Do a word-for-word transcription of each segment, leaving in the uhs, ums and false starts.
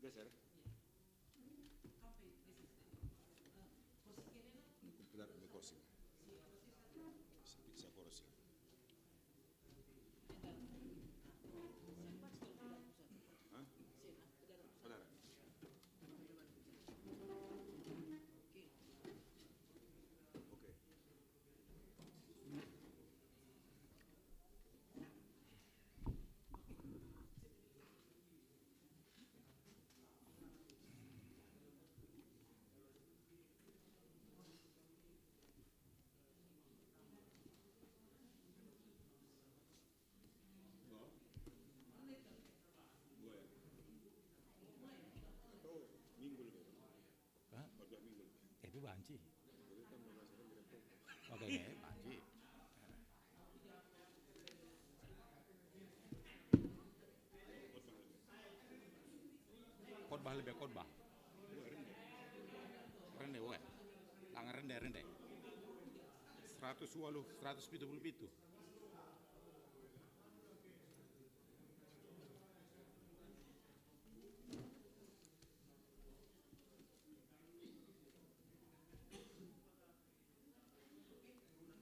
Geser. Bentar, ambil kursi. Sa kursi. Hah? Saudara. Oke. Hah? Tapi banci. Oke, oke, banci. Khotbah lebe khotbah. Rende, weh. Lang rende, rende. Seratus waluh, seratus pitu puluh pitu.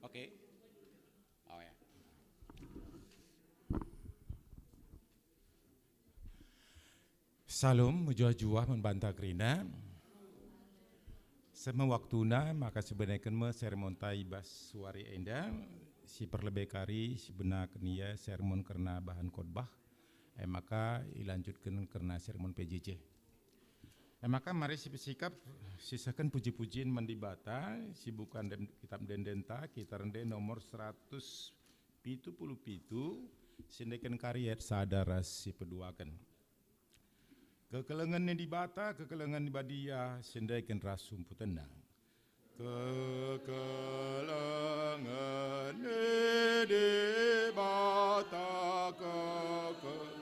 Oke. Oh ya. Salom, mejuah-juah man banta kerina. Seh me waktuna, maka sibeneken me sermonta i bas wari enda, si perlebe kari sibenaken ia sermon kerna bahan khotbah, e maka ilanjutken kerna sermon P J J. E maka mari sipesikap sisehken puji-pujin man Dibata, sibuka ende-, kitab ende-enda, kita rende nomor seratus pitu puluh pitu, siendeken kari ayat sada ras sipeduaken. Kekelengen ni Dibata, kekelengen ni Badia, siendeken ras sumputenna. Kekelengen ni Dibata, kekelengen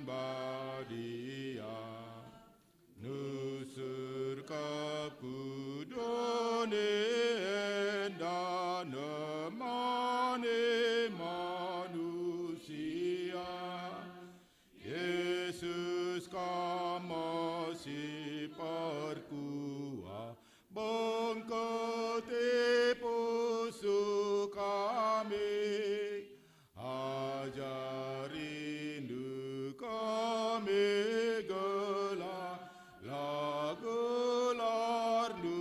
Badia, nusur kap ku doni enda nemani manusia. Yesus, Kam me si perkuah, bengket i pusuh kami. Ajarindu kami gelah, la gelarNdu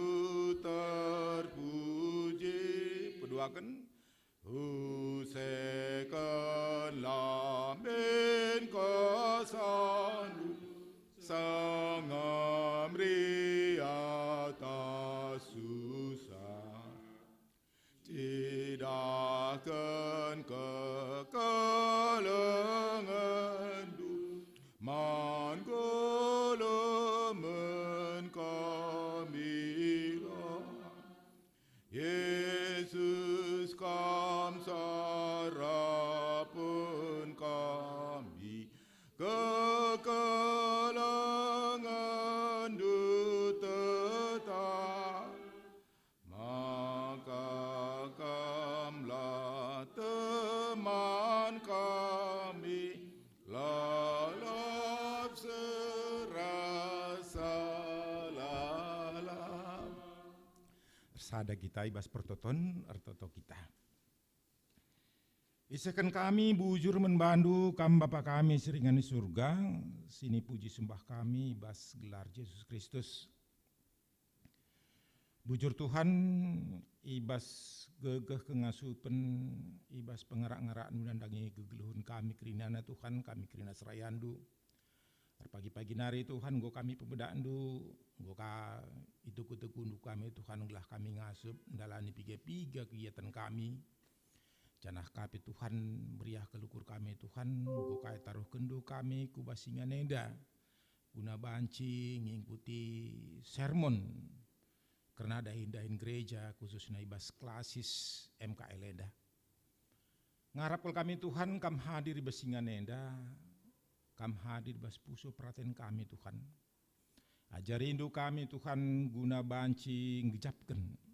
terpuji. Peduaken. Useken la min kesandu, sangam ria tah susah. Cidahken kekelengenndu man gulemen kami lah. Yesus, Kam sarapen kami, kekelengenndu tetap, maka Kamlah teman kami, lalap serasa lalap. Ersada kita i bas pertoton, ertoto kita. Isehken kami bujur man baNdu, Kam Bapa kami si ringan i Surga, sinipuji sembah kami i bas gelar Jesus Kristus. Bujur Tuhan, i bas gegeh kengasupen, i bas pengerak-ngerakNdu nandangi kegeluhen kami kerinana Tuhan, kami kerina serayanNdu. Erpagi-pagi nari Tuhan, enggo kami pemedakNdu, enggo ka ituku-tukundu kami Tuhan, gelah kami ngasup ndalani piga-piga kegiatan kami. Janah ka pe Tuhan, meriah kal ukur kami Tuhan, enggo ka itaruhkenNdu kami ku bas ingan enda, guna banci ngingkuti sermon kerna dahin-dahin gereja, khususna i bas klasis M K L enda. Ngarap kal kami, Tuhan, Kam hadir i bas ingan enda, Kam hadir i bas pusuh peraten kami, Tuhan. AjariNdu kami, Tuhan, guna banci nggejapken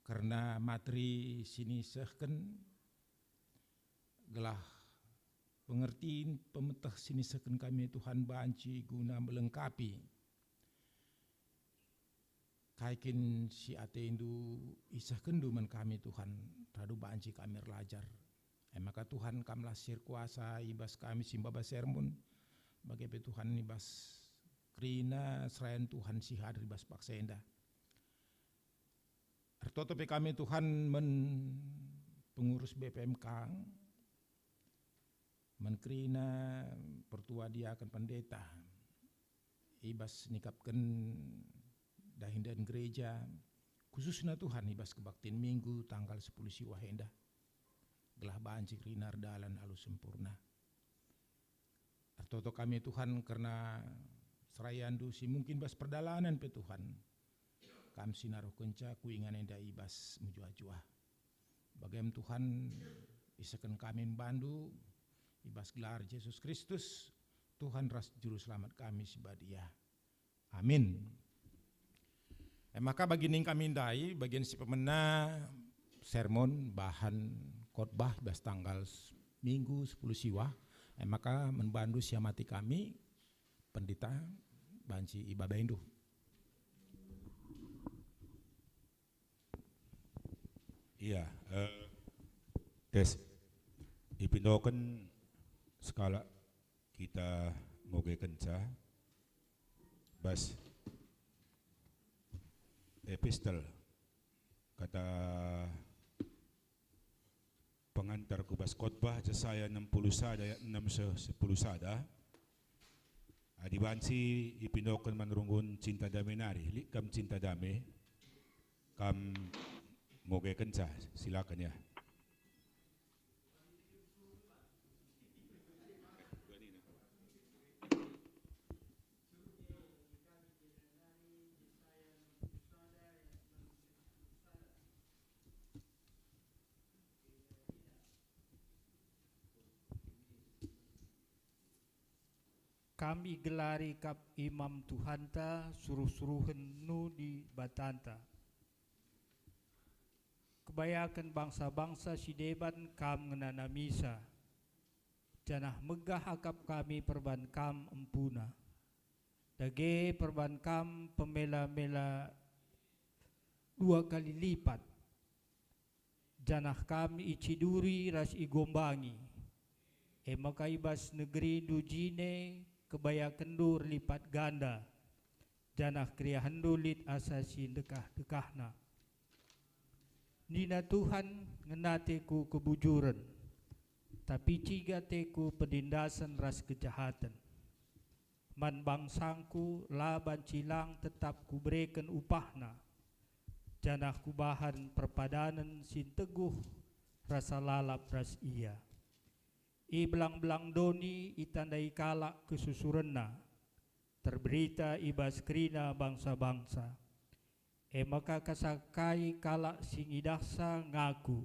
kerna materi si nisehken, gelah pengertin, pemeteh si nisehken kami Tuhan banci guna melengkapi kai kin si atendu isehkenndu man kami, Tuhan, radu banci kami erlajar. E maka, Tuhan, Kamlah si erkuasa i bas kami si maba sermon, bage pe, Tuhan, i bas kerina serayan Tuhan si hadir i bas paksa enda. Ertoto pe kami, Tuhan, man pengurus B P M K, man kerina pertua diaken pendeta, i bas nikapken dahin-dahin gereja, khususna, Tuhan, i bas kebaktin Minggu tanggal sepuluh Siwah enda, gelah banci kerina erdalan alu sempurna. Ertoto kami, Tuhan, kerna serayandu si mungkin bas perdalanen pe, Tuhan, Kam si naruhkenca ku ingan enda i bas mejuah-juah. Bagem, Tuhan, isehken kami man bandu i bas gelar Jesus Kristus, Tuhan ras Juru Selamat kami si badia. Amin. E maka, bagi ning kami ndai, bagian si pemena sermon, bahan khotbah i bas tanggal s-, Minggu sepuluh Siwah. E maka, man bandu siamati kami, Pendeta, banci ibabaindu. Iya, eh, tes. Ipindoken sekalak kita ngogekenca bas epistel, kata pengantar ku bas khotbah, Jesaya enam puluh sada ayat enam seh sepuluh sada. Adi banci ipindoken man runggun Cinta Dame nari, lit kam Cinta Dame, kam ngogekenca, silaken ya. Kam igelari kap Imam Tuhanta, suruh-suruhen nudi batanta. Kebayaken bangsa-bangsa si deban Kam ngenanamisa, janah megah akap kami perban Kam empuna. Dage perban Kam pemela-mela dua kali lipat, janah Kam iciduri ras igombangi. E maka i bas negerindu jine kebayakenndu erlipat ganda, janah keriahenndu lit asa si ndekah-ndekahna. Nina Tuhan, "Ngena ateKu kebujuren, tapi ciga ateKu penindasen ras kejahaten. Man bangsangKu la banci lang tetap Kubereken upahna, janah Kubahan perpadanen si nteguh rasa lalap ras ia. I belang-belang doni itandai kalak kesusurenna, terberita i bas kerina bangsa-bangsa. E maka kasa kai kalak si ngidahsa ngaku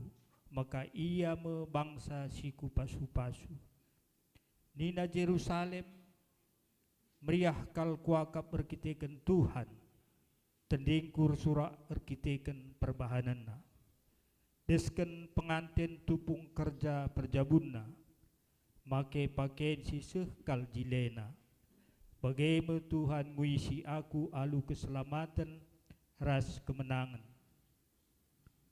maka ia me bangsa si Kupasu-pasu. Nina Jerusalem, 'Meriah kal Kuakap erkiteken Tuhan, tendingKu ersurak erkiteken perbahanenna. Desken penganten tupung kerja perjabunna, make paken si seh kal jilena. Bage me Tuhan nguisi aku alu keselamaten ras kemenangen.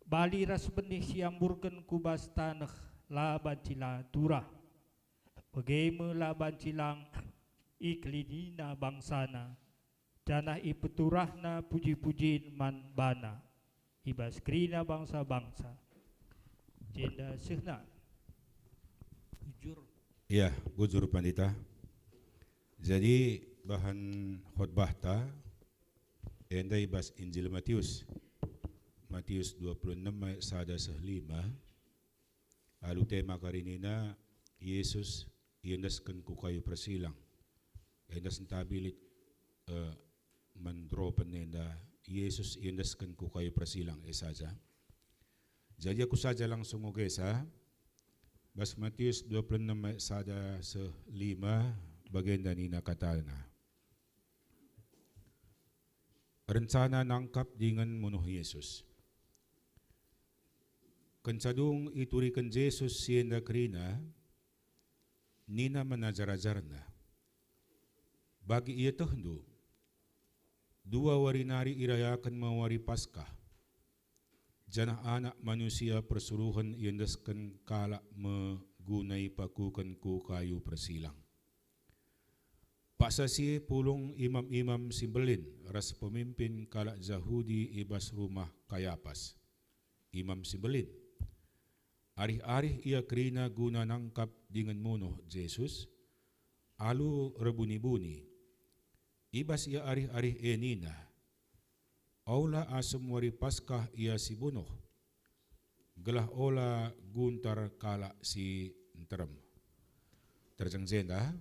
Bali ras benih si iamburken ku bas taneh la banci la turah, bage me la banci lang ikelinina bangsana, janah ipeturahna puji-pujin man bana i bas kerina bangsa-bangsa.'" Jenda sehna. Bujur. Ya, bujur, Pandita. Jadi, bahan khotbahta enda i bas Injil Matius. Matius dua puluh enam ayat sada seh lima. Alu tema kari nina, "Yesus iendesken ku kayu persilang." Enda sentabi lit, eh, man dropen enda, "Yesus iendesken ku kayu persilang," e saja. Jadi aku saja langsung ngogesa, bas Matius dua puluh enam ayat sada seh lima, bagenda nina katana. Rencana nangkap dingen munuh Yesus. Kenca dung ituriken Jesus si enda kerina, Nina man ajar-ajarNa, "Bagi ietehndu, dua wari nari irayaken me wari Paskah, janah Anak Manusia persuruhen iendesken kalak me guna ipakuken ku kayu persilang." Paksa si e pulung imam-imam si mbelin ras pemimpin kalak Jahudi i bas rumah Kayapas, imam si mbelin. Arih-arih ia kerina guna nangkap dingen munuh Jesus, alu erbuni-buni. I bas ia arih-arih e nina, "Ola asum wari Paskah ia sibunuh, gelah ola guntar kalak si nterem." Terjeng jenda,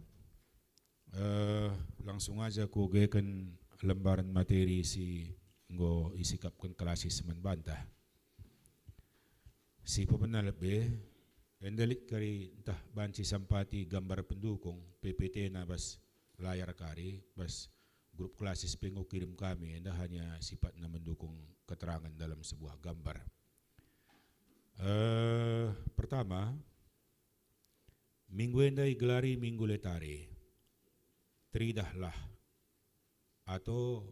eh, langsung aja kuogeken lembaran materi si enggo isikapken kelasis man banta. Si pemena lebe, enda lit kari ntah banci sampati gambar pendukung P P T-na bas layar kari, bas grup kelasis pe enggo kirim kami, enda hanya sifatna mendukung keterangan dalam sebuah gambar. Eh, pertama, minggu enda igelari Minggu Letare. Teridahlah atau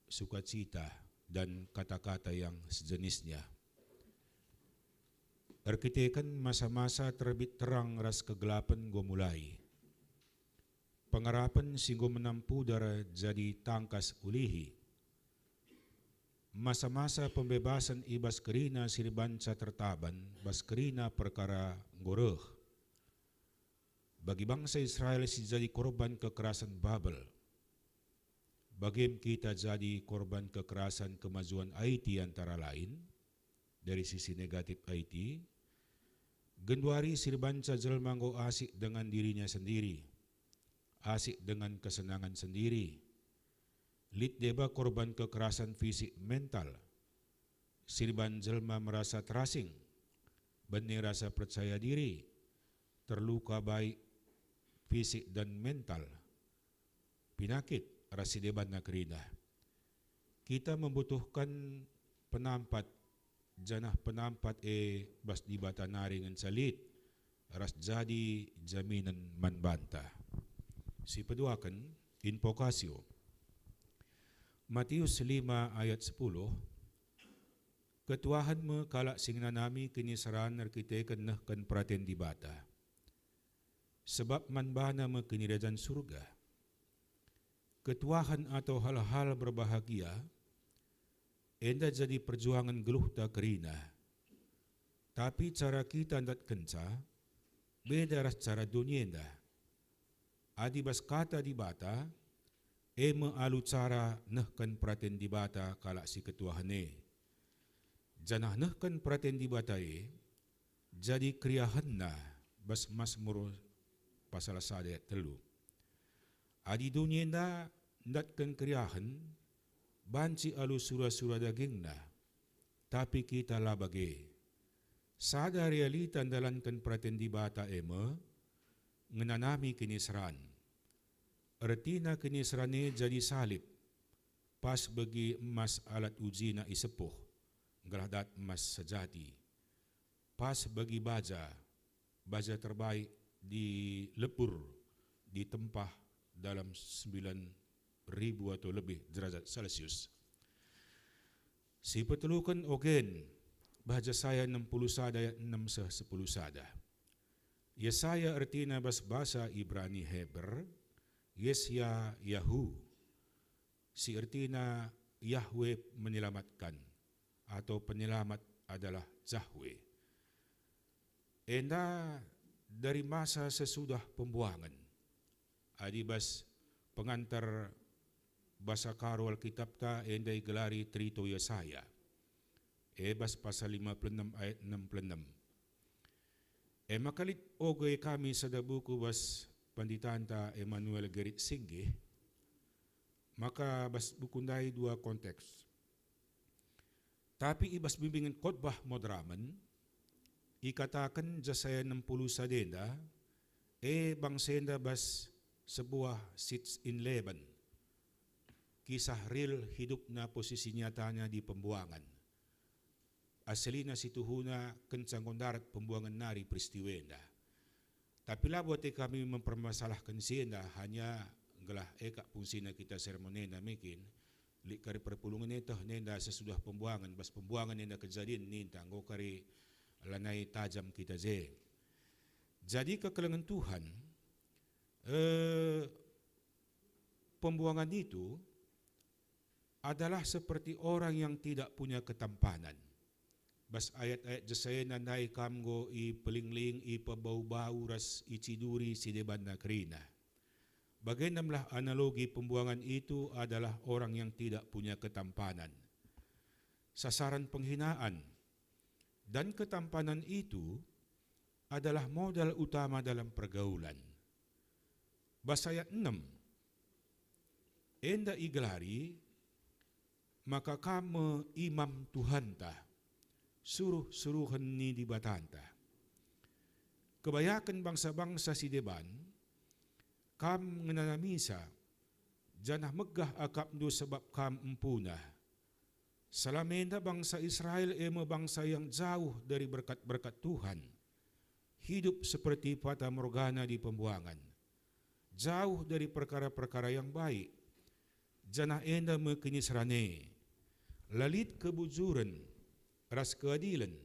sukacita dan kata-kata yang sejenisnya. Erkiteken masa-masa terbit terang ras kegelapen enggo mulai, pengarapen si enggo menam pudar jadi tangkas ulihi. Masa-masa pembebasen i bas kerina si erbanca tertaban bas kerina perkara enggo reh. Bagi bangsa Israel si jadi korban kekerasen Babel, bage me kita jadi korban kekerasen kemajuan I T antara lain, dari sisi negatif I T, genduari si erbanca jelma enggo asik dengan dirinya sendiri, asik dengan kesenangan sendiri, lit deba korban kekerasen fisik mental, si erban jelma merasa terasing, bene rasa percaya diri, terluka baik fisik dan mental, pinakit ras si debanna kerina. Kita membutuhkan penampat, janah penampat e bas Dibata nari ngenca lit ras jadi jaminen man banta. Sipeduaken, invokasio. Matius lima ayat sepuluh, "Ketuahen me kalak si ngenanami kiniseran erkiteken nehken peraten Dibata, sebab man bana me Kinirajan Surga." Ketuahen atau hal-hal berbahagia enda jadi perjuangen geluhta kerina. Tapi cara kita ndatkenca beda ras cara doni enda. Adi bas Kata Dibata, e me alu cara nehken peraten Dibata kalak si ketuahen e. Janah nehken peraten Dibata e jadi keriahenna bas Masmur pasal sada ayat telu. Adi doni enda ndatken keriahen, banci alu sura-sura dagingna, tapi kita la bage. Sada realita ndalanken peraten Dibata e me ngenanami kiniseran. Ertina kiniseran e jadi salib, pas begi emas alat ujina isepuh, gelah dat emas sejati. Pas begi baja, baja terbaik di lebur, ditempah dalam sembilan ribu atau lebih derajat Celcius. Sipeteluken ogen, bah Jesaya enam puluh sada ayat enam seh sepuluh sada. Yesaya ertina bas basa Ibrani Heber, Yesya Yahu, si ertina Yahweh menyelamatkan, atau penyelamat adalah Jahwe. Enda dari masa sesudah pembuangen. Adi bas pengantar basa Karo Alkitabta enda igelari Terito Yesaya. E bas pasal lima puluh enem ayat enam puluh enem. E maka lit oge kami sada buku bas panditanta Emanuel Gerrit Singgih, maka bas buku ndai dua konteks. Tapi i bas bimbingen khotbah moderamen, ikataken Jesaya enam puluh sada enda, e bangsa enda bas sebuah Sitz im Leben, kisah real hidupna, posisi nyatanya di pembuangen. Asalina situhuna kenca enggo ndarat pembuangen nari peristiwa enda. Tapi labo ate kami mempermasalahken si enda, hanya gelah e kap fungsina kita sermon enda mekin, lit kari perpulungen e teh nenda sesudah pembuangen, bas pembuangen enda kejadin ninta, enggo kari lanai tajam kita je. Jadi kekelengen Tuhan, eh, pembuangan itu adalah seperti orang yang tidak punya ketampanan. Bas ayat-ayat Jesaya nandai kam enggo ipelingling, ipebau-bau ras iciduri si debanna kerina. Bagendamlah analogi pembuangan itu adalah orang yang tidak punya ketampanan. Sasaran penghinaan dan ketampanan itu adalah modal utama dalam pergaulan. Bas ayat enem, enda igelari maka kam me imam Tuhanta, suruh-suruhen ni Dibatanta. Kebayaken bangsa-bangsa si deban, kam ngenanamisa, janah megah akapndu sebab kam empuna. Salama enda bangsa Israel e me bangsa yang jauh dari berkat-berkat Tuhan, hidup seperti fatamorgana di pembuangan, jauh dari perkara-perkara yang baik, janah enda me kiniseran e. La lit kebujuren ras keadilen,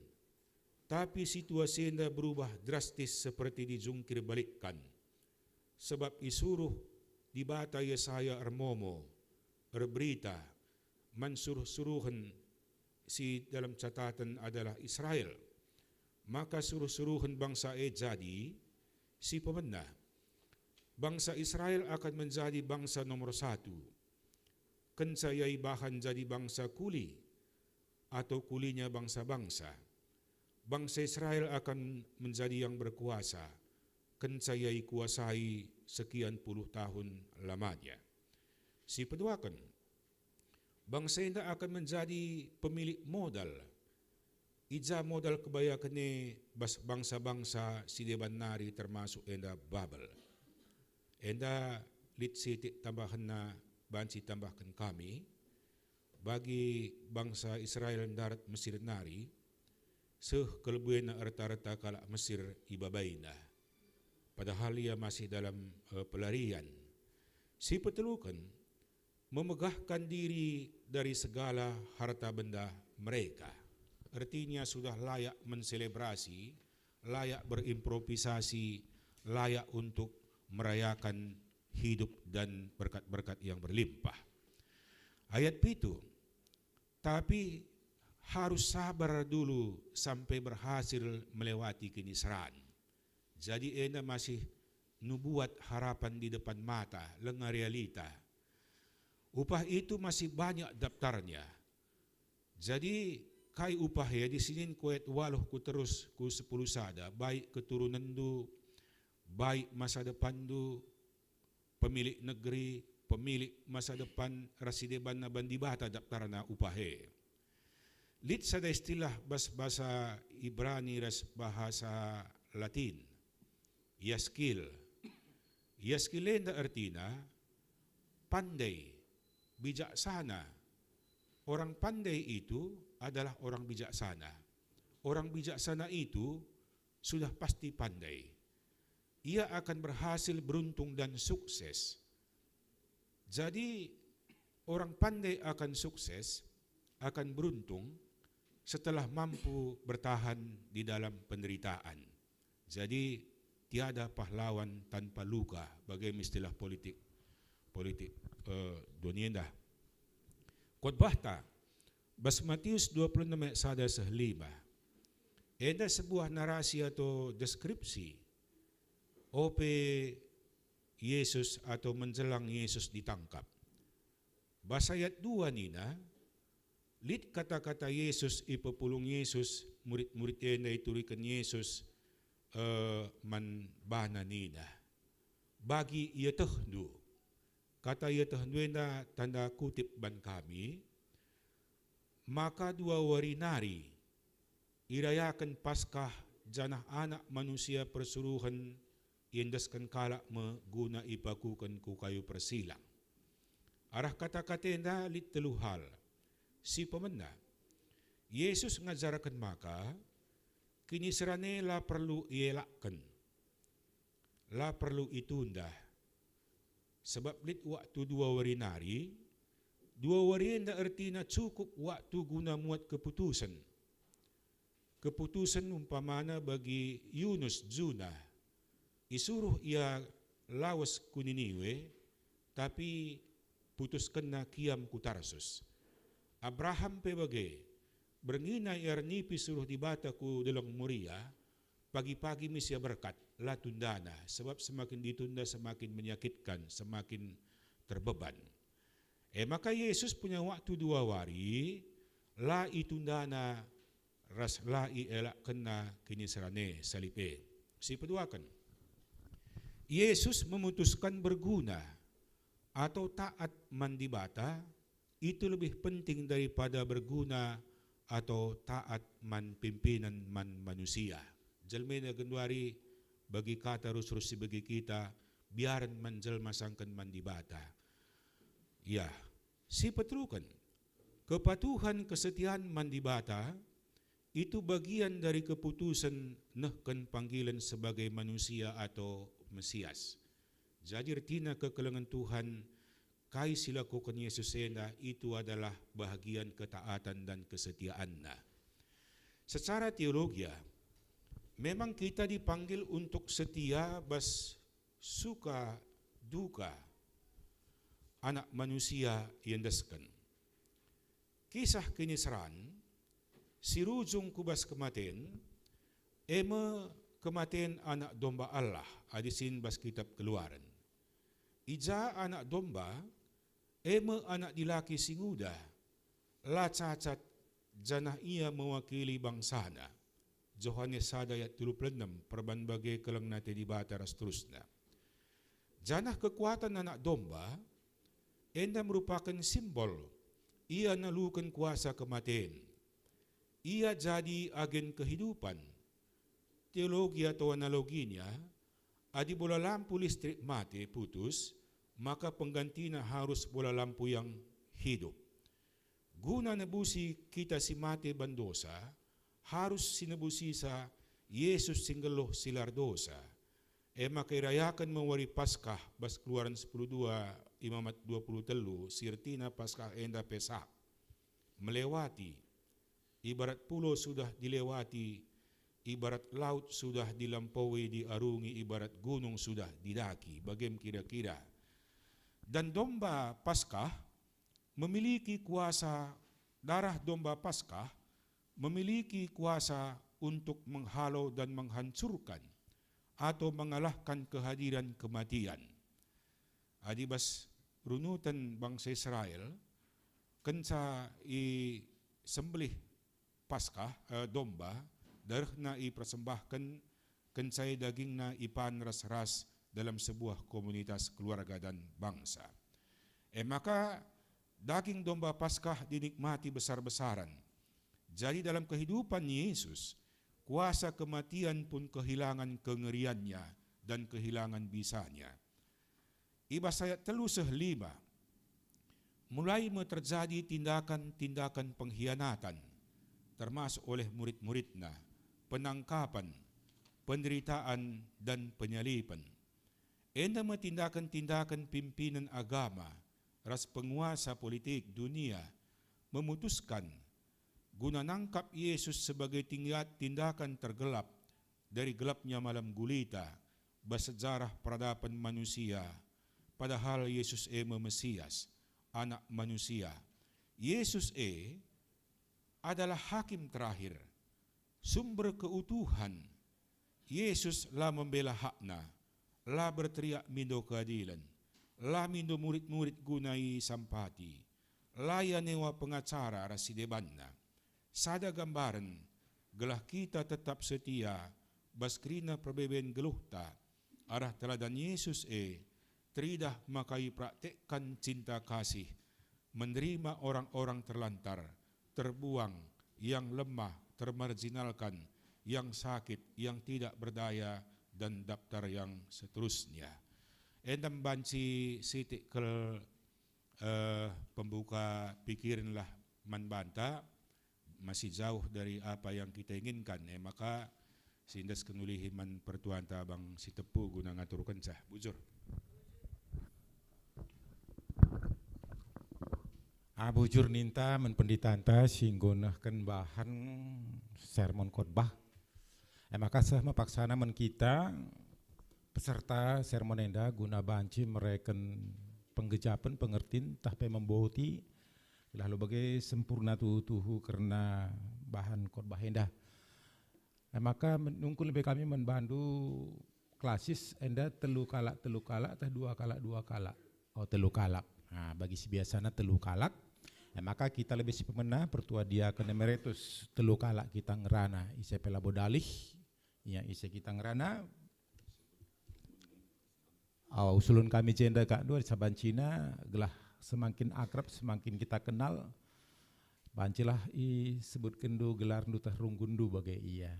tapi situasi enda berubah drastis seperti dijungkir balikkan. Sebab isuruh Dibata Yesaya ermomo, erberita, man suruh-suruhen si dalam catatan adalah Israel. Maka suruh-suruhen bangsa e jadi si pemena. Bangsa Israel akan menjadi bangsa nomor satu. Kenca ia ibahan jadi bangsa kuli atau kulinya bangsa-bangsa. Bangsa Israel akan menjadi yang berkuasa, kenca ia ikuasai sekian puluh tahun lamanya. Si peduaken, bangsa enda akan menjadi pemilik modal. I ja modal kebayaken e bas bangsa-bangsa si deban nari termasuk enda Babel. Enda lit sitik tambahenna banci tambahken kami, bagi bangsa Israel ndarat Mesir nari, seh kelebuina erta-erta kalak Mesir ibabaina. Padahal ia masih dalam, eh, pelarian. Si peteluken, memegahkan diri dari segala harta benda mereka. Ertinya sudah layak menselebrasi, layak berimprovisasi, layak untuk merayakan hidup dan berkat-berkat yang berlimpah. Ayat pitu, tapi harus sabar dulu sampai berhasil melewati kiniseran. Jadi enda masih nubuat harapan di depan mata, lenga realita. Upah itu masih banyak daftarnya. Jadi, kai upah e? Adi sinin ku ayat waluh ku terus ku sepuluh sada, baik keturunenndu, baik masa depanndu, pemilik negeri, pemilik masa depan ras si debanna ban Dibata daftarna upah e. Lit sada istilah bas bahasa Ibrani ras bahasa Latin, yaskil. Yaskil enda ertina pandai, bijaksana. Orang pandai itu adalah orang bijaksana. Orang bijaksana itu sudah pasti pandai. Ia akan berhasil, beruntung, dan sukses. Jadi, orang pandai akan sukses, akan beruntung setelah mampu bertahan di dalam penderitaan. Jadi, tiada pahlawan tanpa luka, bage me istilah politik, politik, eh, doni enda. Khotbahta, bas Matius dua puluh enem ayat sada seh lima. Enda sebuah narasi atau deskripsi ope Yesus atau menjelang Yesus ditangkap. Bas ayat dua nina, lit kata-kata Yesus, ipepulung Yesus, murid-murid enda ituriken Yesus, eh, man bana nina, "Bagi ietehndu." Kata ietehndu enda tanda kutip ban kami, maka dua wari nari irayaken Paskah, janah Anak Manusia persuruhen iendesken kalak me guna ipakuken ku kayu persilang. Arah kata-kata enda lit telu hal. Si pemena, Yesus ngajarken maka kiniseran e la perlu ielakken. la perlu itunda. Sebab lit waktu dua wari nari, dua wari enda ertina cukup waktu guna muat keputusen. Keputusen umpamana bagi Yunus juna, isuruh ia lawes ku Niniwe, tapi putuskenna kiam ku Tarsus. Abraham pe bage, berngina ia ernipi suruh Dibata ku Deleng Moria, pagi-pagi me sia berkat, la tundana, sebab semakin ditunda semakin menyakitkan, semakin terbeban. E maka Yesus punya waktu dua wari, la itundana ras la ielakkenna kiniseran e, salib e. Sipeduaken, Yesus memutuskan berguna atau taat man Dibata itu lebih penting daripada berguna atau taat man pimpinan, man manusia. Jelma enda genduari bagi kata rusur si bagi kita, biaren man jelma sangken man Dibata. Ya, sipeteluken, kepatuhan kesetian man Dibata itu bagian dari keputusen nehken panggilen sebagai manusia atau Mesias. Jadi ertina kekelengen Tuhan, kai si lakoken Yesus enda itu adalah bahagian ketaatan dan kesetiaanNa. Secara teologia, memang kita dipanggil untuk setia bas suka duka Anak Manusia iendesken. Kisah kiniseran si rujung ku bas kematen, e me kematen Anak Domba Allah adi sin bas Kitap Keluaren. I ja Anak Domba, e me anak dilaki si nguda, la cacat, janah ia mewakili bangsaNa. Johanes sada ayat telu puluh enem, perban bage keleng ate Dibata ras terusna. Janah kekuatan Anak Domba enda merupaken simbol ia naluken kuasa kematen. Ia jadi agen kehidupan. Teologi atau analoginya, adi bola lampu listrik mate putus, maka penggantina harus bola lampu yang hidup. Guna nebusi kita si mate ban dosa, harus si nebusisa Yesus si nggeluh si la erdosa. E maka irayaken me wari Paskah bas Keluaren sepuluh dua, Imamat dua puluh telu, si ertina Paskah enda Pesah. Melewati, ibarat pulau sudah dilewati, ibarat laut sudah dilampaui, diarungi, ibarat gunung sudah didaki, bagem kira-kira. Dan domba Paskah memiliki kuasa, darah domba Paskah memiliki kuasa untuk menghalau dan menghancurkan atau mengalahkan kehadiran kematian. Adi bas runuten bangsa Israel, kenca isembelih Paskah, eh, domba, darehna ipersembahken, kenca e dagingna ipan ras-ras dalam sebuah komunitas keluarga dan bangsa. E maka, daging domba Paskah dinikmati besar-besaran. Jadi dalam kehidupan Yesus, kuasa kematian pun kehilangan kengeriannya dan kehilangan bisanya. I bas ayat telu seh lima, mulai me terjadi tindakan-tindakan pengkhianatan, termasuk oleh murid-muridNa, penangkapan, penderitaan, dan penyaliben. Enda me tindakan-tindakan pimpinen agama ras penguasa politik dunia memutuskan guna nangkap Yesus sebagai tingga-, tindakan tergelap dari gelapnya malam gulita bas sejarah peradaban manusia, padahal Yesus e me Mesias, Anak Manusia. Yesus e adalah Hakim terakhir, sumber keutuhan. Yesus la membela hakna, la berteriak mindo keadilen, la mindo murid-murid guna isampati, la ia newa pengacara ras si debanna. Sada gambaren, gelah kita tetap setia bas kerina perbeben geluhta, arah teladan Yesus e, teridah maka ipraktekkan cinta kasih, menerima orang-orang terlantar, terbuang, yang lemah, termarginalkan, yang sakit, yang tidak berdaya, dan daftar yang seterusnya. Enda banci sitik kal, eh, pembuka pikirenlah man banta, masih jauh dari apa yang kita inginkan. E maka, Si endesken ulihi man pertuanta bang si tepu guna ngaturkenca. Bujur. Ah, bujur ninta man penditanta si enggo nehken bahan sermon khotbah. E maka seh me paksana man kita peserta sermon enda guna banci mereken penggejapen, pengertin, ntah pe memboti, gelah labo bage sempurna tuhu-tuhu kerna bahan khotbah enda. E maka men-, nungkun lebe kami man bandu klasis enda telu kalak, telu kalak, tah dua kalak, dua kalak. Oh, telu kalak. Nah, bagi si biasana telu kalak. E maka kita lebe si pemena, pertua diaken emeritus, telu kalak kita ngerana, ise pe labo dalih, ia ise kita ngerana. Oh, usulen kami jenda kak dua sabancina, gelah semakin akrab, semakin kita kenal, bancilah isebutkenndu gelarndu tah runggunndu bage ia.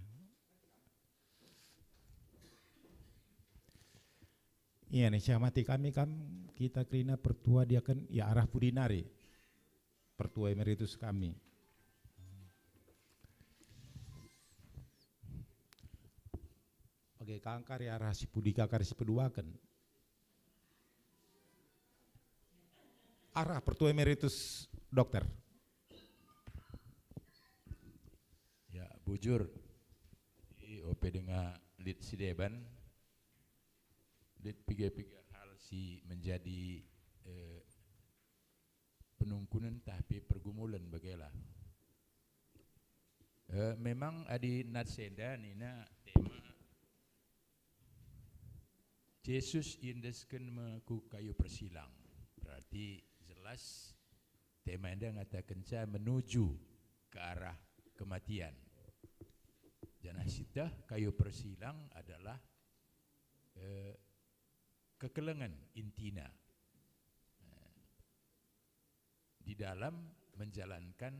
Ia nih, siamati kami kam, kita kerina pertua diaken, ia arah pudi nari? Pertua emeritus kami. Bage ka kari arah si pudi ka kari si peduaken? Arah pertua emeritus dokter. Ya, bujur. Jadi, ope denga lit si deban, lit piga-piga hal si menjadi, eh, penungkunen tah pe pergumulen bagela. Eh, memang adi nats enda nina tema Jesus iendesken me ku kayu persilang. Berarti jelas tema enda ngatakenca menuju ke arah kematian. Janah sieteh kayu persilang adalah, eh, kekelengen intina. Eh, di dalam menjalankan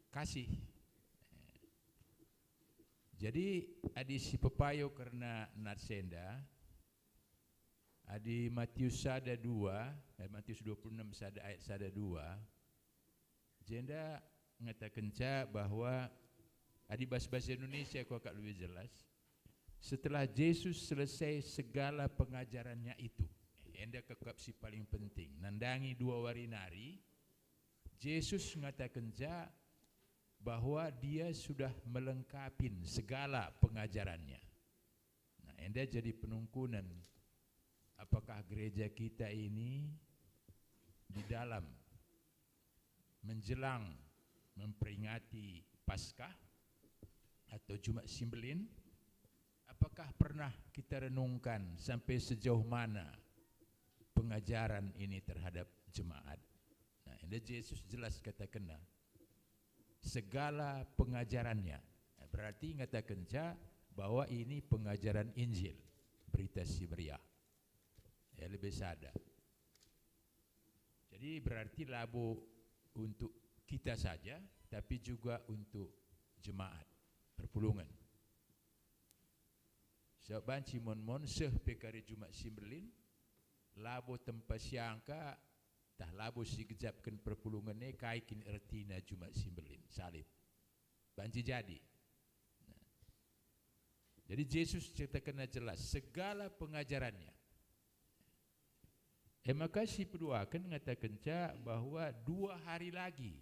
kasih. Jadi, adi sipepayo kerna nats enda, adi Matius sada dua, eh, Matius dua puluh enam sada ayat sada dua, jenda ngatakenca bahwa, adi bas bahasa Indonesia kuakap lebih jelas, setelah Jesus selesai segala pengajarannya itu, enda kekap si paling penting. Nandangi dua wari nari, Jesus ngatakenca bahwa dia sudah melengkapin segala pengajarannya. Nah, enda jadi penungkunen, apakah gereja kita ini di dalam menjelang memperingati Paskah atau Jumat Simbelin, apakah pernah kita renungkan sampai sejauh mana pengajaran ini terhadap jemaat? Nah, enda Jesus jelas katakenna, segala pengajarannya. Nah, berarti ngatakenca bahwa ini pengajaran Injil, Berita Si Meriah. Ya, lebih sada. Jadi, berarti labo untuk kita saja, tapi juga untuk jemaat, perpulungen. Sebab banci mon-mon seh pe kari Jumat Simbelin, labo tempa siangka, tah labo sigejapken perpulungen e kai kin ertina Jumat Simbelin, salib. Banci jadi. Nah. Jadi Jesus ceritakenna jelas segala pengajarannya. E maka si peduaken ngatakenca bahwa dua hari lagi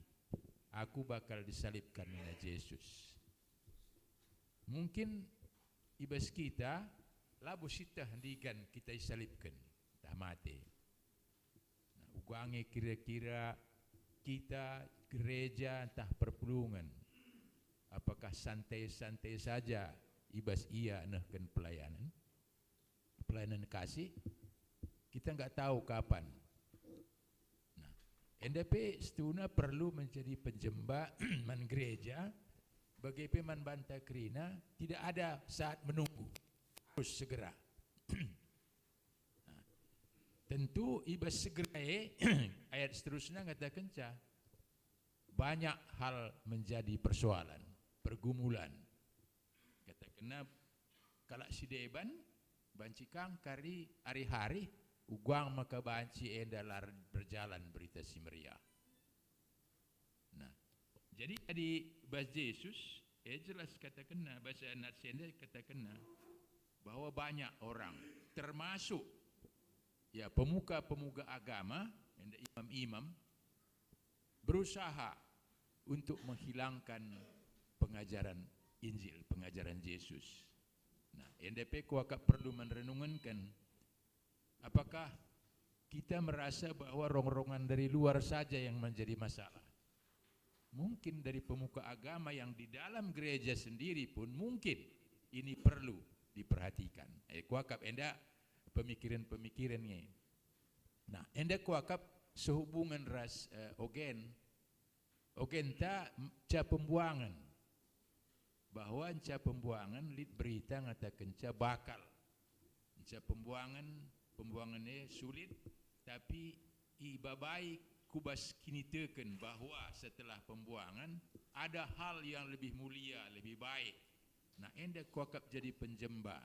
aku bakal disalibkan nina Jesus. Mungkin i bas kita labo sieteh ndigan kita isalibken, ntah mate. Nah, uga nge kira-kira kita gereja ntah perpulungen, apakah santai-santai saja i bas ia nehken pelayanen? Pelayanan kasih, kita nggak tahu kapan. Nah, enda pe situhuna perlu menjadi penjemba man gereja, bage pe man banta kerina, tidak ada saat menunggu, harus segera. Nah, tentu i bas segera e, ayat seterusnya ngatakenca, banyak hal menjadi persoalan, pergumulan. Katakenna kalak si deban, banci ka ngkari ari-hari, ugang maka banci enda la berjalan Berita Si Meriah. Nah, jadi adi bas Jesus, Eh, jelas katakenna, bas ayat si enda katakenna bahwa banyak orang, termasuk, ya, pemuka-pemuka agama, enda imam-imam, berusaha untuk menghilangkan pengajaran Injil, pengajaran Yesus. Nah, enda pe kuakap perlu merenungenken, apakah kita merasa bahwa rongrongan dari luar saja yang menjadi masalah? Mungkin dari pemuka agama yang di dalam gereja sendiri pun mungkin ini perlu diperhatikan. Eh, kuakap enda pemikiran-pemikiran nge. Nah, enda kuakap sehubungan ras, eh, ogen, ogenta m-, ca pembuangen. Bahwa nca pembuangen lit berita ngatakenca bakal. Nca pembuangen, pembuangen e sulit, tapi ibabai ku bas kiniteken bahwa setelah pembuangen ada hal yang lebih mulia, lebih baik. Nah, enda kuakap jadi penjemba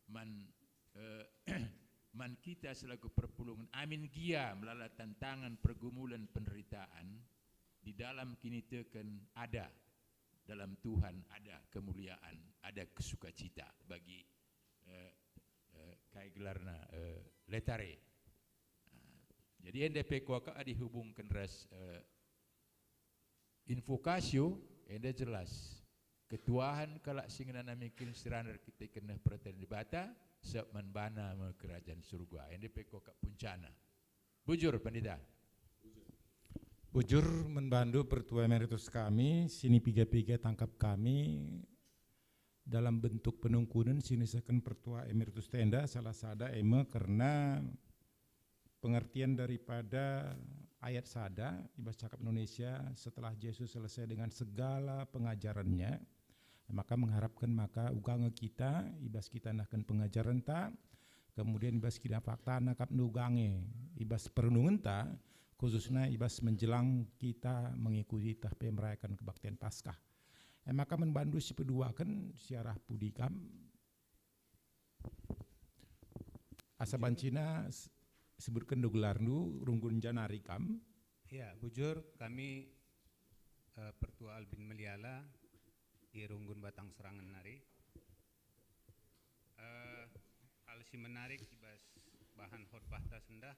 man, eh, man kita selaku perpulungen, amin gia melala tantangan pergumulan penderitaan, di dalam kiniteken ada, dalam Tuhan ada kemuliaan, ada kesukacita bagi, eh, eh, kai gelarna, eh, Letare. Nah, jadi enda pe kuakap adi hubungken ras, eh, invokasio, enda jelas. Ketuahen kalak si ngenanami kin si randar kita keneh pertendis Dibata, sebab man bana me kerajaan surga. Enda pe kuakap puncana. Bujur, Pendeta. Bujur man bandu Pertua Emeritus kami, sini piga-piga tangkap kami dalam bentuk penungkunen sinisehken Pertua Emeritus Tenda, salah sada e me kerna pengertian daripada ayat sada i bas cakap Indonesia, "Setelah Jesus selesai dengan segala pengajarannya," maka mengharapkan maka uga nge kita i bas kita nehken pengajarenta, kemudian i bas kita fakta nangkap nge uga nge i bas perenungenta, khususna i bas menjelang kita mengikuti tah pe merayakan kebaktian Paskah. E maka man bandu si peduaken, si arah pudi kam? Asa bancina s-, sebutken du gelarndu, runggun janari kam. Ya, bujur, kami, eh, Pertua Albin Meliala, i runggun Batang Serangan nari. Eh, hal si menarik i bas bahan khotbahta sendah,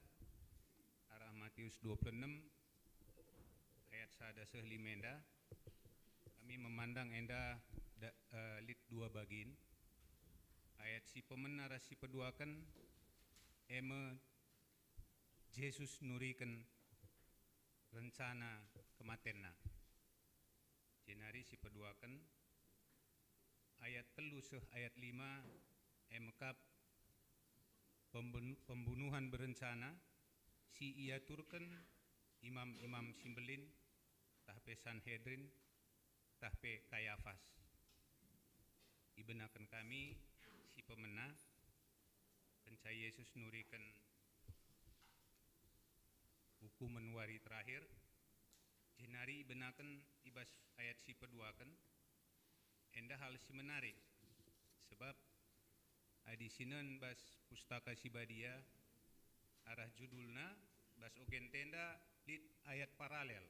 arah Matius dua puluh enam ayat sada seh lima enda, kami memandang enda da-, eh, lit dua bagin. Ayat si pemena ras si peduaken, e me Jesus nuriken rencana kematenNa. Jenari si peduaken, ayat telu seh ayat lima, e me kap pembenu-, pembunuhan berencana si iaturken imam-imam si mbelin, tah pe Sanhedrin, tah pe Kayafas. Ibenaken kami si pemena, kenca Jesus nuriken ukumen wari terakhir, jenari ibenaken i bas ayat si peduaken, enda hal si menarik, sebab adi sinen bas Pustaka Si Badia arah judulna, bas ogenta enda lit ayat paralel,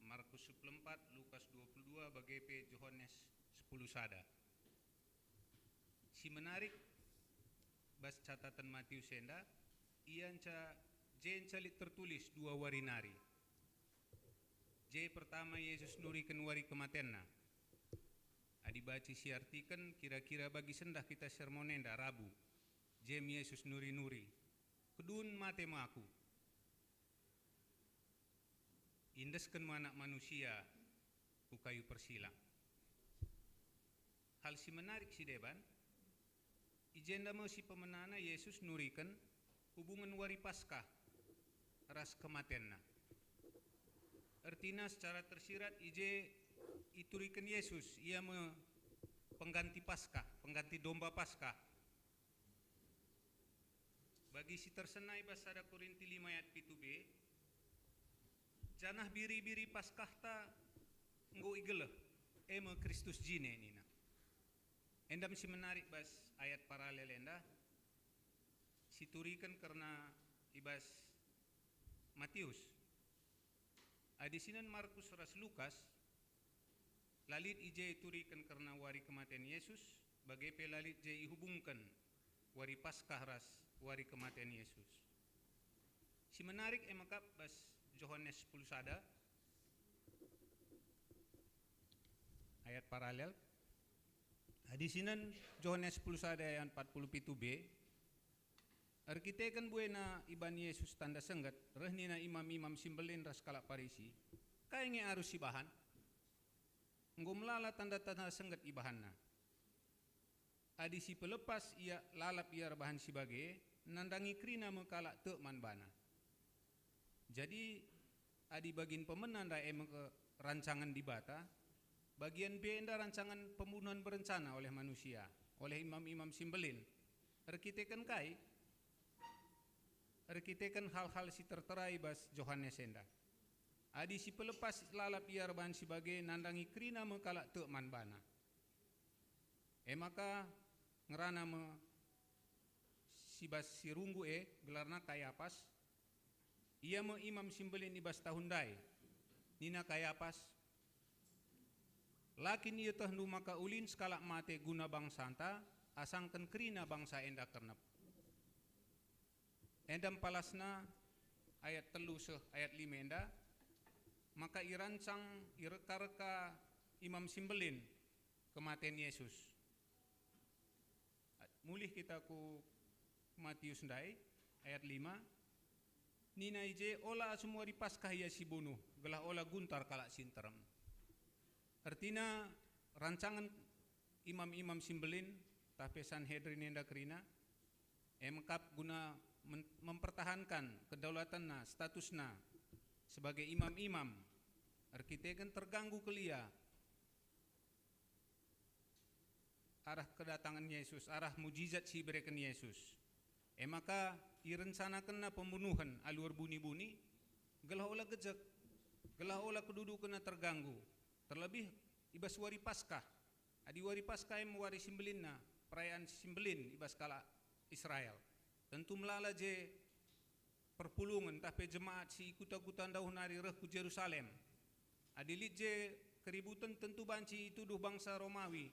Markus sepuluh empat, Lukas dua puluh dua, bage pe Johanes sepuluh sada. Si menarik, bas catatan Matius enda, ia nca, je nca lit tertulis dua wari nari. Je pertama Jesus nuriken wari kematenNa. Adi banci siartiken, kira-kira bagi sendah kita sermon enda, Rabu. Jem Jesus nuri-nuri, "Kedun mate me Aku. Iendesken me Anak Manusia ku kayu persilang." Hal si menarik si deban, i jenda me si pemenana Jesus nuriken hubungen wari Paskah ras kematenNa. Ertina secara tersirat i je ituriken Jesus, Ia me pengganti Paskah, pengganti domba Paskah. Bagi si tersena i bas sada Korinti lima ayat pitu b, "Janah biri-biri Paskahta enggo igeleh, e me Kristus jine," nina. Enda me si menarik bas ayat paralel enda, si turiken kerna i bas Matius. Adi sinen Markus ras Lukas, La lit i je ituriken kerna wari kematen Yesus, bage pe la lit je ihubungken wari Paskah ras wari kematen Yesus. Si menarik e mekap bas Johanes sepuluh sada ayat paralel. Adi sinen Johanes sepuluh sada ayat empat puluh pitu b, erkiteken buena iban Yesus tanda sengget, reh nina imam-imam si mbelin ras kalak Parisi, "Kai nge arus sibahan? Enggo melala tanda-tanda sengget ibahanna. Adi si pelepas ia, lalap ia erbahan si bage, nandangi kerina me kalak tek man bana." Jadi, adi bagin pemena ndai e me ke rancangen Dibata, bagian B enda rancangen pembunuhen berencana oleh manusia, oleh imam-imam si mbelin. Erkiteken kai? Erkiteken hal-hal si tertera i bas Johanes enda. Adi si pelepas lalap ia erbahan si bage, nandangi kerina me kalak tek man bana. E maka ngerana me si bas si runggu e, gelarna Kayapas. Ia me imam si mbelin i bas tahun ndai. Nina Kayapas, "La kin ietehndu maka ulin sekalak mate guna bangsanta, asangken kerina bangsa enda kernep?" Enda mpalasna ayat telu seh ayat lima enda, maka irancang, ireka-reka imam si mbelin kematen Yesus. Mulih kita ku Matius ndai, ayat lima. Nina i je, "Ola asum wari Paskah ia sibunuh, gelah ola guntar kalak si nterem." Ertina, rancangen imam-imam si mbelin, tah pe Sanhedrin enda kerina, e mekap guna men-, mempertahankan kedaulatanna, statusna sebagai imam-imam, erkiteken terganggu kal ia arah kedatangen Yesus, arah mujizat si ibereken Yesus. E maka irencanakenna pembunuhen alu erbuni-buni, gelah ola gejek, gelah ola kedudukenna terganggu, terlebih i bas wari Paskah. Adi wari Paskah e me wari si mbelinna, perayaan si mbelin i bas kalak Israel. Tentu melala je perpulungen, tah pe jemaat si i kuta-kuta ndauh nari reh ku Jerusalem. Adi lit je keributen, tentu banci ituduh bangsa Romawi,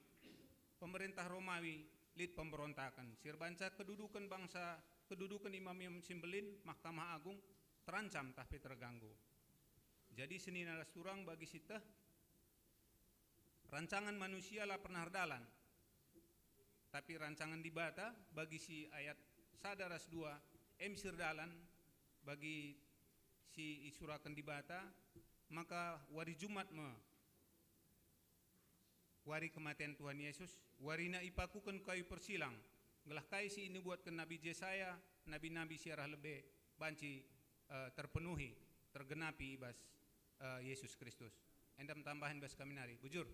pemerentah Romawi lit pemberontaken. Si erbanca keduduken bangsa, keduduken imam-imam si mbelin, Mahkamah Agung, terancam tah pe terganggu. Jadi senina ras turang bagi si teh, rancangan manusia la pernah erdalan, tapi rancangan Dibata bagi si ayat sada ras dua, em si erdalan bagi si isuraken Dibata, maka wari Jumat me wari kematen Tuhan Yesus, warina ipakuken kayu persilang, gelah kai si inubuatken Nabi Jesaya, nabi-nabi si arah lebe banci, eh, terpenuhi, tergenapi i bas, eh, Yesus Kristus. Enda me tambahen bas kami nari. Bujur.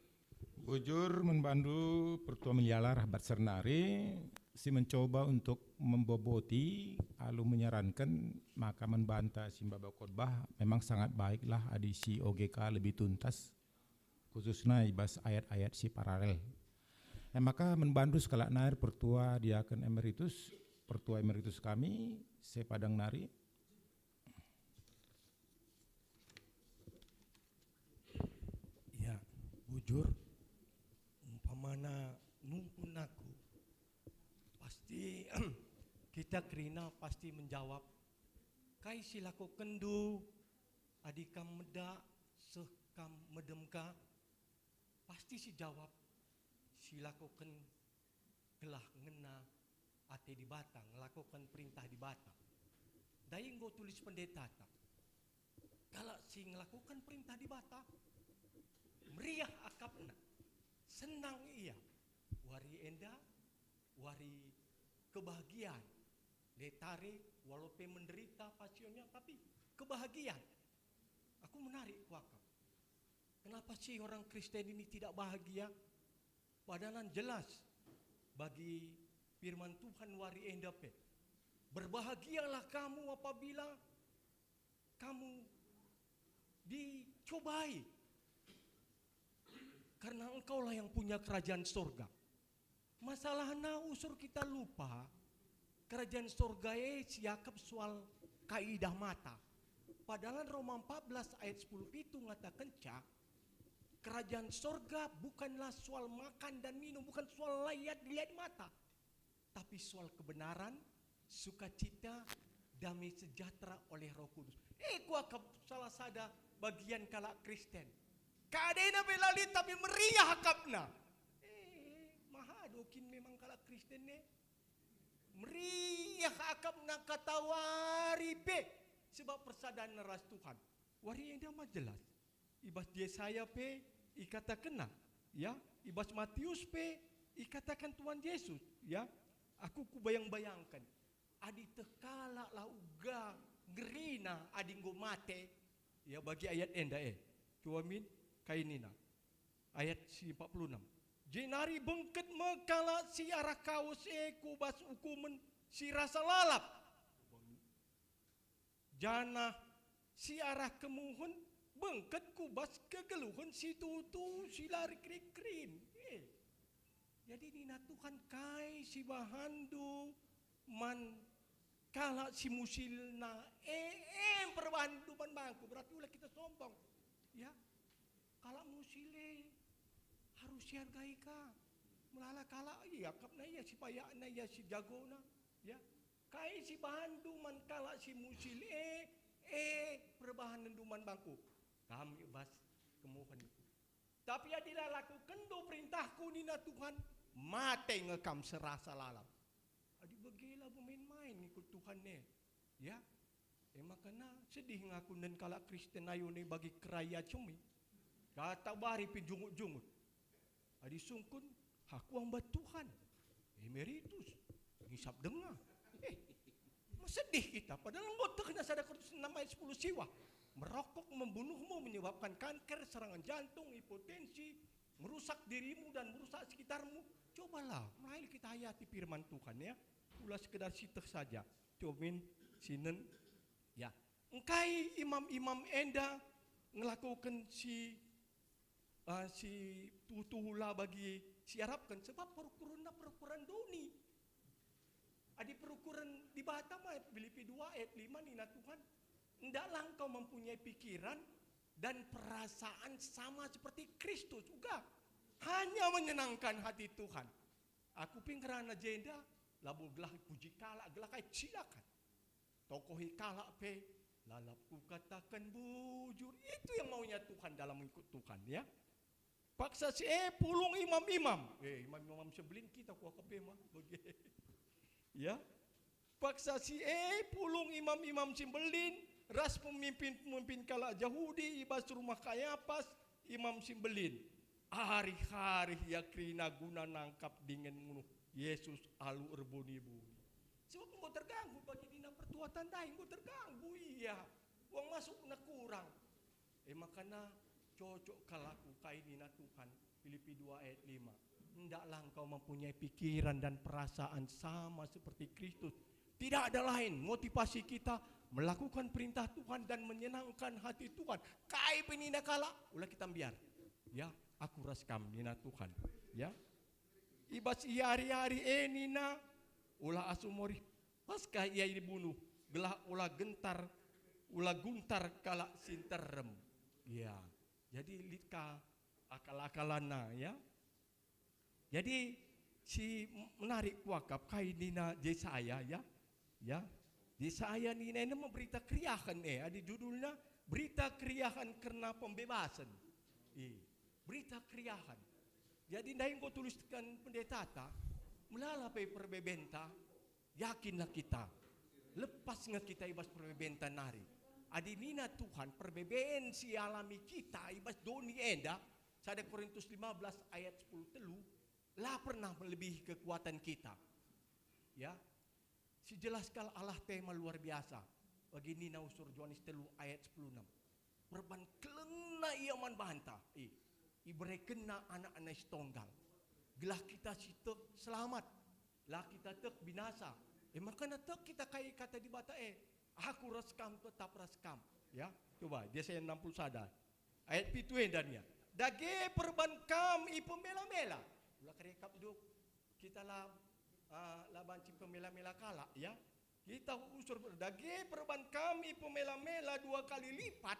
Bujur man bandu pertua meliala reh bat sernari, si mencoba untuk memboboti alu menyaranken maka man banta si maba khotbah memang sangat baiklah adi si O G K lebih tuntas, khususna i bas ayat-ayat si paralel. E maka man bandu sekalak nari pertua diaken emeritus, pertua emeritus kami, sepadang nari. Ya, bujur, umpamana nungkun aku, pasti kita kerina pasti menjawab, "Kai si lakokenndu adi kam medak seh kam medem ka?" Pasti si jawab, "Si lakoken gelah ngena ate Dibata, ngelakoken perintah Dibata." Ndai enggo tulis pendetata. Kalak si ngelakoken perintah Dibata, meriah akapna, senang ia. Wari enda, wari kebahagiaan. Letare, walau pe menderita pasionnya, tapi kebahagiaan. Aku menarik kuakap. Kenapa sih orang Kristen ini tidak bahagia? Padahal jelas bagi firman Tuhan wari enda pe, "Berbahagialah kamu apabila kamu dicobai, karena engkaulah yang punya kerajaan sorga." Masalahna usur kita lupa, kerajaan sorga e siakap soal kaidah mata. Padahal Roma empat belas ayat sepuluh pitu ngatakenca, Kerajaan sorga bukanlah soal makan dan minum, bukan soal lihat-lihat mata, tapi soal kebenaran, sukacita, damai sejahtera oleh Roh Kudus. Eh, kuakap salah sada bagian kalak Kristen. Kadena pe la lit tapi meriah akapna. Eh, mahado kin memang kalak Kristen e? Meriah akapna katawari pe, sebab persadanna ras Tuhan. Wari enda ma jelas. I bas Jesaya pe ikatakenna, ya, i bas Matius pe ikataken Tuhan Jesus, ya. Aku kubayang-bayangken, adi teh kalak la uga ngerina adi enggo mate, ya, bagi ayat enda, eh. Cuba min, kai nina. Ayat si empat puluh enam. Jenari bengket me kalak si arah kawes e ku bas ukumen si rasa lalap. Janah si arah kemuhen bengket ku bas kegeluhen si tuhu-tuhu si la rikrin-krin. Eh. Jadi nina Tuhan, kai si bahanndu man kalak si musilna e, e perbahanndu man bangku, berarti ula kita sombong. Ya, kalak musil e harus siargai ka. Melala kalak, iakapna ia, si payakna ia, si jagona. Ya, kai si bahanndu man kalak si musil e, e perbahanenndu man bangku? Kam i bas kemuhenku. Tapi adi la lakukenndu perintahku, nina Tuhan, mate nge kam serasa lalap. Adi bage labo main-main ngikut Tuhan e, ya. E makana sedih ngaku nden kalak Kristen ayo ne bagi keraya cemi. Kata bari pe jungut-jungut. Adi sungkun, aku ambat Tuhan. Emeritus, ngisap denga. Eh, mesedih kita, padahal enggo tehna sada Korintus enam ayat sepuluh siwah. Merokok membunuhmu, menyebabkan kanker, serangan jantung, hipertensi, merusak dirimu dan merusak sekitarmu. Cobalah, mulai kita hayati firman Tuhan, ya. Ula sekedar siteh saja. Comin, sinen, ya. Engkai imam-imam enda ngelakoken si, eh, si tuhu-tuhu la bagi si arapken, sebab perukurenna perukuren doni. Adi perukuren Dibata ma, Filipi dua ayat lima nina Tuhan, "Ndaklah engkau mempunyai pikiran dan perasaan sama seperti Kristus." Uga, hanya menyenangkan hati Tuhan. Aku pe ngerana jenda, labo gelah puji kalak, gelah kai, silakan. Tokohi kalak pe, lalap kukataken bujur. Itu yang maunya Tuhan dalam mengikut Tuhan, ya. Paksa si e pulung imam-imam. Eh, imam-imam si mbelin kita kuakap e ma, bage. Ya. Paksa si e pulung imam-imam si mbelin ras pemimpin-pemimpin kalak Jahudi i bas rumah Kayapas, imam si mbelin. Arih-arih ia kerina guna nangkap dingen munuh Jesus alu erbuni-buni. Sebab enggo terganggu bagi nina pertuatan ndai, enggo terganggu ia. Uang masukna kurang. E makana cocok kal aku kai nina Tuhan, Filipi dua ayat lima. Ndaklah engkau mempunyai pikiran dan perasaan sama seperti Kristus. Tidak ada lain motivasi kita melakukan perintah Tuhan dan menyenangkan hati Tuhan. Kai pe nina kalak, ula kita mbiar. Ya, aku ras kam nina Tuhan. Ya. I bas i ari-ari e nina, ula asum morih, pas ka ia dibunuh, gelah ula gentar, ula guntar kalak si nterem. Ya. Jadi lit ka akal-akalanna, ya. Jadi si m-, menarik kuakap kai nina Jesaya, ya. Ya. Jesaya nina enda me berita keriahen e, adi judulna Berita Keriahen Kerna Pembebasen. I, berita keriahen. Jadi ndai enggo tulisken pendetata, melala pe perbebenta, yakinlah kita. Lepas nge kita i bas perbebenta nari. Adi nina Tuhan, perbeben si ialami kita i bas doni enda, sada Korintus lima belas ayat sepuluh telu, la pernah melebihi kekuatan kita. Ya, si jelas kal Allah tema luar biasa. Bagi nina usur Johanes telu ayat sepuluh enam. Perban kelenna ia man banta, i, iberekenna anakna si tonggal. Gelah kita si tek selamat, la kita tek binasa. E makana tek kita kai kata Dibata e, "Aku ras kam, tetap ras kam." Ya, coba, Jesaya enam puluh sada. Ayat pitu enda nia. Dage perban kam ipemela-mela. Ula kari kap duk. Kita la, ah, la banci pemela-mela kalak, ya. Kita usur ber-, dage perban kam ipemela-mela dua kali lipat.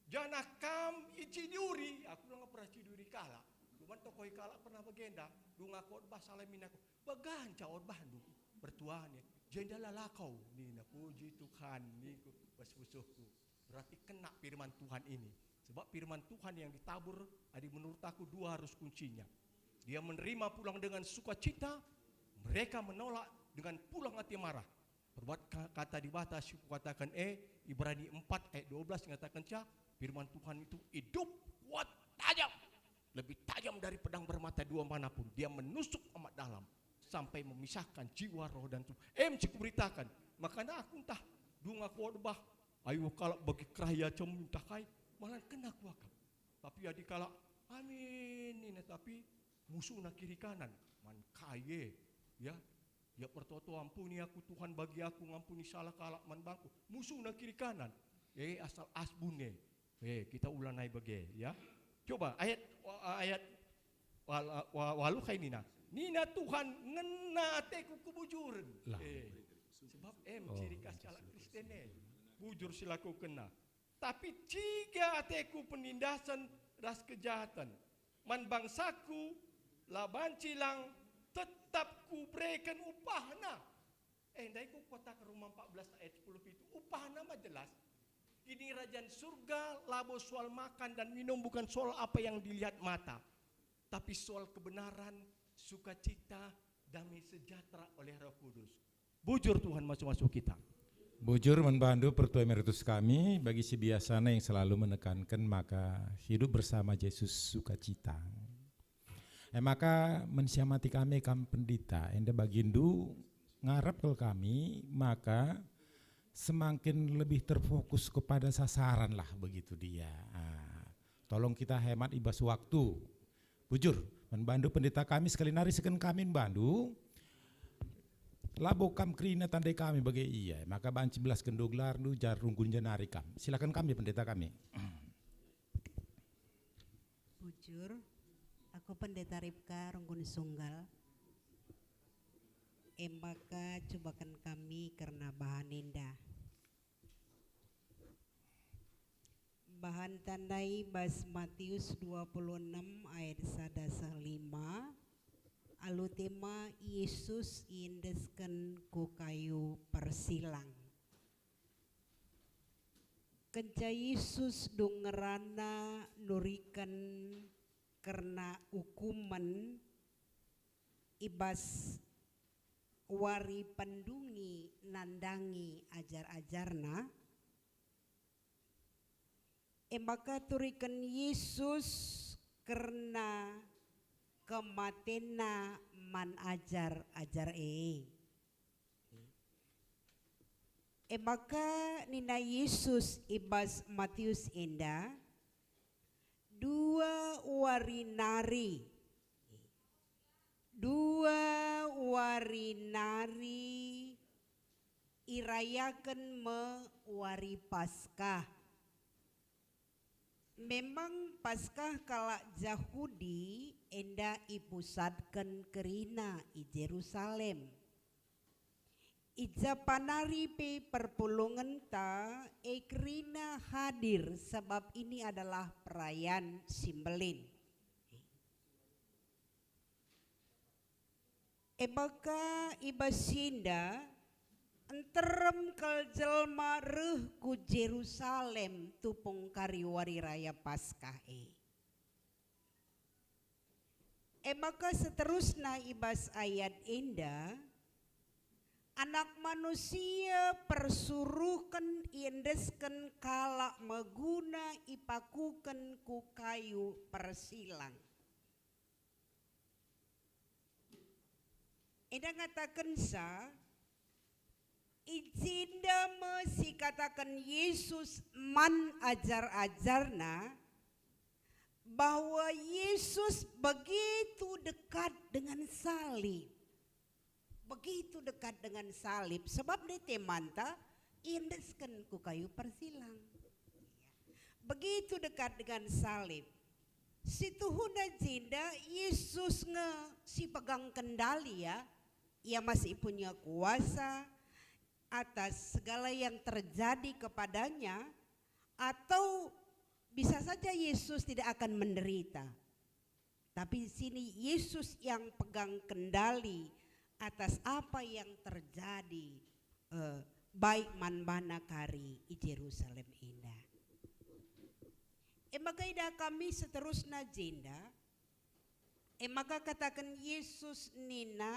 Janah kam iciduri. Ulang pernah ciduri kalak, cuman tokohi kalak pernah bagenda, dungak khotbah salah min aku. Baganca khotbahndu, pertuan e, jenda la lakau, nina, puji Tuhan, ningku, bas pusuhku. Berarti kena firman Tuhan ini. Sebab firman Tuhan yang ditabur, adi menurut aku dua harus kuncinya. Dia menerima pulang dengan sukacita, mereka menolak dengan pulang hati marah. Perbuat ka-, kata Dibata si kukataken e, Ibrani empat ayat dua belas ngatakenca, firman Tuhan itu idup, kuat, tajam, lebih tajam dari pedang bermata dua manapun. Dia menusuk amat dalam sampai memisahkan jiwa, roh, dan tubuh. Em si kuberitaken, makana aku ntah dungak khotbah, ayo kalak bagi kerah iacem ntah kai, malah kena kuakap. Tapi adi kalak, "Amin," nina, tapi musuhna kiri kanan, man kai e, ya, ya pertoto, "Ampuni aku Tuhan, bagi aku, ngampuni salah kalak man bangku." Musuhna kiri kanan, e, asal asbun e. E, kita ulanai bage, ya. Coba ayat, wa-, ayat wal-, wa-, waluh kai nina. Nina Tuhan, "Ngena ateku kebujuren." Lah. E, sebab em Oh, ciri khas kalak Kristen e. Bujur si lakokenna. Tapi ciga ateku penindasen ras kejahaten. Man bangsaku la banci lang tetap kubereken upahna. Eh, ndai kukataken Roma empat belas ayat sepuluh pitu. Upahna ma jelas. Kinirajan surga labo soal makan dan minum, bukan soal apa yang dilihat mata, tapi soal kebenaran, sukacita, damai sejahtera oleh Roh Kudus. Bujur Tuhan masu-masu kita. Bujur man bandu pertua emeritus kami, bagi si biasana yang selalu menekankan maka hidup bersama Jesus sukacita. E maka mensiamati kami kam pendeta, enda bagindu ngarap kal kami maka semakin lebih terfokus kepada sasaran lah begitu dia. Ah, tolong kita hemat i bas waktu. Bujur, man bandu pendeta kami sekali nari seken kami man bandu. Labo kam kerina tandai kami bage ia, maka banci belasken gelarndu jar runggun jenari kam. Silakan kami pendeta kami. Bujur, aku Pendeta Ripka, runggun Sunggal. E maka cubaken kami kerna bahan enda. Bahan tandai bas Matius dua puluh enem ayat sada seh lima, alu tema Yesus iendesken ku kayu persilang. Kenca Yesus dung ngerana nuriken kerna ukumen i bas wari pendungi nandangi ajar-ajarNa, e maka turiken Yesus kerna kematenNa man ajar-ajar e. E maka nina Yesus i bas Matius enda, "Dua wari nari, dua wari nari irayaken me wari Paskah." Memang Paskah kalak Jahudi enda ipusatken kerina i Jerusalem. I ja panari pe perpulungenta, e kerina hadir, sabap ini adalah perayan si mbelin. E maka i bas si enda, nterem kal jelma reh ku Jerusalem tupung kari Wari Raya Paskah e. E maka seterusna i bas ayat enda, Anak Manusia persuruhken iendesken kalak meguna ipakuken ku kayu persilang. Enda ngatakenca, i jenda me sikataken Yesus man ajar-ajarNa, bahwa Yesus begitu dekat dengan salib. Begitu dekat dengan salib, sebab nde temanta iendesken ku kayu persilang. Begitu dekat dengan salib. Situhuna jenda Yesus nge si pegang kendali, ya. Ia masih punya kuasa atas segala yang terjadi kepadanya, atau Bisa saja Yesus tidak akan menderita, tapi sini Yesus yang pegang kendali atas apa yang terjadi, eh, baik man bana kari i Jerusalem enda. E maka idah kami seterusna jenda, e maka kataken Yesus nina,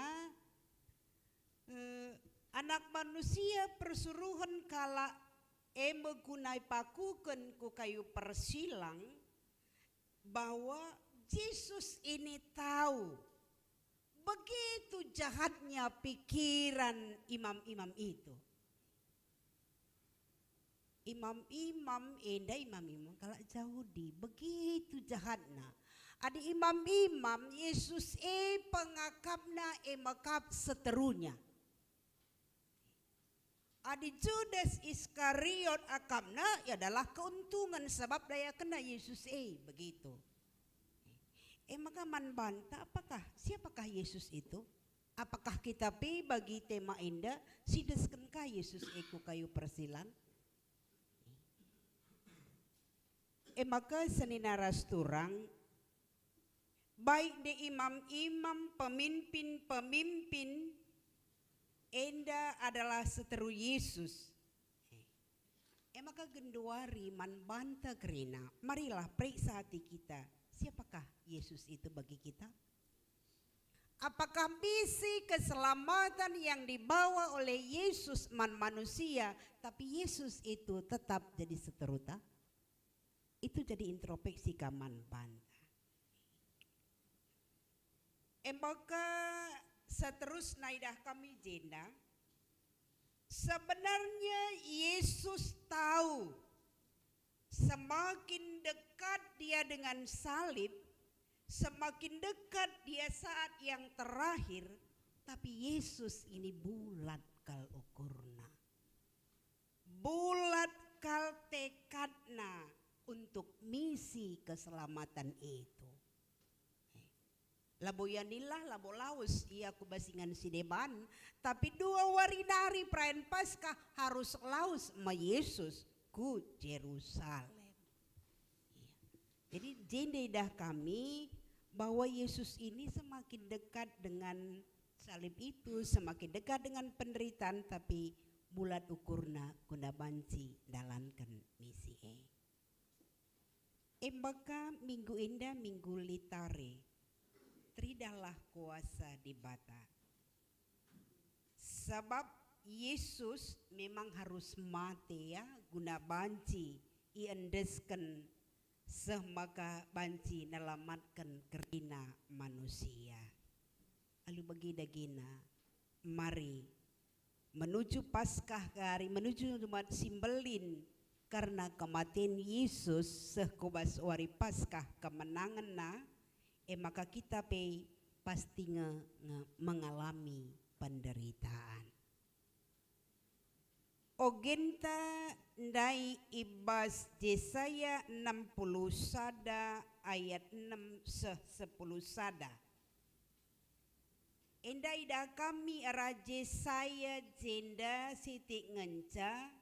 eh, Anak Manusia persuruhen kalak e me guna ipakuken ku kayu persilang, bahwa Jesus ini tahu begitu jahatnya pikiran imam-imam itu. Imam-imam enda, imam-imam kalak Jahudi, begitu jahatna. Adi imam-imam, Yesus e pengakapna e mekap seterunya. Adi Judas Iskariot akapna, ia adalah keuntungan sebab dayakenna Yesus e, begitu. E maka man banta, apakah, siapakah Yesus itu? Apakah kita pe bagi tema enda sidesken ka Yesus e ku kayu persilang? E maka senina ras turang, baik nde imam-imam, pemimpin-pemimpin, enda adalah seteru Yesus. E maka genduari man banta kerina, marilah periksa hati kita, siapakah Yesus itu bagi kita? Apakah misi keselamatan yang dibawa oleh Yesus man manusia, tapi Yesus itu tetap jadi seteruta? Itu jadi introspeksi ka man banta. E maka seterusna idah kami jenda, sebenarnya Yesus tahu semakin dekat dia dengan salib, semakin dekat dia saat yang terakhir, tapi Yesus ini bulat kal ukurna. Bulat kal tekadna untuk misi keselamatan itu. Labo ia ninlah, labo lawes ia ku bas ingan si deban, tapi dua wari nari perayan Paskah arus lawes me Yesus ku Jerusalem. Iya. Jadi, jenda idah kami bahwa Yesus ini semakin dekat dengan salib itu, semakin dekat dengan penderitaan, tapi bulat ukurna guna banci dalanken misi e. E maka minggu enda minggu Litare, teridahlah kuasa Dibata. Sabap Yesus memang harus mate, ya, guna banci iendesken seh maka banci nelamatken kerina manusia. Alu bagi dagina, mari menuju Paskah kari, menuju Jumat si Mbelin, kerna kematen Yesus seh ku bas wari Paskah kemenangenNa, e maka kita pe pasti nge, nge mengalami penderitaan. Ogenta ndai i bas Jesaya enam puluh sada ayat enam seh sepuluh sada. Enda idah kami arah Jesaya jenda sitik ngenca,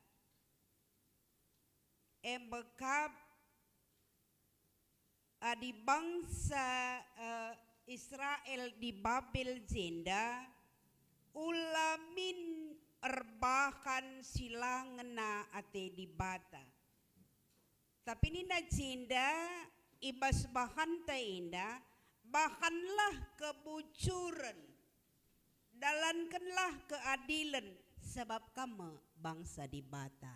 e mekap adi bangsa, eh, Israel di Babel jenda, ula min erbahan si la ngena ate Dibata. Tapi nina jenda i bas bahanta enda, bahanlah kebujuren, dalankenlah keadilen, sabap kam me bangsa Dibata.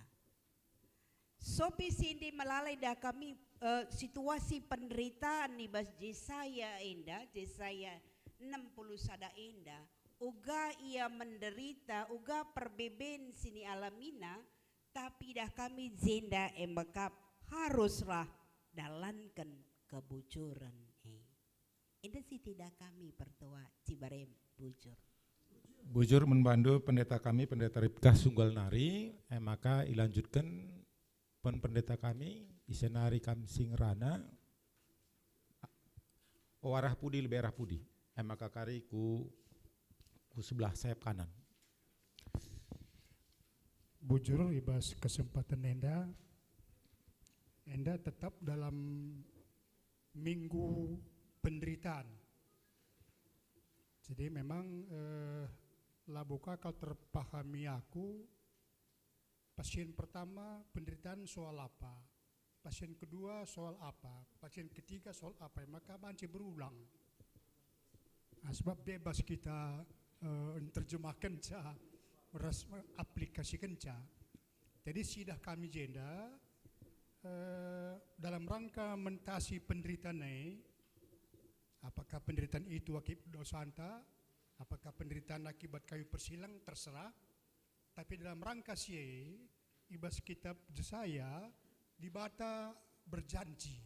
Sopi sindi melalai dah kami, eh, situasi penderitaan i bas Jesaya enda, Jesaya enam puluh sada enda, uga ia menderita, uga perbeben si nialamina, tapi dah kami jenda e mekap haruslah dalanken kebujuren e. Enda si tidak kami pertua Cibarem bujur. Bujur man bandu pendeta kami, Pendeta Ripkah Sunggal nari, e maka ilanjutken pen pendeta kami, ise nari kam si ngerana, o arah pudi lebe arah pudi, e maka kari ku, ku sebelah sayap kanan. Bujur i bas kesempatan enda, Enda tetap dalam minggu penderitaan. Jadi memang, eh, labo ka kal terpahami aku, pasien pertama penderitaan soal apa, pasien kedua soal apa, pasien ketiga soal apa, maka banci berulang. Nah, sebab bebas kita, eh, nerjemahkenca ras aplikasikenca. Jadi sidah kami jenda, eh, dalam rangka mentasi penderitaan e, apakah penderitaan itu akibat dosanta, apakah penderitaan akibat kayu persilang, terserah. Tapi dalam rangka si e, i bas kitab Jesaya, Dibata berjanji.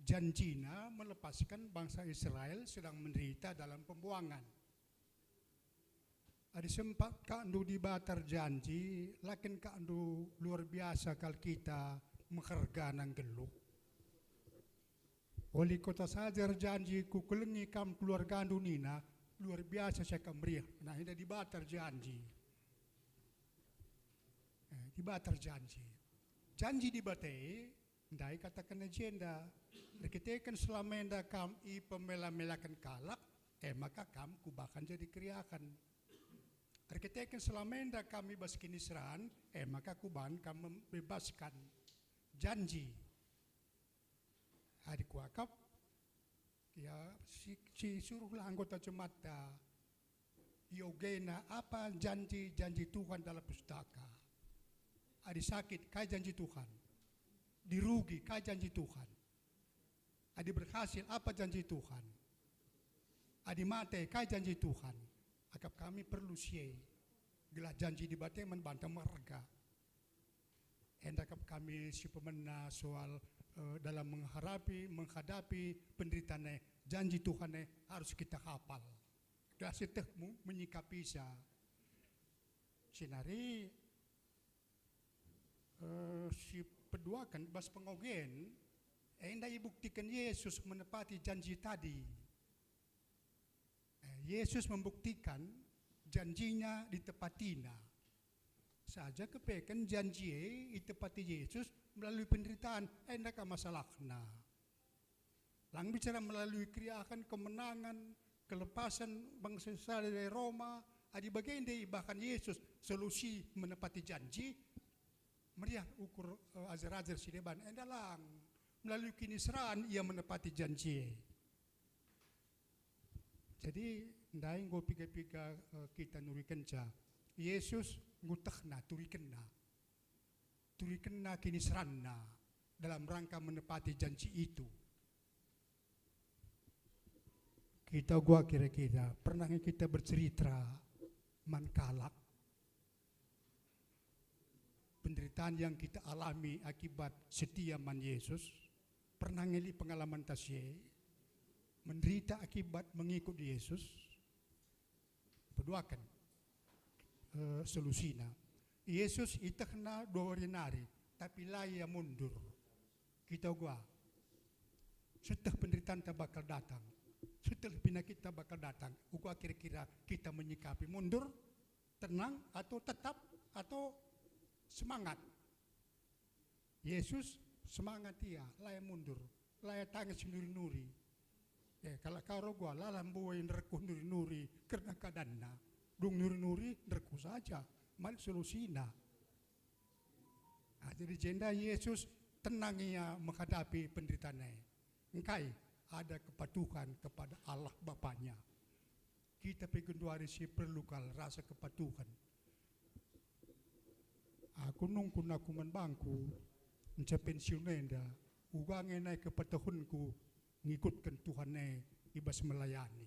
Janjina melepaskan bangsa Israel sedang menderita dalam pembuangan. Adi sempat kakndu Dibata erjanji, la kin kakndu luar biasa kal kita meherga nang nggeluh. Oli kota saja erjanji, kukelengi kam keluargandu nina, luar biasa siakap meriah. Nah, enda Dibata erjanji. Eh, Dibata erjanji. Janji Dibata e, ndai katakenna jenda, erkiteken selama enda kam ipemela-melaken kalak, e maka kam kubahan jadi keriahen. Erkiteken selama enda kam i bas kiniseran, e maka kubahan kam mem-, bebaskan. Janji. Adi kuakap, ya, si, si suruhlah anggota jemaat iogena apa janji-janji Tuhan dalam pustaka. Adi sakit, kai janji Tuhan? Adi rugi, kai janji Tuhan? Adi berhasil, apa janji Tuhan? Adi mate, kai janji Tuhan? Akap kami perlu si e, gelah janji Dibata man banta merga. Enda kap kami si pemena soal, eh, dalam mengharapi, menghadapi penderitaan e, janji Tuhan e harus kita hafal. Gelah sieteh mu-, menyikapisa. Sinari, eh, si peduaken bas pengogen, enda ibuktiken Yesus menepati janji tadi. Eh, Yesus membuktikan janjinya ditepatiNa. Saja kepeken janji e itepati Yesus melalui penderitaan, enda ka masalahna. Lang bicara melalui keriahen, kemenangan, kelepasan bangsa Israel dari Roma, adi bagenda ibahan Yesus solusi menepati janji, meriah ukur, eh, ajar-ajar si deban, enda lang. Melalui kiniseran ia menepati janji e. Jadi, ndai enggo piga-piga, eh, kita nurikenca. Yesus ngutehna, turikenna. Turikenna kiniseranna dalam rangka menepati janji itu. Kita gua kira-kira, pernah nge kita bercerita man kalak penderitaan yang kita alami akibat setia man Yesus? Pernah nge lit pengalamanta si e? Menderita akibat mengikut Yesus? Peduaken, eh, solusina. Yesus itehna dua wari nari, tapi la ia mundur. Kita gua, sieteh penderitanta bakal datang, sieteh penyakitenta bakal datang, uga kira-kira kita menyikapi, mundur, tenang, atau tetap, atau semangat? Yesus semangat ia, la ia mundur, la ia tangis nuri-nuri. Eh, kalak Karo gua, la lah mbue nderkuh nuri-nuri kerna keadaanna. Dung nuri-nuri, nderkuh saja, man lit solusina. Ah, jadi jenda Yesus tenang ia menghadapi penderitaan e. Engkai? Ada kepatuhan kepada Allah Bapanya. Kita pe genduari si perlu kal rasa kepatuhan. Aku nungkun aku man bangku, nca pensiun enda, uga nge nai kepatuhenku ngikutken Tuhan e i bas melayani.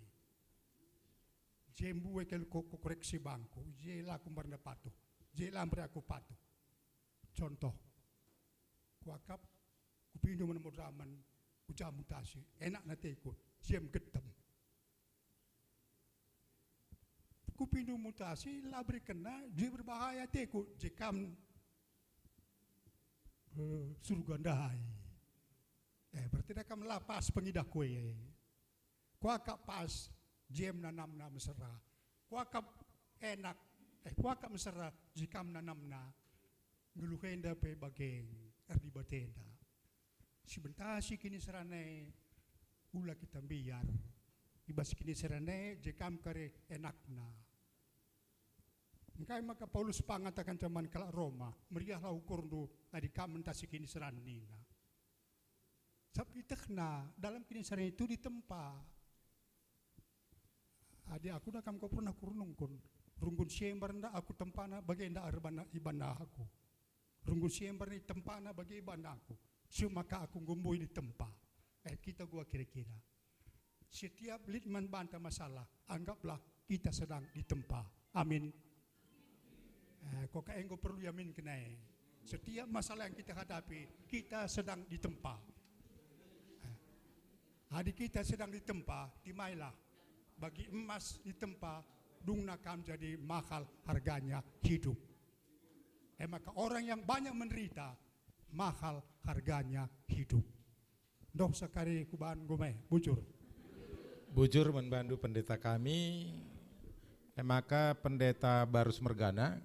Je mbue kal ku, kukoreksi bangku, je la aku mbarenda patuh, je la mbere aku patuh. Contoh, kuakap, kupindu man Madraman, ku ja mutasi, enak na ateku, je menggetem. Kupindu mutasi, la berikenna, je berbahaya ateku, je kam, eh, surga ndai. Eh, berarti da kam la pas pengidahku e. Kuakap pas, je nanamna mesera. Kuakap enak, eh, kuakap mesera, je kam nanamna. Nggeluh enda pe bage erdibatenda. Sibentasi kiniseran e, ula kita mbiar. I bas kiniseran e je kam kari enakna. Engkai maka Paulus pangataken man kalak Roma, "Meriahlah ukurndu adi kam mentasi kiniseran," nina. Sabap ietehna dalam kiniseran itu ditempa. Adi aku da kam kau pernah kurunungkun, runggun si ember nda aku tempana, bage nda erbanna ibanna aku. Runggun si ember ni tempana bage ibanna aku. Si maka aku enggo mbue ditempa. Eh, kita gua kira-kira. Setiap lit man banta masalah, anggaplah kita sedang ditempa. Amin. Eh, kok enggo perlu iaminken e. Setiap masalah yang kita hadapi, kita sedang ditempa. Eh, adi kita sedang ditempa, timailah. Bagi emas ditempa, dungna kam jadi mahal harganya hidup. Eh, maka orang yang banyak menderita, mahal harganya hidup. Doh sekali kuban gume, bujur. Bujur man bandu pendeta kami. E maka pendeta Barus Mergana.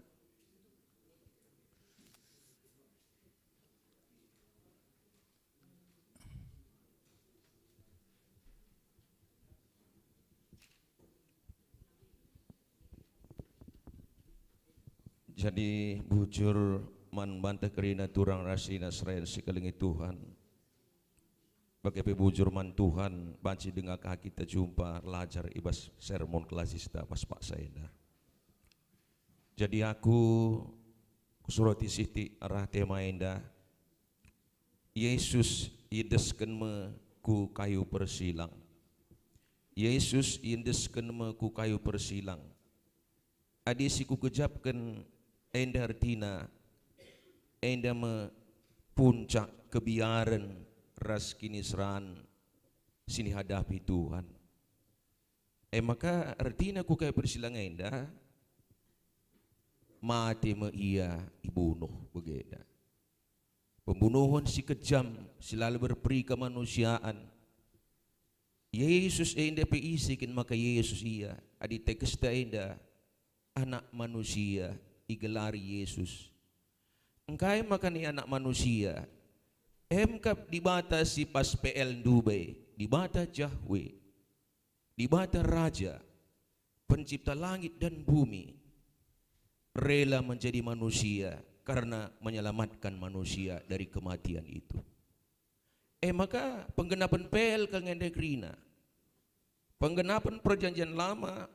Jadi bujur man banta kerina turang rasina serayan si kelengi Tuhan. Bage pe bujur man Tuhan, banci denga ka kita jumpa erlajar i bas sermon kelasista pas paksa enda. Jadi aku kusurati sitik arah tema enda, Yesus iendesken me ku kayu persilang. Yesus iendesken me ku kayu persilang. Adi si kugejapken enda ertina, enda me puncak kebiaren ras kiniseran si ihadapi Tuhan. E maka ertina ku kayu persilang enda, mate me ia ibunuh bagenda. Pembunuhen si kejam, si la berperi kemanusiaan. Yesus enda pe ise kin maka Yesus ia, adi tekesta enda, Anak Manusia igelari Yesus. Engkai maka ni Anak Manusia? Em kap Dibata si pas P L ndube, Dibata Jahwe, Dibata Raja, Pencipta langit dan bumi, rela menjadi manusia karena menyelamatkan manusia dari kematian itu. E maka penggenapen P L kal nge enda kerina. Penggenapen Perjanjian Lama,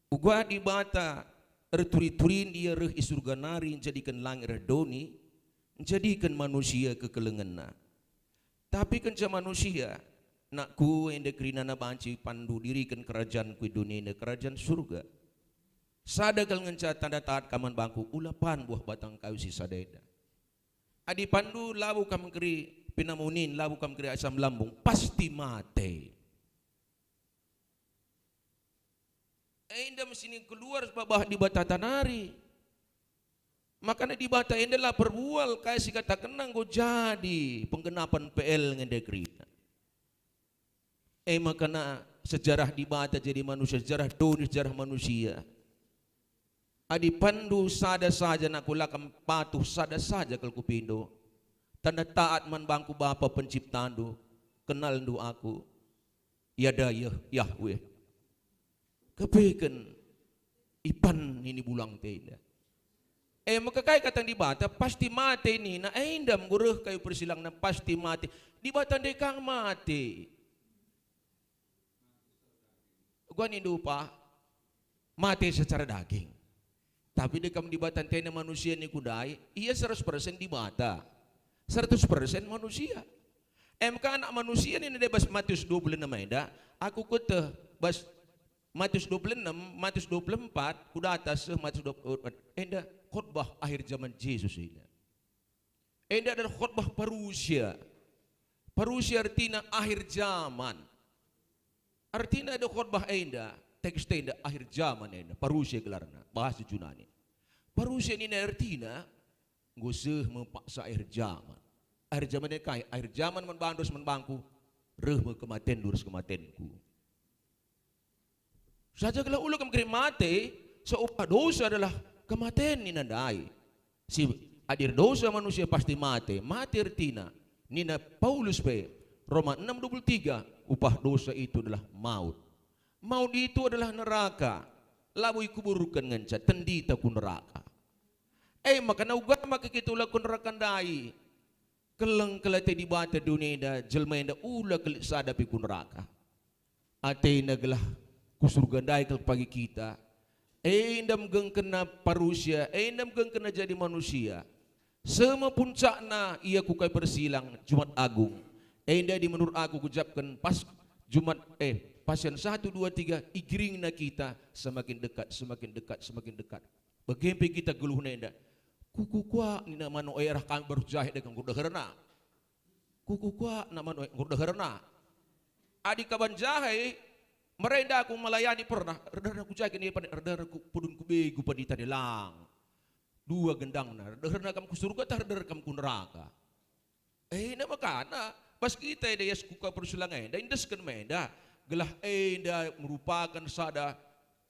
uga Dibata erturi-turin ia reh i Surga nari njadiken langit reh doni, njadiken manusia kekelengenna. Tapi kenca manusia, nakku, enda kerinana banci panndu diriken kerajanku i dunia enda, kerajan Surga. Sada kal ngenca tanda taat kam man bangku, ula pan buah batang kayu si sada enda. Adi panndu labo kam keri pinamunin, labo kam keri asam lambung, pasti mate. Enda me si keluar babah Dibata nari. Makana Dibata enda la perbual kai si katakenna enggo jadi penggenapen P L nge enda kerina. E makana sejarah Dibata jadi manusia, sejarah doni, sejarah manusia. Adi panndu sada saja nakku la kam patuh, sada saja kal kupindo. Tanda taat man bangku Bapa Penciptandu, kenalndu aku. Iada Yah-, Yahweh. Kepeken ipan nini bulang tenda. E maka kai kata Dibata, pasti mate nina, enda enggo reh kayu persilangna pasti mate. Dibata ndekah mate. Gua nindu pa, mate secara daging. Tapi dekam Dibata ntena manusia ni kudai, ia seratus persen Dibata, seratus persen manusia. Em ka Anak Manusia nina debas Matius dua puluh enam enda, aku kueteh bas Matius dua puluh enam, Matius dua puluh empat, ku datas seh Matius dua puluh empat. Enda khotbah akhir zaman Jesus enda. Enda adalah khotbah parusia. Parusia artina akhir zaman. Artina enda khotbah enda, teks enda akhir zaman enda, parusia gelarna, bahasa Junani. Parusia nina artina, enggo seh me paksa akhir zaman. Akhir zaman enda kai? Akhir zaman man bandu ras man bangku, reh me kematenndu ras kematenku. Saja gelah ula kam keri mate, seupah dosa adalah kematen nina ndai. Si Adi erdosa manusia pasti mate. Mate ertina, nina Paulus pe, Roma enam dua puluh tiga, upah dosa itu adalah maut. Maut itu adalah neraka, labo ikuburken ngenca, tendita ku neraka. E maka na uga maka kita ula ku neraka ndai? Keleng kal ate Dibata doni enda, jelma enda ula kal lit sada pe ku neraka. Atena gelah ku Surga ndai kal pagi kita. Enda megengkenna parusia, enda megengkenna jadi manusia. Seh me puncakna ia ku kayu persilang, Jumat Agung. Enda adi menurut aku kuucapken pas Jumat, eh, Pasian satu, dua, tiga, igiringna kita semakin dekat, semakin dekat, semakin dekat. Bage pe kita geluhna enda. Kukukuak nina mano e arah kami baruh jahe dekah enggo deherna. Kukukuak nina mano e enggo deherna. Adi kaban jahe, merenda aku melayani pernah, erdeherna ku jahe kin ia pandita, erdeherna ku pudun ku begu pandita nina lang. Dua gendangna, erdeherna kam ku Surga tah erdeher kam ku neraka. Enda makana, bas kita enda ias kuka persilang enda, iendesken me enda, gelah enda merupaken sada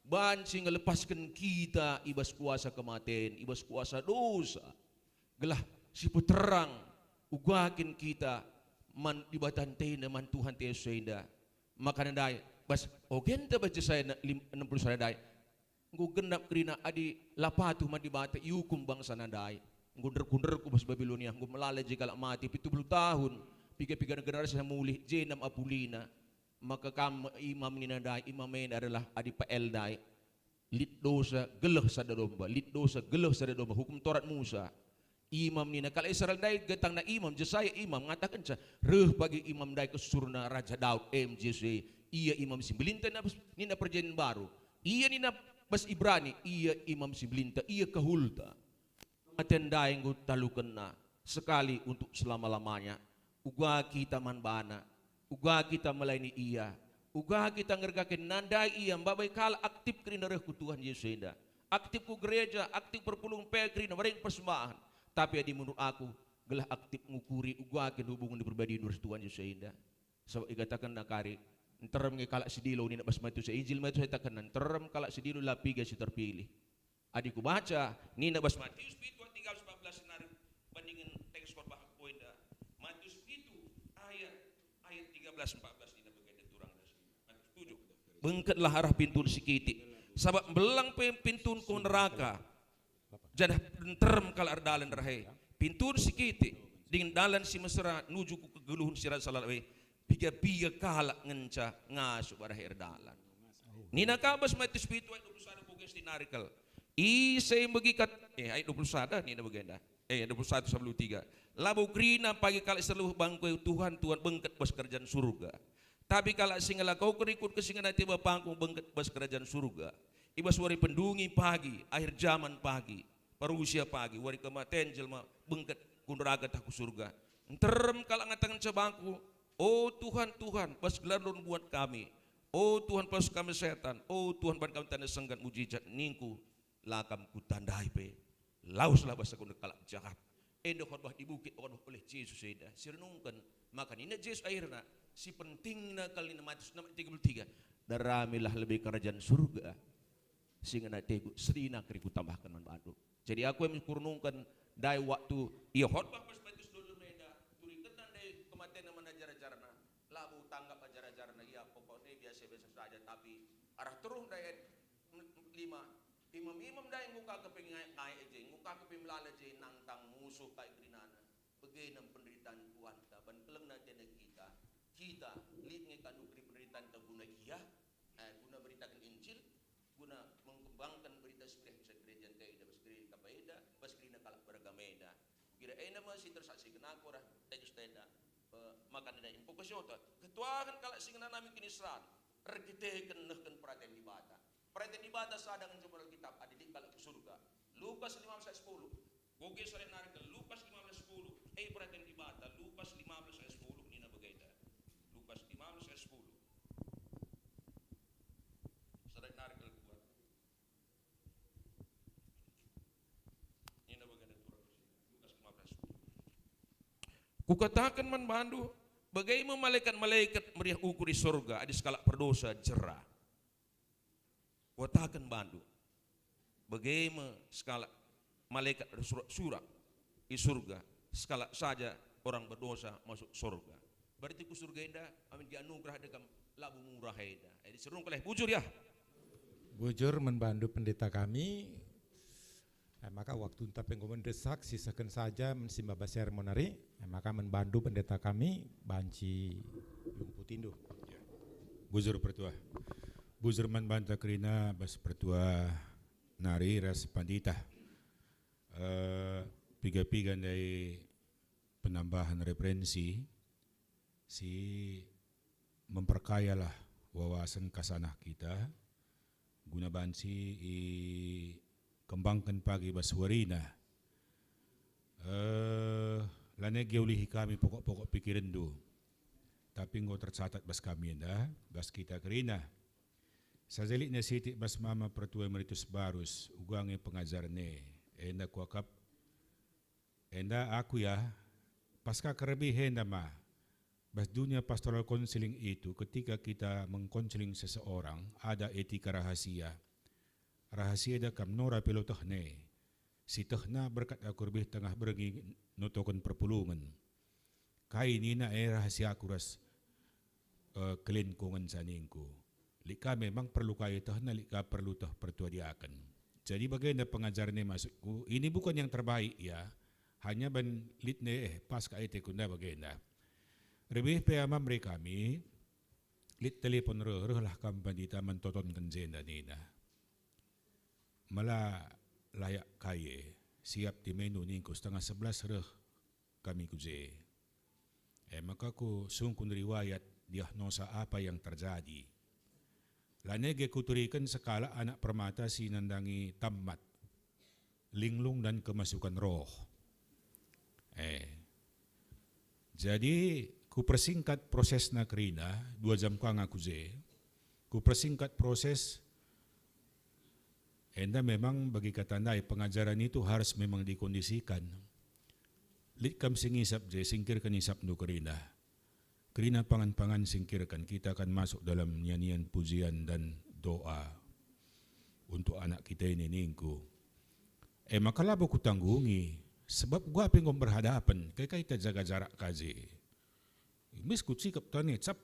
banci ngelepasken kita i bas kuasa kematen, i bas kuasa dosa. Gelah sipeterang uga kin kita man Dibata ntena, man Tuhan Jesus enda. Makana ndai, bas ogenta bas Jesaya ne-, lim-, enam puluh sada ndai, enggo genap kerina adi la patuh man Dibata iukum bangsana ndai. Enggo nderku-nderku bas Babilonia, enggo melala je kalak mate pitu puluh tahun, piga-piga generasi mulih, jenam apulina. Maka kam imam nina ndai, imam enda adalah adi P L ndai. Lit dosa, geleh sada domba, lit dosa, geleh sada domba, hukum Torat Musa. Imam nina kalak Israel ndai, getangna imam, Jesaya imam, ngatakenca, reh pagi imam ndai kesusurna Raja Daud, em Jesus e. Ia imam si mbelinta nina, nina Perjanjian Baru. Ia nina bas Ibrani, ia imam si mbelinta, ia kehulta. Kematen ndai enggo talukenna sekali untuk selama-lamanya. Uga kita man bana, uga kita melayani ia, uga kita ngergaken nandai ia, mbabai kalak aktif kerina reh ku Tuhan Jesus enda. Aktif ku gereja, aktif perpulungen pe kerina mereng persembahan. Tapi adi menurut aku, gelah aktif ngukuri uga kin hubungen ni pribadindu ras Tuhan Jesus enda. Sabap ikatakenna kari, nterem nge kalak si dilo nina bas Matius e, Injil Matius e ikatakenna, nterem kalak si dilo la piga si terpilih. Adi kubaca, nina bas Matius pitu ayat tiga belas empat belas nari bandingen teks khotbah aku enda. Matius pitu ayat, ayat tiga belas empat belas nina bagenda turang das. Matius tujuh. Bengketlah arah pintun si kitik, sabap mbelang pe pintun ku neraka. Janah nterem kalak erdalan rahe. Pintun si kitik, dingen dalan si mesera nuju ku kegeluhen si rasa lalap e, piga-piga kalak ngenca ngasup rahe erdalan. Nina ka bas Matius pitu ayat dua puluh sada, kuga si nari kal. Ise megi kat-, eh, ayat dua puluh sada nina bagenda. Eh, ayat dua puluh satu sampai dua puluh tiga. Labo kerina pagi kalak si erlebuh bangku e, "Tuhan, Tuhan," bengket bas kerajaan Surga. Tapi kalak si ngelakoken rikutken si ngena ate Bapangku bengket bas kerajaan Surga. I bas wari pendungi pagi, akhir jaman pagi, parusia pagi, wari kematen jelma bengket ku neraka tah ku Surga. Nterem kalak ngatakenca bangku, "O Tuhan, Tuhan, bas gelarNdu ernubuat kami. O Tuhan, pasuh kami setan. O Tuhan, ban kami tanda senggan mujijat." Ningku, "La kam kutandai pe. Laweslah bas aku nina kalak jahat." Enda khotbah di bukit, khotbah oleh Jesus enda. Si renungken, maka nina Jesus akhirna, si pentingna kal nina Matius enam ayat tiga puluh tiga, "Daramilah lebe kerajaan Surga si ngena ateku, senina kari kutambahken man bandu." Jadi aku em kurenungken ndai waktu ia khotbah bas Matius dua puluh enda, turikenna ndai kematenna man ajar-ajarna, labo tanggap ajar-ajarna, ia pokokna biasa-biasa saja, tapi arah teruh ndai ayat lima, imam-imam ndai enggo ka kepe ngaik-ngaik i je, enggo ka kepe melala i je nangtang musuh kai kerinana. Bage nge penderitaan Tuhanta, ban kelengna atena kita. Kita, lit nge ka nukuri penderitanta guna ia, eh, guna beritaken Injil, guna mengkembangken Berita Si Meriah i bas gereja enda, bas gereja kapa enda, bas kerina kalak beragama enda. Kira enda me si tersaksiken aku arah teks enda, eh, maka enda impokasi ota. Ketuahen kalak si ngenanami kiniseran, erkiteken nehken peraten Dibata. Peraten Dibata sada ngenca man Alkitab, adi lit kalak ku Surga. Lukas lima belas ayat sepuluh. Kuga si nari kal Lukas lima belas sepuluh. Eh, peraten Dibata, Lukas lima belas ayat sepuluh nina bagenda. Lukas lima belas ayat sepuluh. Si nari kal kuat. Nina bagenda turang. Lukas lima belas sepuluh. Kukataken man bandu, bage me malekat-malekat meriah ukur i Surga adi sekalak perdosa jera. Kuataken bandu, bage me sekalak malekat ersurak-surak, i surga, sekalak saja orang berdosa masuk surga. Berarti ku surga enda, amin gia anugerah dekam labo murah enda. Jadi seru kalak bujur ya. Bujur man bandu pendeta kami. Eh, maka waktunta pe enggo mendesak, sisehken saja man si maba sermon nari. Eh, maka man bandu pendeta kami banci iumputindu. Ya. Bujur pertua. Bujur man banta kerina bas pertua nari ras pandita. Eh, piga-piga ndai penambahan referensi si memperkayalah wawasen kasanah kita, guna banci ikembangken pagi bas warina. Eh, lanai gia ulihi kami pokok-pokok pikirenndu, tapi enggo tercatat bas kami enda, bas kita kerina. Saja lit nai sitik bas mama pertua emeritus Barus, uga nge pengajaren e, enda kuakap. Enda aku ya, pas ka kerebih enda ma. Bas dunia pastoral counseling itu, ketika kita mengkonseling seseorang, ada etika rahasia. Rahasia enda kam nora pe lo tehna e. Si tehna berkat aku rebih tengah berngi notoken perpulungen. Kai nina e rahasiaku ras, eh, kelenku ngenca ningku. Lit ka memang perlu kai tehna, lit ka perlu teh pertua diaken. Jadi bagenda pengajaren e maksudku, ini bukan yang terbaik ya, hanya ban lit ne, eh, pas ka ate kunda bagenda. Rebih pe ama mere kami, lit telepon reh, rehlah kam pandita mentotonken jenda nina. Mela layak kai e, siap timenu ningku, setengah sebelas reh kami ku je. E maka kusungkun riwayat diahnosa apa yang terjadi. Lanai ge kuturiken sekalak anak permata si nandangi tammat, linglung dan kemasukan roh. Eh. Jadi, kupersingkat prosesna kerina, dua jam ka aku je. Kupersingkat proses, enda memang bagi kata ndai pengajaren itu harus memang dikondisikan. Lit kam si ngisap je, singkirken isapndu kerina. Kerina pangan-pangan singkirken, kita akan masuk dalam nyanyian pujian dan doa untuk anak kita ini ningku. E maka labo kutanggungi, sebab gua pe enggo berhadapen, kai-kai ta jaga jarak ka je. Mis kucikep tane cap.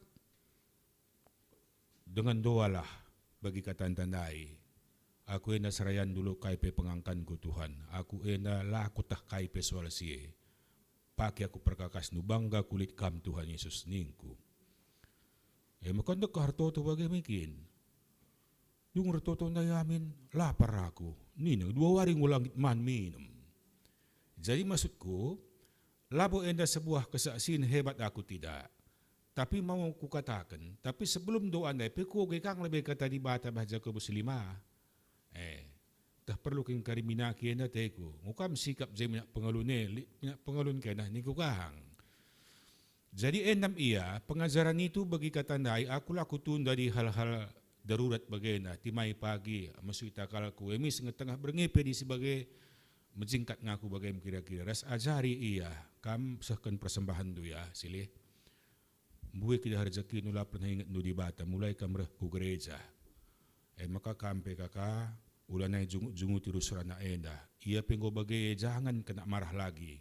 Dengan doalah bagi katanta ndai. Aku enda serayan dulu kai pe pengangkanku, Tuhan. Aku enda la kuteh kai pe soal si e. Pake aku perkakasNdu, bangga kulit Kam, Tuhan Yesus, ningku. E maka ndekah ertoto bage me kin. Dung ertoto ndai amin, lapar aku. Nina, dua wari enggo la nggit man minem. Jadi maksudku, labo enda sebuah kesaksian hebat aku tidak. Tapi mau kukataken, tapi sebelum doa ndai pe kuoge kang lebe kata Dibata bah Jakobus lima. Eh, tah perlu kin kari minaki enda teku. Ngukam sikap je minyak pengalun e, li-, minyak pengalun kena ningku kang. Jadi endam ia, pengajaren itu bagi kata ndai, aku la kutunda di hal-hal darurat bagenda, timai pagi, mesui takalku, emis nge tengah berngi pe di si bage, mejingkat ngaku bage kira-kira, ras ajari ia, kam sehken persembahenndu ya, silih. Mbue kidahar rejekindu la pernah ingetndu Dibata, mulai kam reh ku gereja. E maka kam pe kaka, ulanai jungut-junguti rusur anak enda. Ia pe enggo bage, jangan kena marah lagi.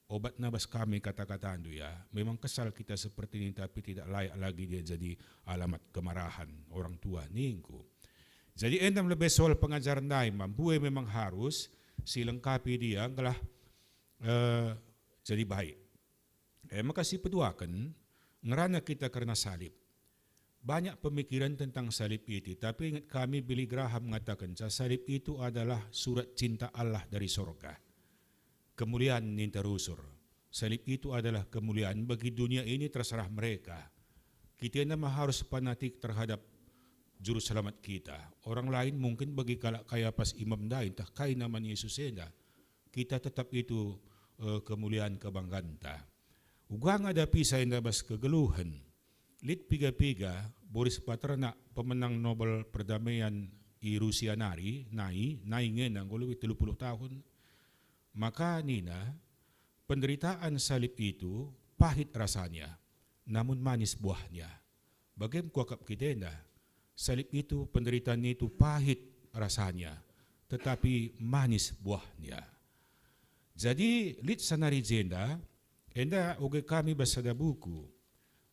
Obatna bas kami kata-katandu ya, memang kesal kita seperti ini, tapi tidak layak lagi dia jadi alamat kemarahan orang tua, ningku. Jadi endam lebe soal pengajaren ndai, ma mbue memang harus silengkapi dia, gelah, eh, jadi baik. E maka sipeduaken, ngerana kita kerna salib. Banyak pemikiran tentang salib itu, tapi inget kami, Billy Graham mengatakenca salib itu adalah surat cinta Allah dari sorga. Kemuliaan ninta rusur. Salib itu adalah kemuliaan bagi dunia ini, terserah mereka. Kita enda ma harus fanatik terhadap Juru Selamat kita. Orang lain mungkin bagi kalak Kayapas imam ndai, ntah kai naman Yesus enda. Kita tetap itu, eh, kemuliaan kebangganta. Uga ngadapisa enda bas kegeluhen. Lit piga-piga, Boris Paternak, pemenang Nobel Perdamaian i Rusia nari, nai, nai ngena enggo lebih telu puluh tahun. Maka nina, penderitaan salib itu pahit rasanya, namun manis buahnya. Bage me kuakap kita enda, salib itu, penderitaan itu pahit rasanya, tetapi manis buahnya. Jadi lit sanari jenda, enda oge kami bas sada buku.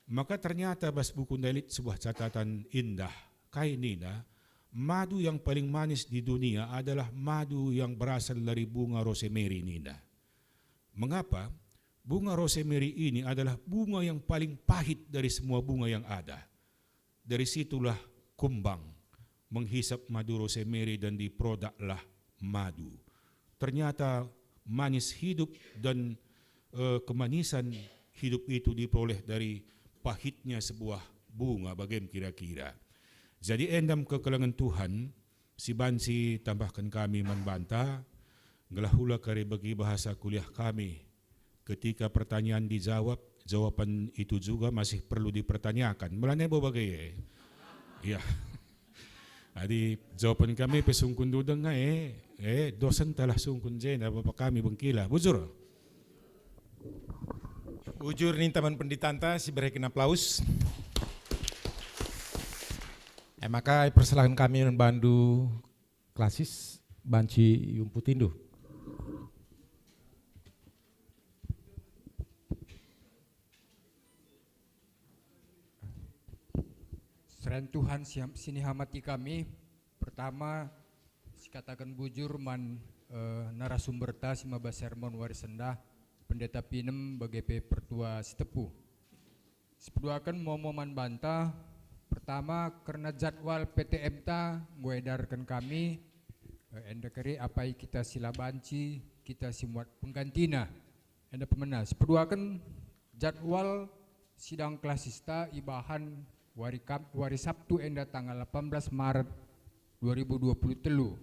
Maka ternyata bas buku ndai lit sebuah catatan indah. Kai nina? Madu yang paling manis di dunia adalah madu yang berasal dari bunga rosemary, nina. Mengapa? Bunga rosemary ini adalah bunga yang paling pahit dari semua bunga yang ada. Dari situlah kumbang menghisap madu rosemary dan diproduklah madu. Ternyata manis hidup dan, eh, kemanisan hidup itu diperoleh dari pahitnya sebuah bunga, bagem kira-kira. Jadi endam kekelengen Tuhan, si banci tambahken kami man banta, gelah ula kari bagi bahasa kuliah kami. Ketika pertanyaan dijawab, jawaban itu juga masih perlu dipertanyakan. Melane bo bage e? Ya. Adi jawaban kami pe sungkun dudeng e, eh, dosen telah sungkun jenda bapa kami bengkila. Bujur. Bujur ninta man penditanta, sibereken aplaus. E maka ipersilaken kami man bandu klasis banci iumputindu. Serayan Tuhan si ham-, si nihamati kami, pertama, sikataken bujur man, eh, narasumberta si maba sermon wari sendah, Pendeta Pinem bage pe Pertua Sitepu. Sipeduaken momo man banta, pertama, kerna jadwal P T M-ta enggo edarken kami, eh, enda kari apai kita si la banci, kita si muat penggantina. Enda pemena, sipeduaken jadwal sidang klasista ibahan wari Kam-, wari Sabtu enda tanggal delapan belas Maret dua ribu dua puluh telu.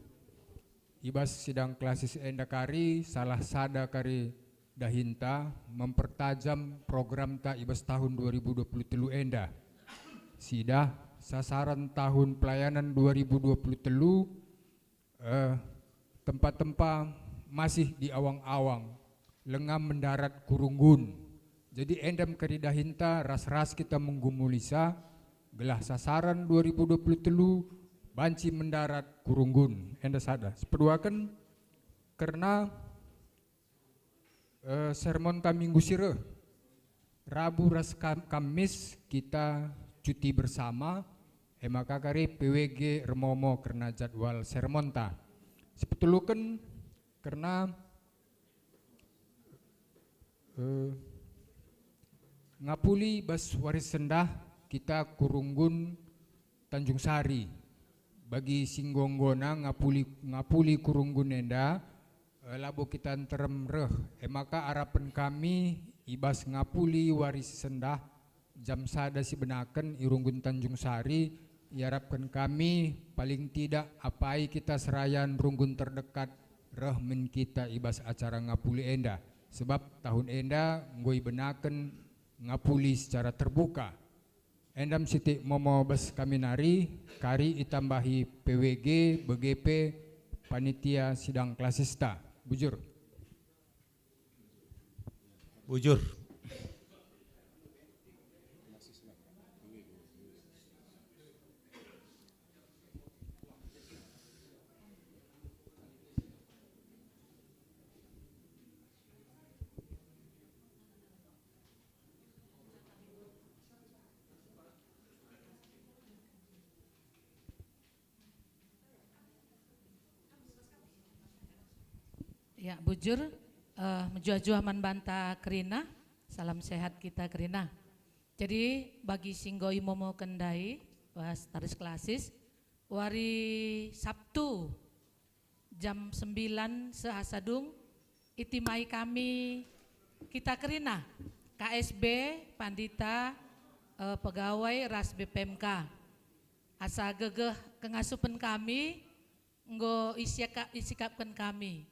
I bas sidang klasis enda kari salah sada kari dahinta mempertajam programta i bas tahun dua ribu dua puluh telu enda. Sidah sasaran tahun pelayanan dua ribu dua puluh telu, eh, tempa-tempa masih di awang-awang, lenga mendarat ku runggun. Jadi endam kari dahinta ras-ras kita menggumulisa, gelah sasaran dua ribu dua puluh telu banci mendarat ku runggun. Enda sada. Sipeduaken kerna, eh, sermonta minggu si reh. Rabu ras Kam-, Kamis kita cuti bersama, e maka kari P W G ermomo kerna jadwal sermonta. Sipeteluken kerna, eh, ngapuli bas wari sendah kita ku runggun Tanjung Sari. Bagi si enggo-enggona ngapuli, ngapuli ku runggun enda, eh, labo kita nterem reh. E maka arapen kami i bas ngapuli wari si sendah jam sada si benaken i runggun Tanjung Sari, iarapken kami paling tidak apai kita serayan runggun terdekat reh min kita i bas acara ngapuli enda. Sebab tahun enda enggo ibenaken ngapuli secara terbuka. Endam sitik momo bas kami nari, kari itambahi P W G, bage pe panitia sidang klasista. Bujur. Bujur. Ya, bujur, eh, mejuah-juah man banta kerina. Salam sehat kita kerina. Jadi, bagi si enggo imomoken ndai, pas taris klasis, wari Sabtu, jam sembilan seh asa dung, itimai kami kita kerina, K S B, pandita, eh, pegawai, ras B P M K. Asa gegeh kengasupen kami, enggo isiaka-, isikapken kami.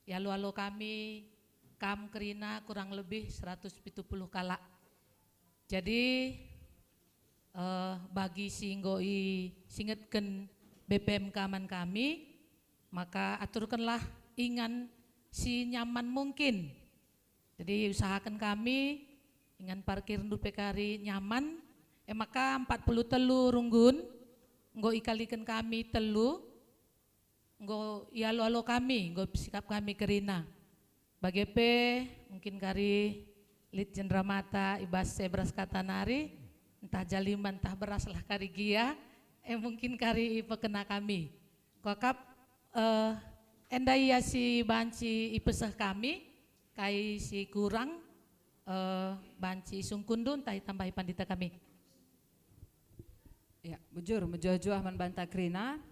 Ialo-alo kami, kam kerina kurang lebih seratus pitu puluh kalak. Jadi, eh, bagi si enggo isingetken B P M K man kami, maka aturkenlah ingan si nyaman mungkin. Jadi, usahaken kami ingan parkirndu pe kari nyaman, e maka empat puluh telu runggun, enggo ikaliken kami telu, enggo ialo-alo kami, enggo isikap kami kerina. Bage pe mungkin kari lit jendera mata i bas Sebra Sekata nari, ntah jaliman ntah beras lah kari gia, eh, mungkin kari ipekena kami. Kuakap, eh, enda ia si banci ipeseh kami, kai si kurang, eh, banci isungkunndu ntah itambahi pandita kami. Ya, bujur, mejuah-juah man banta kerina.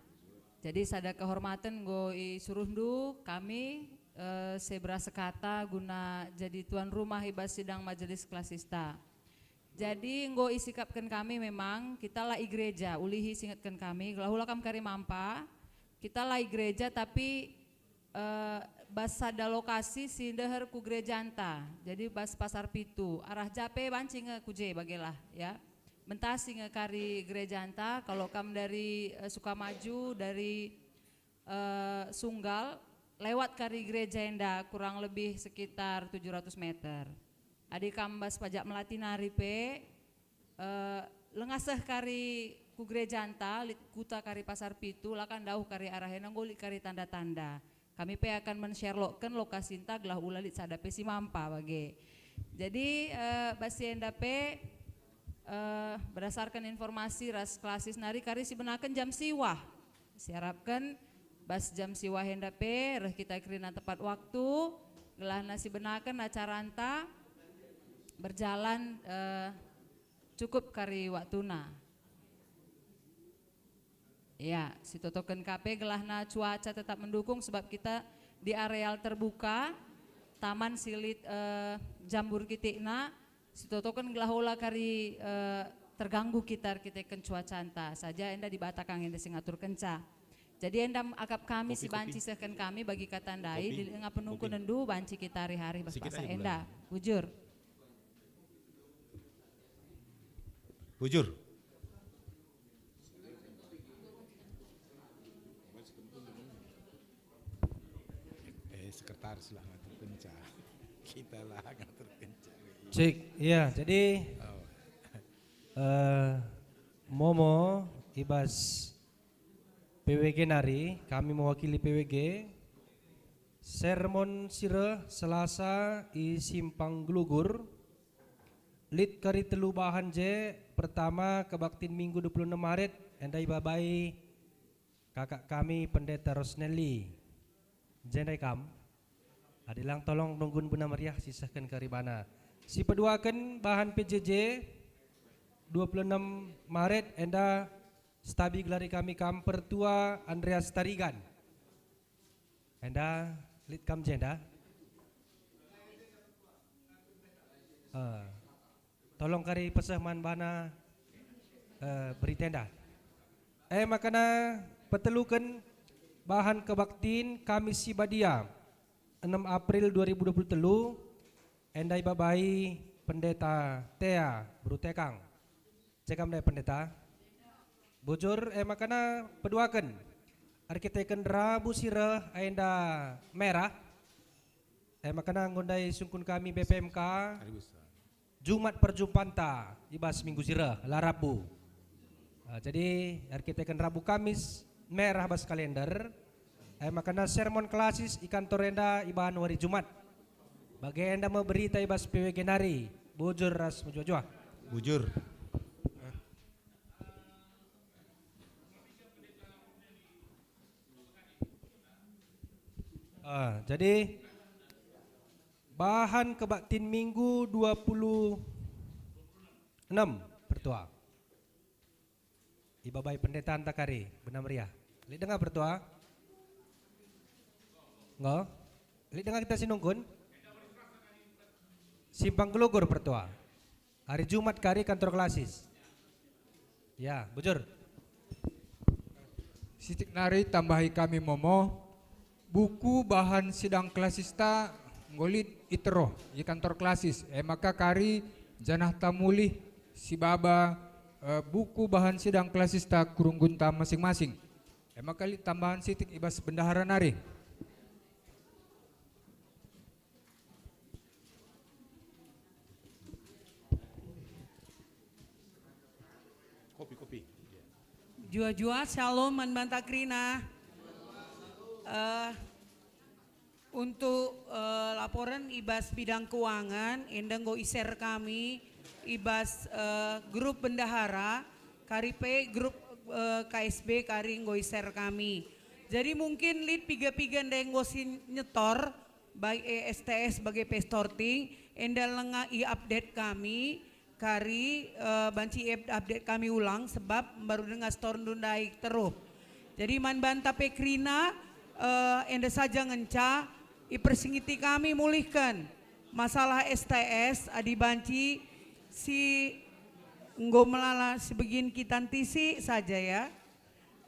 Jadi sada kehormaten enggo isuruhndu kami, eh, Sebra Sekata guna jadi tuan rumah i bas sidang majelis klasista. Jadi enggo isikapken kami memang, kita la i gereja, ulihi singetken kami, gelah ula kam kari mampa, kita la i gereja tapi eh, bas sada lokasi si ndeher ku gerejanta, jadi bas Pasar Pitu, arah ja pe banci nge ku je bagelah, ya. Mentasi nge kari gerejanta, kalau kam dari, eh, Sukamaju, dari, eh, Sunggal, lewat kari gereja enda kurang lebih sekitar tujuh ratus meter. Adi kam bas pajak melati nari pe, eh, langa seh kari ku gerejanta, lit kuta kari Pasar Pitu, la kan dauh kari arah enda, enggo lit kari tanda-tanda. Kami pe akan men-share lokken lokasinta gelah ula lit sada pe si mampa bage. Jadi, eh, bas si enda pe, eh, berdasarkan informasi ras klasis nari kari sibenaken jam siwah. Siarapken bas jam siwah enda pe reh kita kerina tepat waktu, gelahna sibenaken acaranta berjalan, eh, cukup kari waktuna. Ya, sitotoken ka pe gelahna cuaca tetap mendukung sebab kita di areal terbuka, taman si lit, eh, jambur kitikna, sitotoken gelah ola kari, eh, terganggu kita erkiteken cuacanta. Saja enda Dibata kang enda si ngaturkenca. Jadi enda akap kami si banci sehken kami bagi kata ndai, di denga penungkunenndu banci kita hari-hari bas paksa enda. Bujur. Bujur. Eh, sekretaris lah ngaturkenca. Kita lah ngaturkenca. Cik, iya, jadi, oh, eh, Momo i bas P W G nari, kami mewakili P W G. Sermon si reh Selasa i Simpang Gelugur. Lit kari telu bahan je, pertama kebaktin Minggu dua puluh enem Maret, enda ibabai kakak kami Pendeta Rosnelli. Jenda kam, adi lang tolong nunggun bena meriah sisehken kari bana. Si peduaken bahan P J J, dua puluh enem Maret, enda setabi gelari kami kam Pertua Andreas Tarigan. Enda lit kam jenda? Eh, tolong kari peseh man bana, eh, berita enda. Eh, makana peteluken bahan kebaktin Kamis si Badia, enem April dua ribu dua puluh telu, enda ibabai Pendeta Tea Beru Tekang. Cekam dai Pendeta. Bujur, eh, makana peduaken. Erkiteken Rabu si reh enda merah. Eh, makana enggo ndai sungkun kami B P M K. Jumat perjumpanta i bas minggu si reh, la Rabu. Eh, jadi erkiteken Rabu Kamis merah bas kalender. Eh, makana sermon klasis i kantor enda ibahan wari Jumat. Bage enda me berita i bas P W G nari, bujur ras mejuah-juah. Bujur. Ah, jadi bahan kebaktin Minggu dua puluh enam, Pertua. Ibabai pendeta ntah kari, bena meriah. Lit denga, Pertua? Enggo? Lit denga kita si nungkun? Simpang Gelugur, Pertua. Hari Jumat kari kantor klasis. Ya, bujur. Sitik nari tambahi kami Momo, buku bahan sidang klasista enggo lit i teroh i kantor klasis, e maka kari janah tamulih si baba, eh, buku bahan sidang klasista ku runggunta masing-masing. E maka lit tambahan sitik i bas bendahara nari. Kopi, kopi. Juah-juah, shalom man banta kerina. Eh, Untuk, eh, laporan i bas bidang keuangan, enda enggo i-share kami i bas, eh, grup bendahara, kari pe grup, eh, K S B kari enggo i-share kami. Jadi mungkin lit piga-piga ndai enggo si nyetor, baik, eh, S T S bage pe storting, enda langa i-update kami, kari, eh, banci i-update kami ulang, sebab mbaru denga setorndu ndai teruh. Jadi man banta pe kerina, eh, enda saja ngenca ipersingeti kami mulihken masalah S T S, adi banci si enggo melala si begin kita ntisi saja, ya.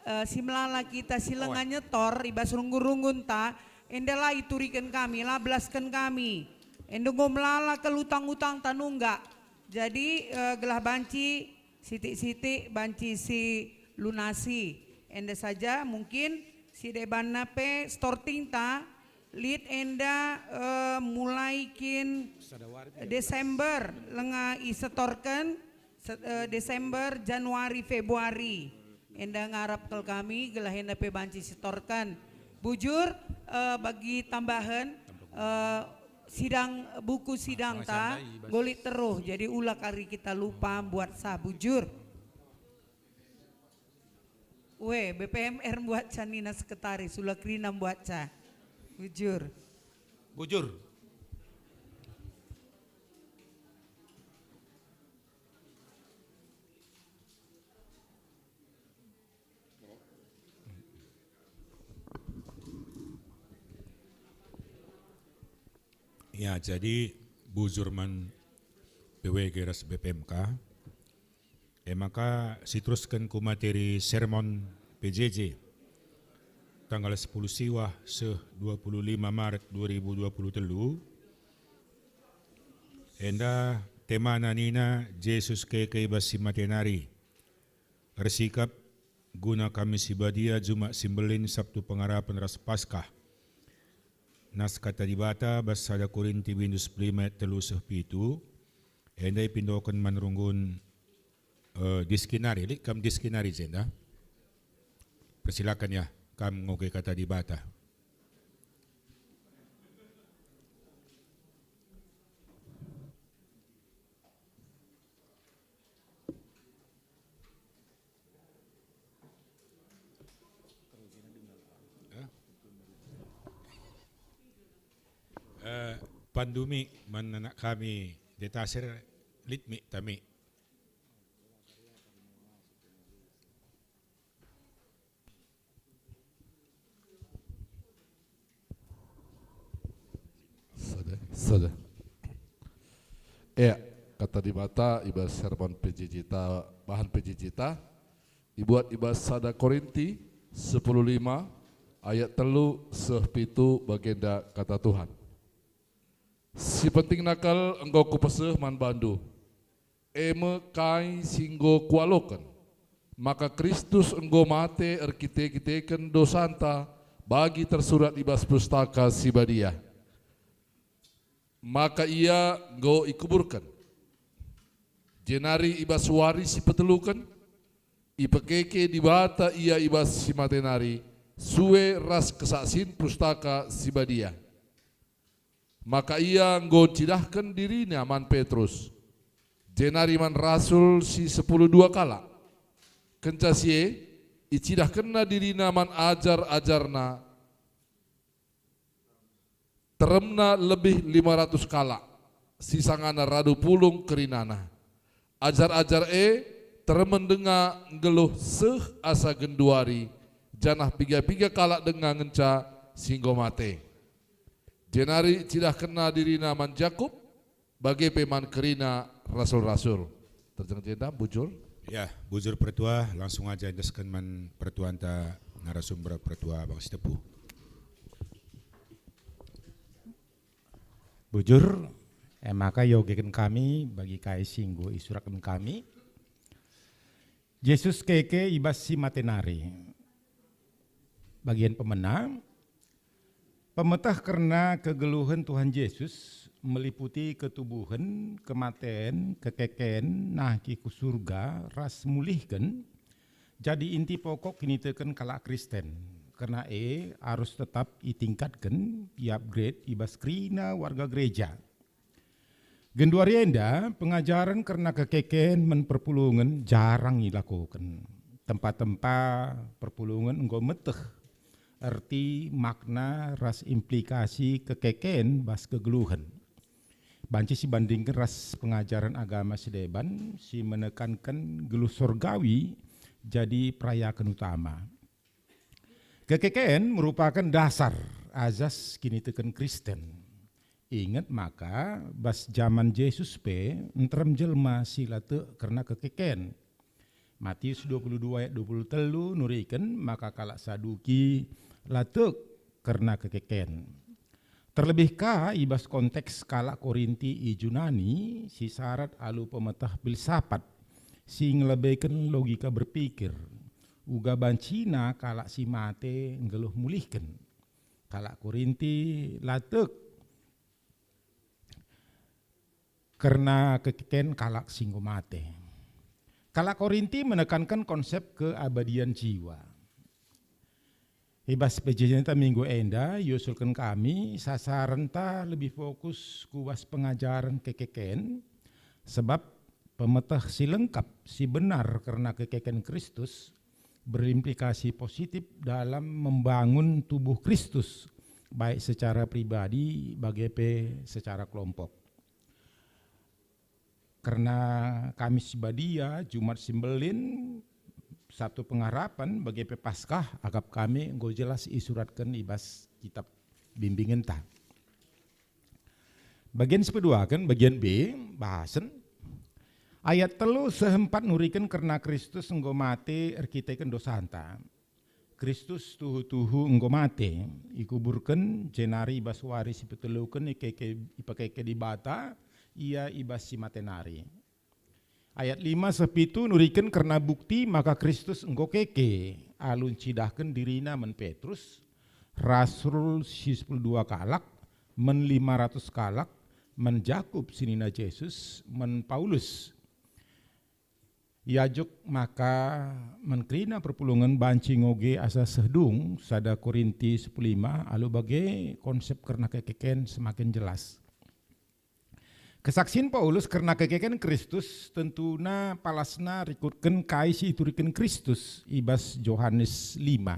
Eh, si melala kita si langa nyetor i bas runggun-runggunta, enda la ituriken kami, la belasken kami. Enda enggo melala kal utang-utangta nunggak. Jadi, eh, gelah banci sitik-sitik banci si lunasi. Enda saja mungkin si debanna pe stortingta lit enda, eh, mulai kin Desember langa isetorken, se-, eh, Desember, Januari, Februari. Enda ngarap kal kami gelah enda pe banci setorken. Bujur, eh, bagi tambahen, eh, sidang, buku sidangta enggo lit teruh, jadi ula kari kita lupa mbuat sa, bujur. We, B P M R mbuat ca nina sekretaris, ula kerina mbuat ca. Bujur. Bujur. Ya, jadi bujur man P W G ras B P M K. E maka, siterusken ku materi sermon P J J, tanggal sepuluh Siwah seh dua puluh lima Maret dua ribu dua puluh telu, enda temana nina Jesus keke i bas si mate nari, ersikap guna kami si badia, Jumat si Mbelin, Sabtu Pengarapen ras Paskah. Nas Kata Dibata bas sada Korinti bindu sepuluh lima ayat telu seh pitu, enda ipindoken man runggun, eh, Diskinari. Lit kam Diskinari jenda? Persilakan ya, kam ngoge Kata Dibata. Eh, pandu mi man anak kami, Detasir, lit mi tami. Sada, sada. Ya, Kata Dibata i bas sermon P J J ta, bahan P J J ta, ibuat i bas sada Korinti sepuluh lima ayat telu seh pitu, bagenda Kata Tuhan. Si pentingna kal enggo kupeseh man bandu, e me kai si enggo kualoken, maka Kristus enggo mate erkite-kiteken dosanta bagi tersurat i bas Pustaka Si Badia. Maka Ia enggo ikuburken. Jenari i bas wari si peteluken, ipekeke Dibata Ia i bas si mate nari, sue ras kesaksin Pustaka Si Badia. Maka Ia enggo ncidahken diriNa man Petrus, jenari man rasul si sepuluh dua kalak. Kenca si e, icidahkenNa diriNa man ajar-ajarNa, teremna lebih lima ratus kalak, si sangana radu pulung kerinana. Ajar-ajar e teremen denga nggeluh seh asa genduari, janah piga-piga kalak denga ngenca si enggo mate. Jenari cidahkenna diriNa man Jakup, bage pe man kerina rasul-rasul. Terjeng jenda, bujur. Ya, bujur pertua, langsung aja endesken man pertuanta narasumber, pertua Abang Sitepu. Bujur, e maka iogeken kami bagi kai si enggo isuratken kami. Jesus keke i bas si mate nari. Bagian pemena, pemeteh kerna kegeluhen Tuhan Jesus meliputi ketubuhen, kematen, kekeken, nahki ku surga, ras mulihken, jadi inti pokok kiniteken kalak Kristen. Kerna e arus tetap itingkatken, i-upgrade i bas kerina warga gereja. Genduari enda, pengajaren kerna kekeken man perpulungen jarang ilakoken. Tempa-tempa perpulungen enggo meteh erti, makna, ras implikasi kekeken bas kegeluhen. Banci sibandingken ras pengajaren agama si deban si menekanken geluh sorgawi jadi perayaken utama. Kekeken merupaken dasar asas kiniteken Kristen. Inget maka, bas jaman Jesus pe nterem jelma si la tek kerna kekeken. Matius dua puluh dua ayat dua puluh telu nuriken maka kalak Saduki la tek kerna kekeken. Terlebih ka i bas konteks kalak Korinti i Junani si sarat alu pemeteh pilsafat, si ngelebeken logika berpikir, uga bancina kalak si mate nggeluh mulihken. Kalak Korinti la tek kerna kekeken kalak si enggo mate. Kalak Korinti menekanken konsep keabadian jiwa. I bas P J J-ta minggu enda, iusulken kami sasarenta lebih fokus ku bas pengajaren kekeken, sebab pemeteh si lengkap, si benar kerna kekeken Kristus, berimplikasi positif dalam membangun tubuh Kristus, baik secara pribadi, bage pe secara kelompok. Kerna Kamis Badia, Jumat Simbelin, Sabtu Pengharapan, bage pe Paskah, akap kami enggo jelas isuratken i bas kitab bimbingenta. Bagian sipeduaken, bagian B, bahasen. Ayat telu seh empat nuriken kerna Kristus enggo mate erkiteken dosanta. Kristus tuhu-tuhu enggo mate, ikuburken, jenari i bas wari si peteluken ikeke, ipekeke Dibata Ia i bas si mate nari. Ayat lima seh pitu nuriken kerna bukti maka Kristus enggo keke, alu ncidahken diriNa man Petrus, rasul si sepuluh dua kalak, man lima ratus kalak, man Jakup senina Jesus, man Paulus. Iajuk maka man kerina perpulungen banci ngoge asa seh dung, sada Korinti sepuluh lima, alu bage konsep kerna kekeken semakin jelas. Kesaksin Paulus kerna kekeken Kristus tentuna palasna rikutken kai si ituriken Kristus i bas Johanes lima.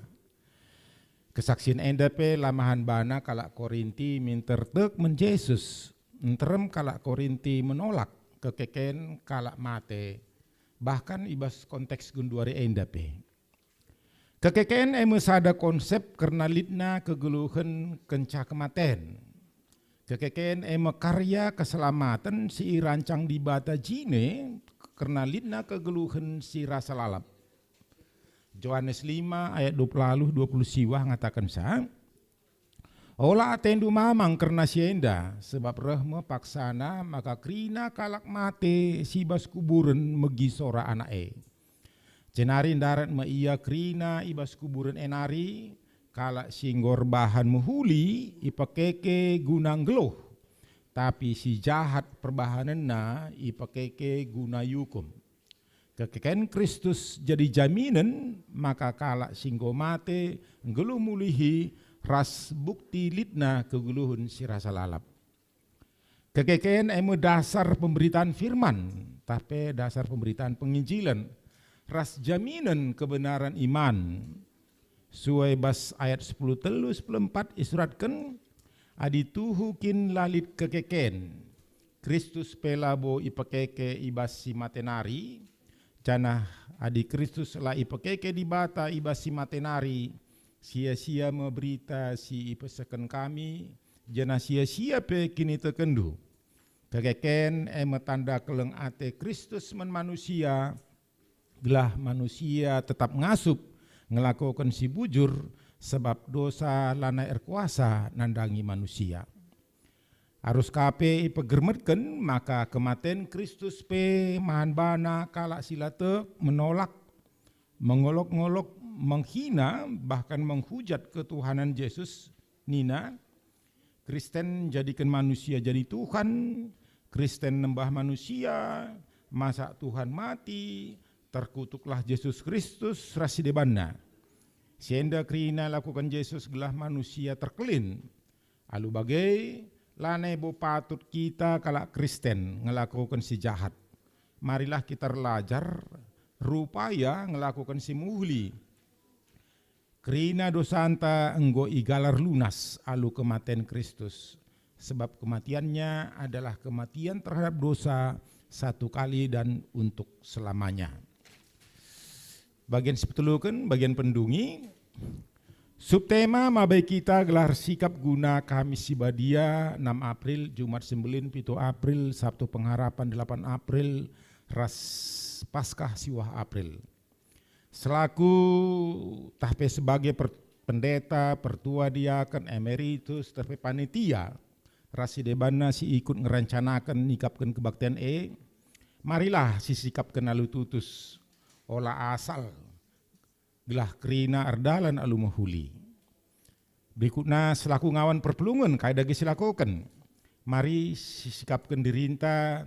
Kesaksin enda pe la mahan bana kalak Korinti minter tek man Jesus. Nterem kalak Korinti menolak kekeken kalak mate, bahkan i bas konteks genduari enda pe. Kekeken e me sada konsep kerna litna kegeluhen kenca kematen. Kekeken e me karya keselamaten si irancang Dibata jine kerna litna kegeluhen si rasa lalap. Johanes lima ayat dua puluh alu dua puluh siwah ngatakensa, "Ola atendu mamang kerna si enda, sebab reh me paksana maka kerina kalak mate si bas kuburen megi sora anak e. Jenari ndarat me ia kerina i bas kuburen e nari, kalak si enggo erbahan mehuli ipekeke guna nggeluh, tapi si jahat perbahanenna ipekeke guna iukum." Kekeken Kristus jadi jaminen maka kalak si enggo mate nggeluh mulihi ras bukti litna kegeluhen si rasa lalap. Kekeken e me dasar pemberitaan firman, tah pe dasar pemberitaan penginjilen, ras jaminen kebenaran iman. Sue bas ayat sepuluh telu, sepuluh empat isuratken, "Adi tuhu kin la lit kekeken, Kristus pe labo ipekeke i bas si mate nari, janah adi Kristus la ipekeke Dibata i bas si mate nari, sia-sia me berita si ipesehken kami, janah sia-sia pe kinitekenndu." Kekeken e me tanda keleng ate Kristus man manusia, gelah manusia tetap ngasup ngelakoken si bujur, sebab dosa lanai erkuasa nandangi manusia. Arus ka pe ipegermetken maka kematen Kristus pe mahan bana kalak si la tek, menolak, mengolok-ngolok, menghina, bahkan menghujat ketuhanan Jesus, nina, "Kristen njadiken manusia jadi Tuhan, Kristen nembah manusia, masak Tuhan mati, terkutuklah Jesus Kristus ras si debanna." Si enda kerina lakuken Jesus gelah manusia terkelin. Alu bage, lanai bo patut kita kalak Kristen ngelakoken si jahat. Marilah kita erlajar rupaya ngelakoken si mehuli. Kerina dosanta enggo igalar lunas alu kematen Kristus, sebab kematianNa adalah kematian terhadap dosa satu kali dan untuk selamanya. Bagian si peteluken, bagian pendungi. Subtema mabai kita gelah sikap guna Kamis si Badia, enam April, Jumat si Mbelin, pitu April, Sabtu Pengharapan, delapan April, ras Paskah, siwah April. Selaku tah pe sebagai per-, pendeta, pertua diaken, emeritus, tah pe panitia, ras si debanna si ikut ngerancanaken nikapken kebaktian e, marilah sisikapken alu tutus, ola asal, gelah kerina erdalan alu mehuli. Berikutna, selaku ngawan perpulungen, kai dage silakoken? Mari sisikapken dirinta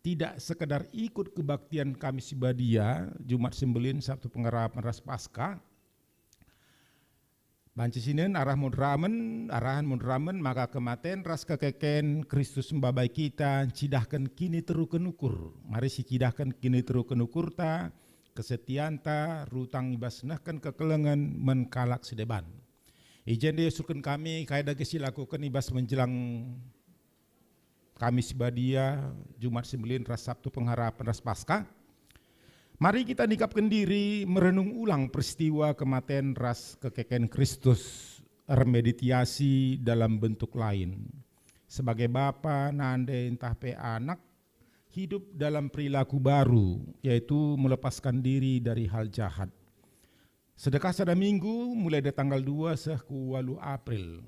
tidak sekedar ikut kebaktian Kamis si Badia, Jumat si Mbelin, Sabtu Pengharapan ras Paskah. Banci sinen arah moderamen, arahen moderamen maka kematen ras kekeken Kristus mbabai kita ncidahken kiniteruken ukur. Mari sicidahken kiniteruken ukurta, kesetianta, rutang i bas nehken kekelengen man kalak si deban. I jenda iusurken kami kai dage silakoken i bas menjelang Kamis Badia, Jumat si Mbelin ras Sabtu Pengharapan ras Paskah. Mari kita nikapken diri merenung ulang peristiwa kematen ras kekeken Kristus, ermeditasi dalam bentuk lain. Sebagai bapa, nande, ntah pe anak, hidup dalam perilaku baru, yaitu melepaskan diri dari hal jahat. Sedekah sada minggu mulai dari tanggal dua seh ku walu April.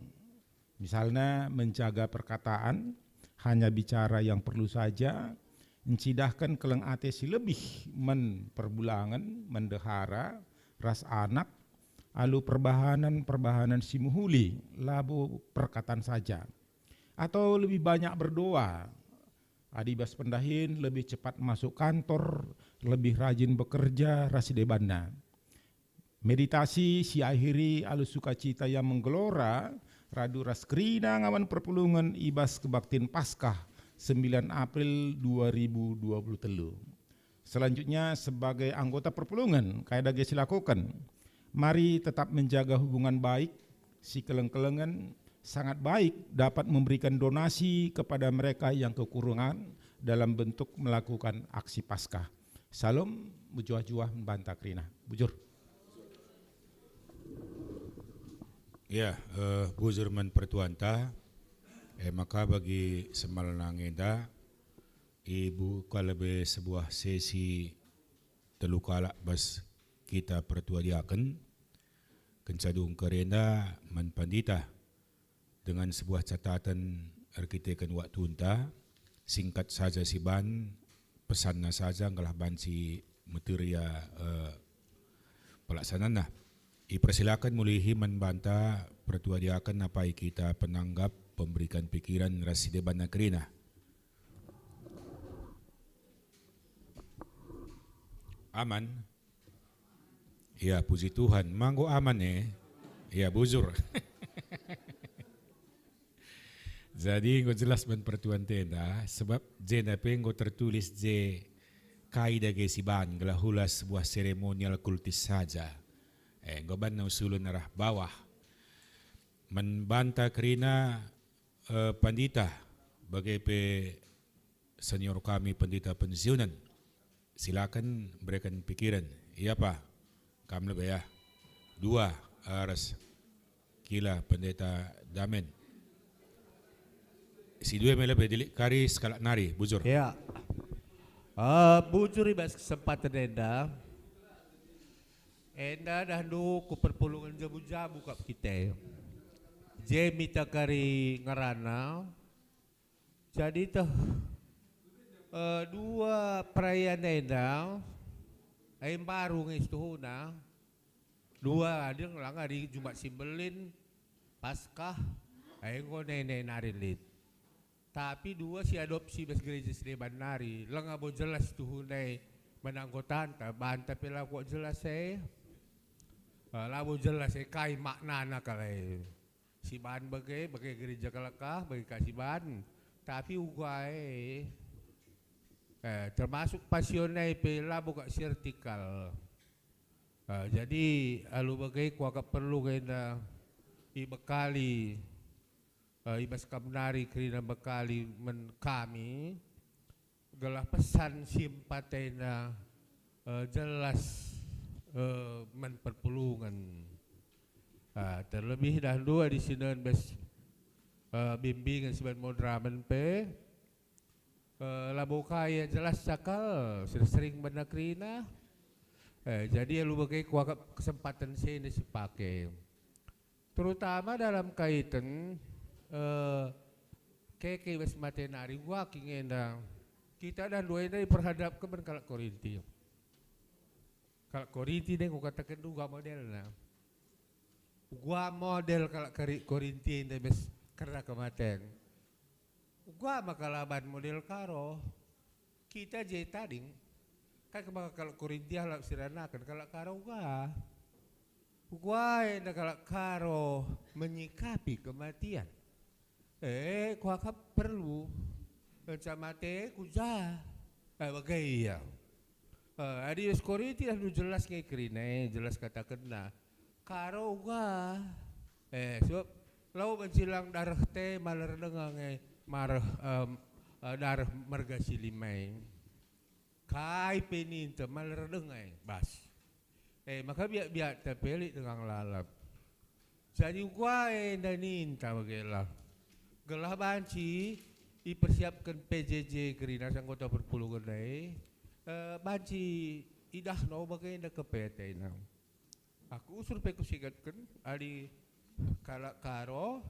Misalna, menjaga perkataan, hanya bicara yang perlu saja, ncidahken keleng ate si lebih man perbulangen, man ndehara, ras anak, alu perbahanen-perbahanen si mehuli, labo perkataan saja. Atau lebih banyak berdoa, adi bas pendahin lebih cepat masuk kantor, lebih rajin bekerja ras si debanna. Meditasi siakhiri alu sukacita yang menggelora, radu ras kerina ngawan perpulungen i bas kebaktin Paskah, sembilan April dua ribu dua puluh telu. Selanjutnya, sebagai anggota perpulungen, kai dage silakoken? Mari tetap menjaga hubungan baik, sikeleng-kelengen, sangat baik dapat memberikan donasi kepada mereka yang kekurangan dalam bentuk melakukan aksi Paskah. Salom, mejuah-juah man banta kerina. Bujur. Ya, eh, bujur man pertuanta. Eh, maka bagi semalna ngenda, ibuka lebe sebuah sesi telu kalak bas kita pertua diaken, kenca dung kerenda man pandita. Dengan sebuah catatan erkiteken waktunta, singkat saja siban, pesanna saja, enggelah banci meteria, eh, pelaksananna. Ipersilaken mulihi man banta pertua diaken napai kita penanggap, pemberikan pikiran ras si debanna kerina. Aman? Ya, puji Tuhan. Manggo aman, eh? Ya, bujur. Jadi, enggo jelas man pertuanta enda, sebab jenda pe enggo tertulis je kai dage siban gelah ulas sebuah seremonial kultis saja. Eh, enggo banna usulun arah bawah. Man banta kerina, eh, pandita, bage pe senior kami pendeta pensiunen. Silaken bereken pikiren. Ia pa? Kam lebe ya. Dua, eh, ras kila pendeta Damen. Si dua me lebe dilik kari sekalak nari, bujur. Ya. Eh, bujur i bas kesempatan enda. Enda dahndu ku perpulungen jabu-jabu kap kita. Je mita kari ngerana. Jadi teh, eh, dua perayaan enda, ai mbaru nge situhuna. Dua adi ngelang adi Jumat Simbelin, Paskah, ai enggo nene nari lit. Tapi dua si adopsi bas gereja si deban nari, langa bo jelas tuhuna i man anggotanta, banta pe la kuat jelas e. Eh, labo jelas e kai maknana kalak e. Siban bage, bage gereja kalak ah, bage ka siban. Tapi uga e, eh, termasuk pasion e pe labo kak vertikal. Eh, jadi alu bage kuakap perlu kena ibekali, eh, i bas kam nari kerina bekali man kami, gelah pesan si mpat enda, eh, jelas, eh, man perpulungen. Ah, terlebih dahndu adi sinen bas, eh, bimbingen siban moderamen pe, eh, labo ka ia jelas cakal, sering-sering banna kerina. Eh, jadi alu bage kuakap kesempatan si enda sipake. Terutama dalam kaiten, eh, keke bas mate nari, uga king enda. Kita dahndu enda iperhadapken man kalak Korinti. Kalak Korinti deng kukataken uga modelna. Uga model kalak Kari-, Korinti enda bas kerna kematen. Uga maka laban model Karo. Kita je tading. Kai maka kalak Korinti alu siranaken kalak Karo uga. Uga enda kalak Karo menyikapi kematian. Eh, kuakap perlu. Kenca mate ku ja. Eh, bage ia. Eh, adi bas Korinti alu jelas nge kerina, eh, jelas katakenna. Karo uga. Eh, sebab lau banci lang dareh te maler denga nge mareh, em, eh, dareh merga si lima e. Kai pe ninta maler denga e, bas. Eh, maka biak-biakta pe lit denga lalap. Jadi uga enda ninta bage lah. Gelah banci ipersiapken P J J kerina anggota perpulungen e, eh, banci idahna bagenda kepe atena. Aku usur pe kusigatken, adi kalak Karo,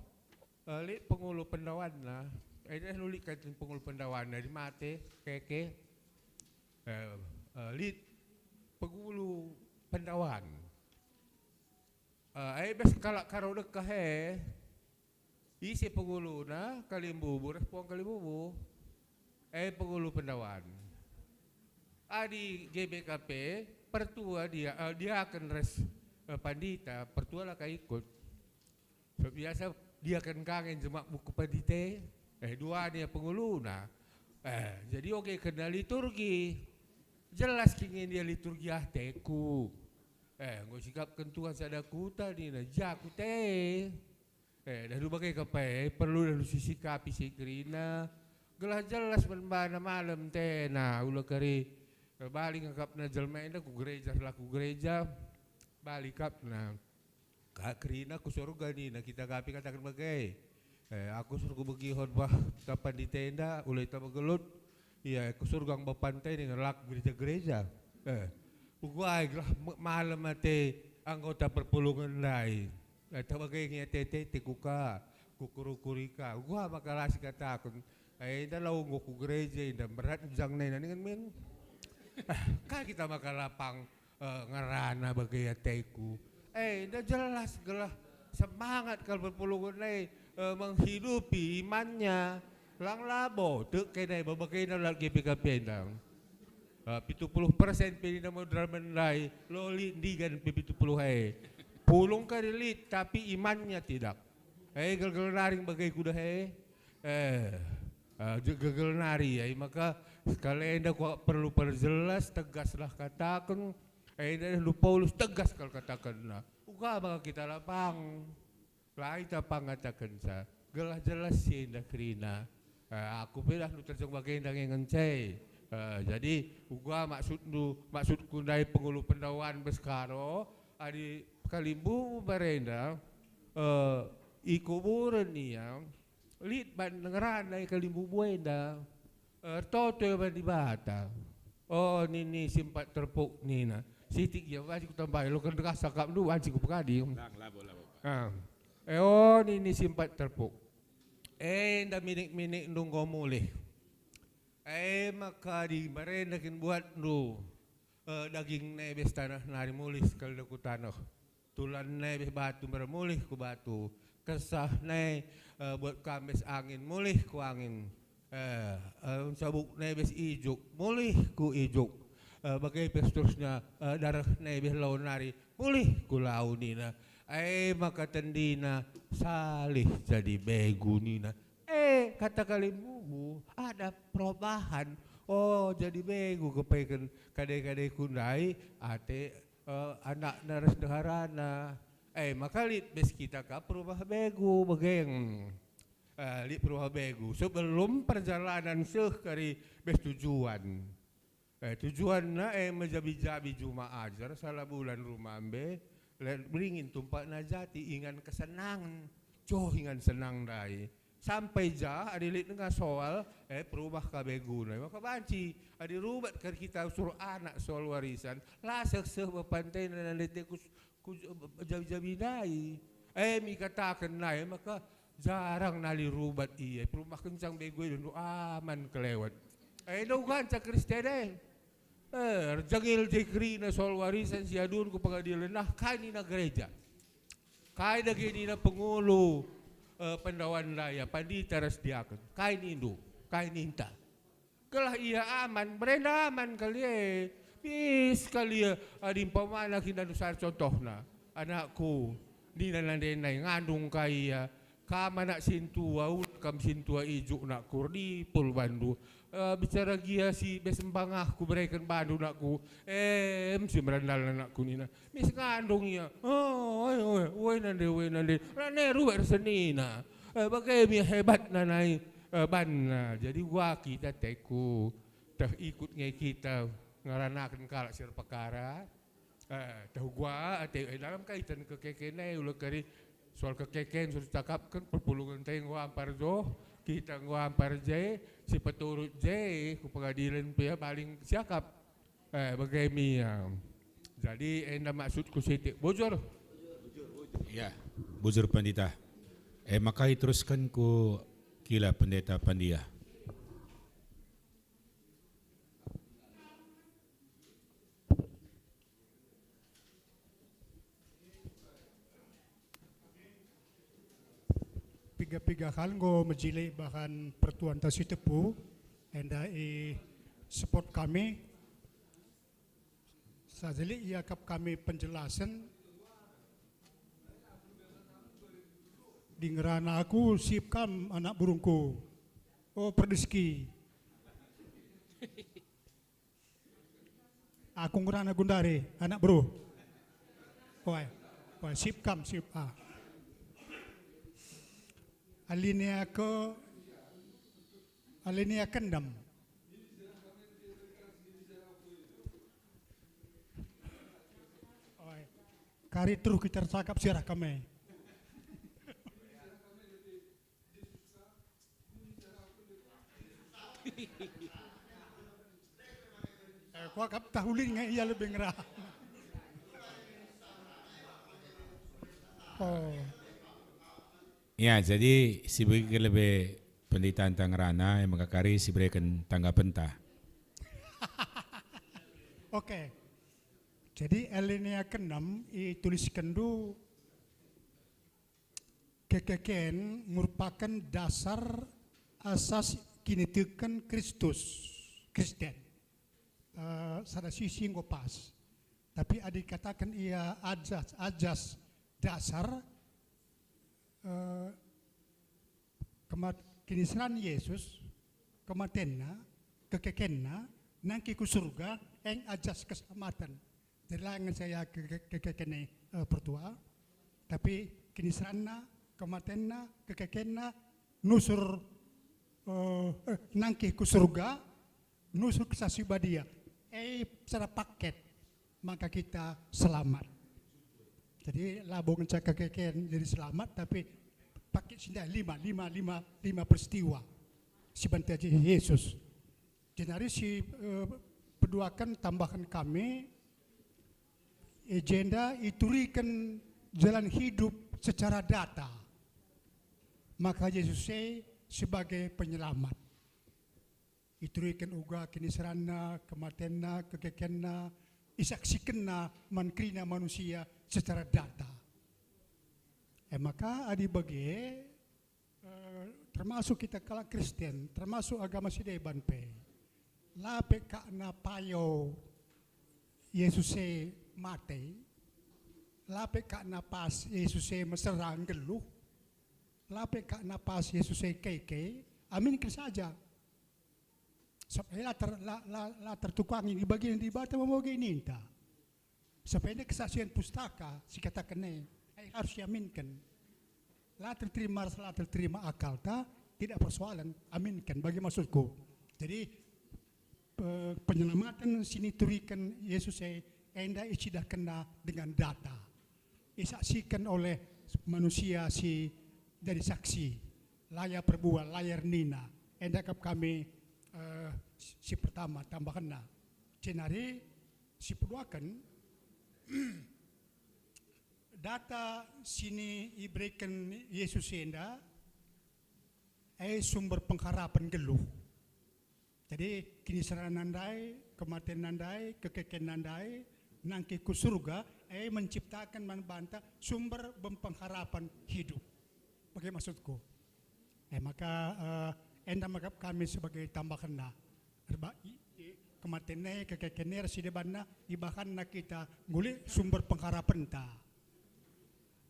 eh, lit pengulu pendawanna. Eh, lit kai pengulu pendawanna, adi mate, keke. Eh, eh, lit pengulu pendawan. Eh, ai bas kalak Karo dekah e, ise penguluna, kalimbubu ras puang kalimbubu. E pengulu pendawan. Adi G B K P, pertua dia, eh, diaken ras, eh, pandita, pertua la ka ikut. Sebab biasa diaken ka nge jemak buku pandita, eh, dua nia penguluna. Eh, jadi oge kena liturgi. Jelas king nge dia liturgi ateku. Eh, enggo sikapken Tuhan sada kuta nina, ja kute. Eh, dahndu bage kepe, perlu dahndu sisikapi si kerina. Gelah jelas man bana malem tena, ula kari, eh, bali ngakapna jelma enda ku gereja, la ku gereja, bali kapna. Ka kerina ku surga nina, kita kapi kataken bage. Eh, aku surga begi khotbah tapan di tenda, ula ita begelut. Ia, ku surga enggo pantai ning lak gereja-gereja. Eh, uga ai gelah me-, malem ate anggota perpulungen ndai. Eh, tah bage nge ate-ate kuka, kukurukuri ka. Uga maka la sikataken. Eh, enda lau enggo ku gereja, enda berat jang nena ningen min. Ah, kai kita maka lapang eh, ngerana bage ateku. Eh, enda jelas gelah semangat kal perpulungen e, eh, menghidupi imannya. Lang labo, tek kena iba bagena lat G P K P enda. Eh, pitu puluh persen pe nina moderamen ndai, loli ndigan pe pitu puluh e. Pulung kari lit, tapi imannya tidak. Eh, gelgel nari bage kudah e. Eh, eh, je-, gegel nari, ai maka sekalenda kuakap perlu perjelas, tegaslah kataken, eh, enda ndu Paulus tegas kal katakenna. Uga maka kita lapang. La ita pang ngatakenca. Gelah jelas si enda kerina. Eh, aku pe lah ndu terjeng bagenda nge ngenca e. Eh, jadi uga maksudndu, maksudku ndai pengulu pendawan bas Karo, adi kalimbubu barenda, eh, i kuburen ia, lit ban ngerana i kalimbubu enda, ertoto ia man Dibata. O nini si mpat terpuk nina, sitik gia banci kutambai, lo kerdekah sakapndu banci kupekadi. Lang, labo, labo, Pak. Ah. E o nini si mpat terpuk. Enda minik-minikndu enggo mulih. E maka adi barenda kin buatndu, eh, daging nebes taneh nari mulih sekali ku taneh. Tulan nebes batu mbar mulih ku batu. Kesah ne, eh, buat kambes angin mulih ku angin. Eh, eh, sabuk nebes ijuk mulih ku ijuk. Eh, bage pe seterusna, eh, dareh nai beh lau nari, mulih ku lau nina. Eh, maka tendina, salih jadi begu nina. Eh, kata kalimumu, ada perubahan. Oh, jadi begu kepeken kade-kadeku ndai, ate, eh, anakna ras ndeharana. Eh, maka lit bes kita ka perubah begu, bage. Eh, lit perubah begu. Sebelum perjalanan seh kari bes tujuan. Eh, tujuanna, eh, mejabi-jabi juma ajar, salah bulan rumambe, le-, beringin tumpakna jati ingan kesenangen. Joh ingan senang ndai. Sampai ja, adi lit denga soal, eh, perubah ka beguna. Maka banci, adi rubat kari kita suruh anak soal warisan, la seh-seh bepantena nande te ku, ku jabi-jabi ndai. Eh, mi kataken nai, maka jarang nali rubat ia. Perumah kencang begu e, aman kelewet. Eh, enda uga nca Kristen e. Eh, erjengil je kerina soal warisan si adun ku pengadilen, nah, kai nina gereja? Kai dage nina pengulu, eh, pendawan raya, pandita ras diaken? Kai nindu? Kai ninta? Gelah ia aman, berenda aman kal e. Bis kal ia, adi umpamana kin anu sar contohna, anakku, nina nande nai, ngandung ka ia, kam anak sintua, ula kam sintua ijuk nakku, erdipul bandu. Eh, bicara gia si bes embangah kubereken bandu nakku, em si merandal anakku nina. Mis ngandung ia. Oh, oi, oi, oi nande, oi nande. Rane ruek ersenina. Eh, bage mi hebatna nai, eh, banna. Jadi uga kita teku, teh ikut nge kita ngeranaken kalak si erpekara. Eh, teh uga ate, eh, dalam kaitan kekeken e, ula kari soal kekeken sudah cakapken, perpulungen te enggo ampar joh, kita enggo ampar je, si peturut je, ku pengadilen pe baling siakap. Eh, bage mi, ya. Jadi, enda maksudku sitik. Bujur? Ya, bujur, Pandita. Eh, maka iterusken ku kila Pendeta Pandia. Piga-piga hal enggo mejile bahan pertuanta si tepu, enda i-support kami. Sajeli iakap kami penjelasen. Dingerana aku sip kam anak burungku. Oh, perdeski. Aku ngerana gundari, anak bro. Wai, wai, sip kam, sip, ah. Alinea ke, alinea keenam. Wai, kari terus kita cakap sirah kami. Eh, kuakap tahulin nge ia lebih ngerah. Oh. Ya, jadi si bagi lebih pendeta ntah ngerana, yang maka kari si bereken tanggapenta. Oke. Jadi alinea keenam ituliskenndu kekeken merupakan dasar asas kiniteken Kristus, Kristen. Eh, sada sisi enggo pas. Tapi adi kataken ia ajas, ajas dasar, eh, kemat-, kiniseran Yesus, kematenna, kekekenna, nangkih ku surga, eng ajas keselamaten. Jadi la ngen saya ke-, ke-, kekeken e, eh, pertua, tapi kiniseranna, kematenna, kekekenna, nusur, eh, eh, nangkih ku surga, nusur Kesah Si Badia. Eh, secara paket, maka kita selamat. Jadi labo ngenca kekeken jadi selamat, tapi paket si ndai lima, lima, lima, lima peristiwa si bantaji Yesus. Jenari si, eh, peduaken tambahen kami, eh, jenda ituriken jalan hidup secara data. Maka Yesus e sebagai penyelamat. Ituriken uga kiniseranna, kematenna, kekekenna, isaksikenna man kerina manusia secara data. E maka adi bage, eh, termasuk kita kalak Kristen, termasuk agama si deban pe. La pe kakna payo, Yesus e mate, la pe kak napas Yesus e mesera nggeluh, la pe kak napas Yesus e keke, aminken saja. Sabap e la ter-, la, la, la tertukangi bagin Dibata memoge ninta. Sabap enda kesaksian pustaka si kataken e, e harus iaminken. La terterima ras la terterima akalta, tidak persoalan, aminken, bagi maksudku. Jadi, pe-, penyelamaten si nituriken Yesus e, enda icidahkenNa dengan data. Isaksiken oleh manusia si jadi saksi, la ia perbual, la ia ernina. Enda kap kami, eh, si pertama tambahenna. Jenari si peduaken, data si ibereken Yesus enda, e sumber pengharapen nggeluh. Jadi, kiniseran ndai, kematen ndai, kekeken ndai, nangkih ku surga, e menciptaken man banta sumber pengharapen hidup. Bage maksudku. E maka, eh, enda maka kami sebagai tambahenna. Erba-, i, i, kematen e, kekeken e, ras si debanna, ibahanna kita nguli sumber pengharapenta.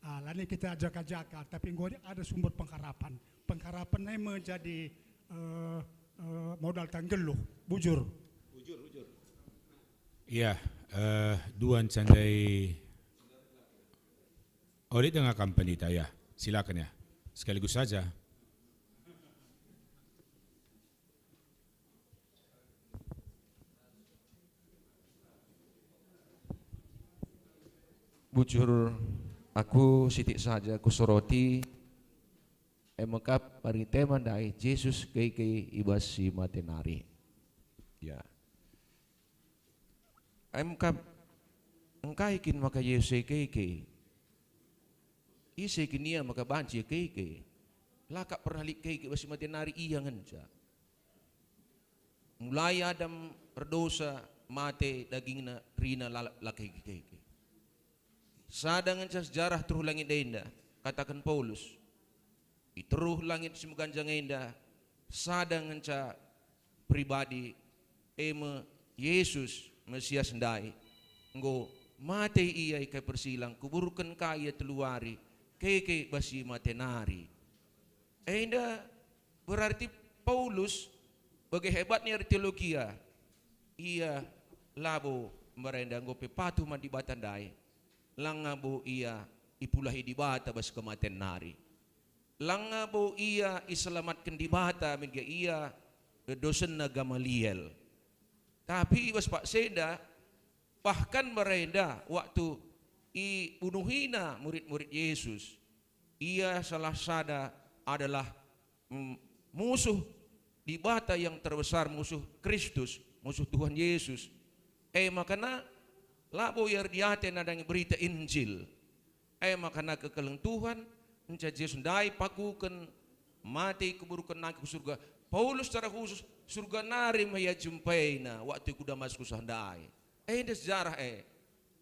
Ah, lanai kita jaka-jaka, tapi enggo ada sumber pengharapan. Pengharapan nai me jadi, eh, eh, modal tanggeluh, bujur. Bujur, bujur. Iya, eh, duan candai. Oh, di tengah kam pendeta, ya. Silakan, ya. Sekaligus saja. Bujur, aku sitik saja kusoroti, e mekap mari tema ndai Jesus keke i bas si mate nari. Ya. E mekap, engkai kin maka Jesus e keke? Ise kin ia maka banci ia keke? La kap pernah lit keke bas si mate nari ia ngenca. Mulai Adam erdosa, mate dagingna, kerina lalap la keke-keke. Sada ngenca sejarah teruh langit enda, kataken Paulus, i teruh langit si meganjang enda, sada ngenca pribadi, e me Jesus, Mesias ndai. Enggo mate ia i kayu persilang, kuburken ka ia telu wari, keke bas si mate nari. Enda berarti Paulus bage hebatna ia erteologia. Ia labo merenda enggo pe patuh man Dibata ndai. Langa bo ia ipulahi Dibata bas kematen nari. Langa bo ia iselamatken Dibata mingga ia dosenna Gamaliel. Tapi i bas paksa enda, bahkan merenda waktu ibunuhina murid-murid Yesus, ia salah sada adalah, mm, musuh Dibata yang terbesar, musuh Kristus, musuh Tuhan Yesus. E makana labo ia erdiate nandangi berita Injil. E makana kekeleng Tuhan, ngenca Jesus ndai pakuken, mate, kuburken, nangkih ku surga. Paulus secara khusus, surga nari me ia jumpaina waktu ku Damaskus ndai. Enda sejarah e.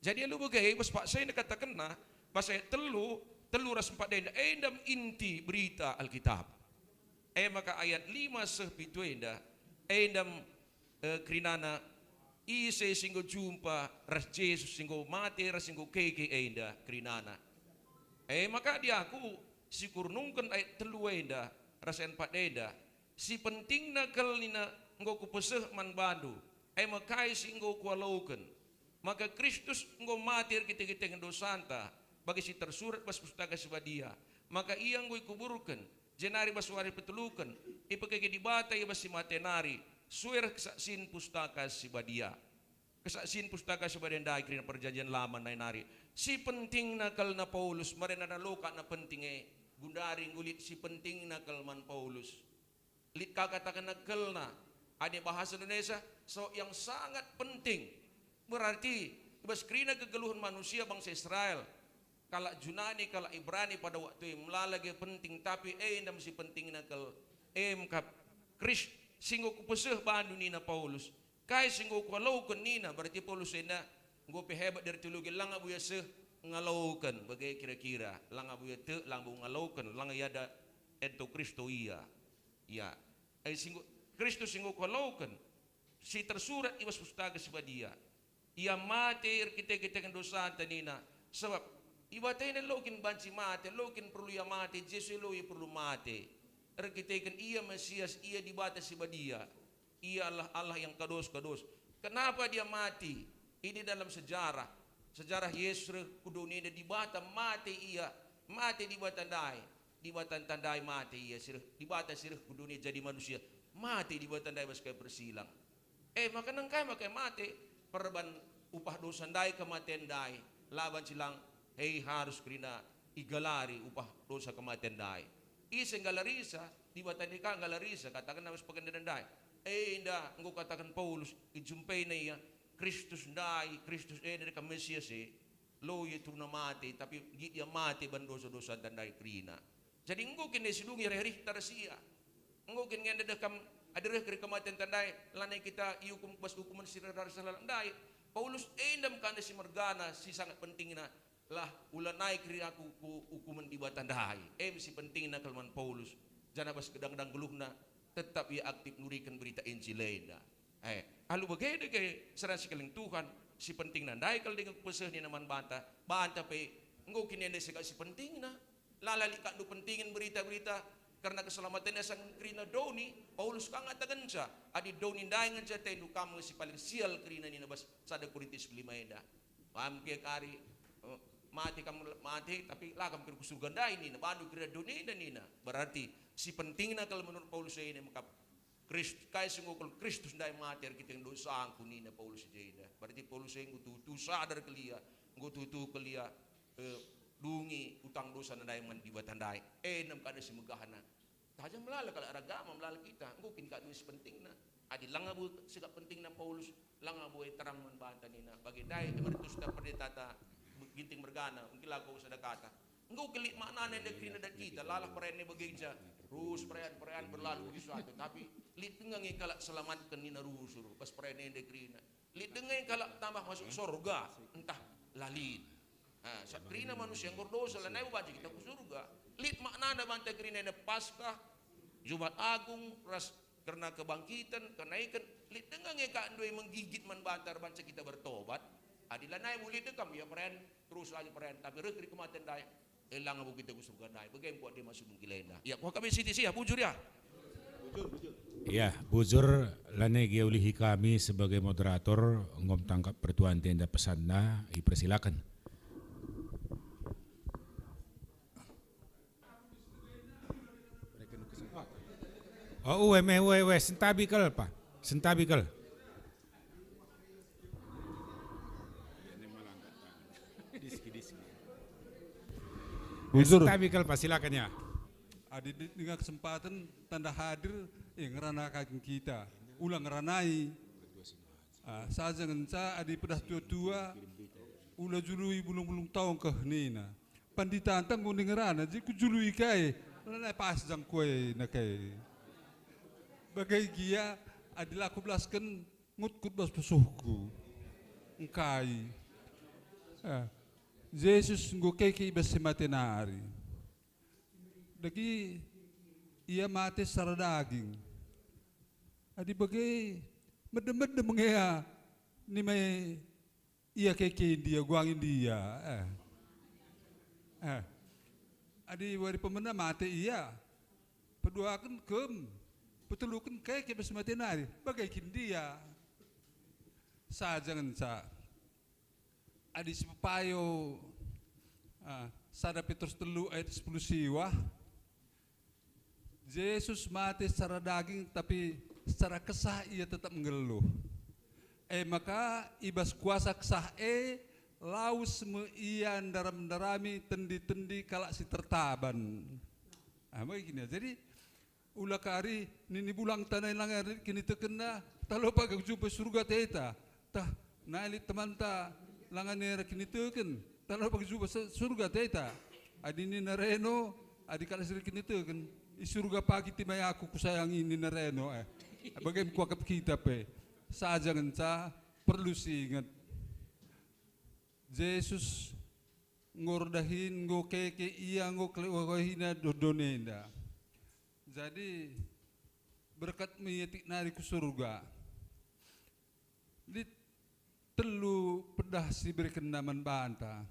Jadi alu bage, bas paksa enda katakenna, bas ayat telu, telu ras empat enda, enda me inti berita Alkitab. E maka ayat lima seh pitu enda, enda me, eh, kerinana, ise si enggo jumpa ras Jesus si enggo mate ras si enggo keke enda kerinana. E maka diaku si kurunungken ayat telu enda ras ayat empat enda, si pentingna kal nina enggo kupeseh man bandu, e me kai si enggo kualoken. Maka Kristus enggo mate erkite-kiteken dosanta, bagi si tersurat bas Pustaka Si Badia. Maka ia enggo ikuburken, jenari bas wari peteluken, ipekeke Dibata ia bas si mate nari, sue ras kesaksin Pustaka Si Badia. Kesaksin Pustaka Si Badia ndai kerina Perjanjian Lama nai nari. Si pentingna kalna Paulus, merenda lokakna penting e, gundari enggo lit si pentingna kal man Paulus. Lit ka katakenna kelna, adi bahasa Indonesia, so yang sangat penting. Berarti, i bas kerina kegeluhen manusia bangsa Israel, kalak Junani, kalak Ibrani pada waktu e melala ge penting, tapi enda me si pentingna kal, e me kap Kristus si enggo kupeseh bandu nina Paulus. Kai si enggo kualoken nina, berarti Paulus enda enggo pe hebat dari teologi, langa bo ia seh ngaloken, bage kira-kira, langa bo ia tek, langa bo ngaloken, langa ia ada ento Kristus ia. Ya, ai si enggo, Kristus si enggo kualoken, si tersurat i bas Pustaka Si Badia. Ia mate erkite-kiteken dosanta nina, sabap Dibata enda lo kin banci mate, lo kin perlu ia mate, Jesus lo ia perlu mate. Erkiteken ia Mesias, ia Dibata si badia. Ia adalah Allah yang kados-kados. Kenapa dia mati? Ini dalam sejarah. Sejarah Yesus reh ku doni enda, Dibata mate ia, mate Dibata ndai. Dibata ntah ndai mate ia, si reh, Dibata si reh ku doni jadi manusia, mate Dibata ndai bas kayu persilang. E maka nengkai maka mate? Perban upah dosa ndai kematen ndai, la banci lang, hei harus kerina igalari upah dosa kematen ndai. Ise nggalarisa? Dibata ndai ka nggalarisa, katakenna bas pengendena ndai. Enda enggo kataken Paulus, ijumpaina ia, Kristus ndai, Kristus e nari ka Mesias e. Lo ia turuna mate, tapi nggit ia mate ban dosa-dosanta ndai kerina. Jadi enggo kin ia sidungi reh-rehta ras ia. Enggo kin nge ndedeh kam adi reh keri kematen ndai, lanai kita iukum bas ukumen si reh ras lalap ndai. Paulus enda me kande si mergana, si sangat pentingna, lah ulanai keri aku ku ukumen Dibata ndai. E me si pentingna kal man Paulus, janah bas gedang-gedang geluhna, tetap ia aktif nuriken berita Injil enda. Eh, alu bage dage serana sikeleng Tuhan, si pentingna ndai kal dingen kupeseh nina man banta, banta pe enggo kin enda si pentingna. La lit kak ndu pentingen berita-berita kerna keselamaten asa kerina doni. Paulus ka ngatakenca, adi doni ndai ngenca atendu, kam nge si paling sial kerina nina bas sada Korintus lima enda. Kam ke kari, eh, mate kam, mate, tapi la kam keri ku surga ndai nina, bandu kira doni enda nina. Berarti si pentingna kal menurut Paulus e nina mekap Krist-, kai si enggo kal Kristus ndai mate erkiteken dosangku, nina Paulus i jenda. Berarti Paulus e enggo tuhu-tuhu sadar kal ia, enggo tuhu-tuhu kal ia, eh, dungi utang dosana ndai man Dibata ndai. E nem kada si megahna. Taja melala kalak eragama, melala kita, enggo kin kak doni si pentingna. Adi langa buat si kak pentingna Paulus, langa buat terang man banta nina, bage ndai emeritusna pendetata Ginting mergana, engkilako sada kata. Enggo kin lit maknana enda kerina dat kita, lalah perayaan e bage nca. Rus perayaan-perayaan berlalu begitu saja, tapi lit denga nge kalak selamatken nina rusur bas perayaan enda kerina. Lit denga nge kalak tambah masuk sorga, ntah la lit. Ha, sabap kerina manusia enggo erdosa, lanai banci kita ku surga. Lit maknana banta kerina enda Paskah, Jumat Agung, ras kerna kebangkiten, kenaiken, lit denga nge kak ndai menggigit man banta erbanca kita bertobat. Adi lanai mu lit kam, ia perayaan, terus lagi perayaan, tapi reh keri kematen ndai, e langa bo kita ku surga ndai, bage engkuah dia masuk mengkila enda. Ya, kuakap siti sia, bujur ya. Ya, bujur, lanai gia ulihi kami sebagai moderator, enggo tangkap pertuan enda pesanna, ipersilaken. Oh, uwe me, uwe, uwe, sentabi kal, pa. Sentabi kal. Bujur. Sentabi kal, pa, silakan ya. Adi de-, denga kesempaten tanda hadir, eh, ngerana kagin kita. Ulang ngeranai. Ah, saja ngenca adi pedah tua-tua, ula jului bulung-bulung tongkeh nina. Panditanta enggo ngerana, jadi kujului kai, lanai pas jangkuena kai. Bage gia, adi la kubelasken, ngutkut bas pusuhku. Engkai. Ah, Jesus enggo keke i bas si mate nari. Dage ia mate secara daging. Adi bage, medem-medem nge ia nimai ia keke ndia, guangi ndia, eh. Eh. Adi wari pemena mate ia, peduaken kem, peteluken keke bas mate nari, bage kin ndia. Saja ngenca. Adi sipepayo, ah, sada Petrus telu ayat sepuluh siwah, Jesus mate secara daging, tapi secara kesah ia tetap nggeluh. E maka i bas kuasa kesah e, lawes me ia ndaram-ndarami tendi-tendi kalak si tertaban. Ah, bage kin ia. Jadi, ula kari nini bulang tanai langa lit kinitekenna, tah lopa ka jumpa surga teta. Tah, nai lit temanta langa nera kiniteken, tah lopa ka jumpa se-, surga teta. Adi nina reno, adi kalak si lit kiniteken, i surga pagi timai aku kusayangi nina reno, eh. Bage me kuakap kita pe. Saja ngenca perlu siinget. Jesus enggo erdahin, enggo keke ia, enggo kelewahiNa doh doni enda. Jadi, berkat me ia tik nari ku surga. Lit telu pedah si iberekenNa man banta.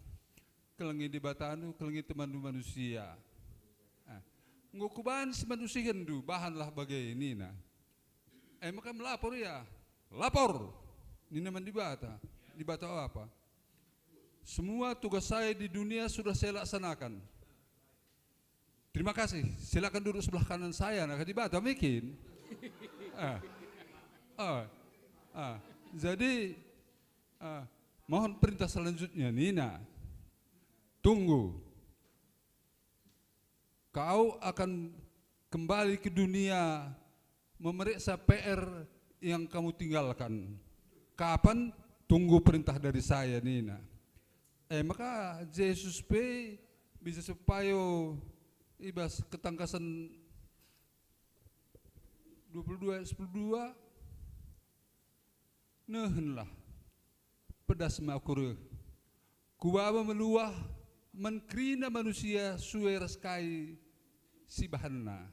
Kelengi Dibatandu, kelengi temanndu manusia. Ah, enggo kubahan si manusihendu, bahanlah bage nina. E maka melapor ia, "Lapor," nina man Dibata. Dibata apa? "Semua tugas saya di dunia sudah saya laksanakan. Terima kasih, silakan duduk sebelah kanan saya," nina Dibata mungkin. Ah. Ah. Ah. Jadi, ah, mohon perintah selanjutnya, nina. Tunggu. Kau akan kembali ke dunia memeriksa P R yang kamu tinggalkan. Kapan? Tunggu perintah dari saya, nina. E maka Jesus pe bisa sepayo i bas Ketangkasen dua puluh dua ayat sepuluh dua, "Nehenlah, pedas me aku reh. Kubaba meluah man kerina manusia sue ras kai si bahanna."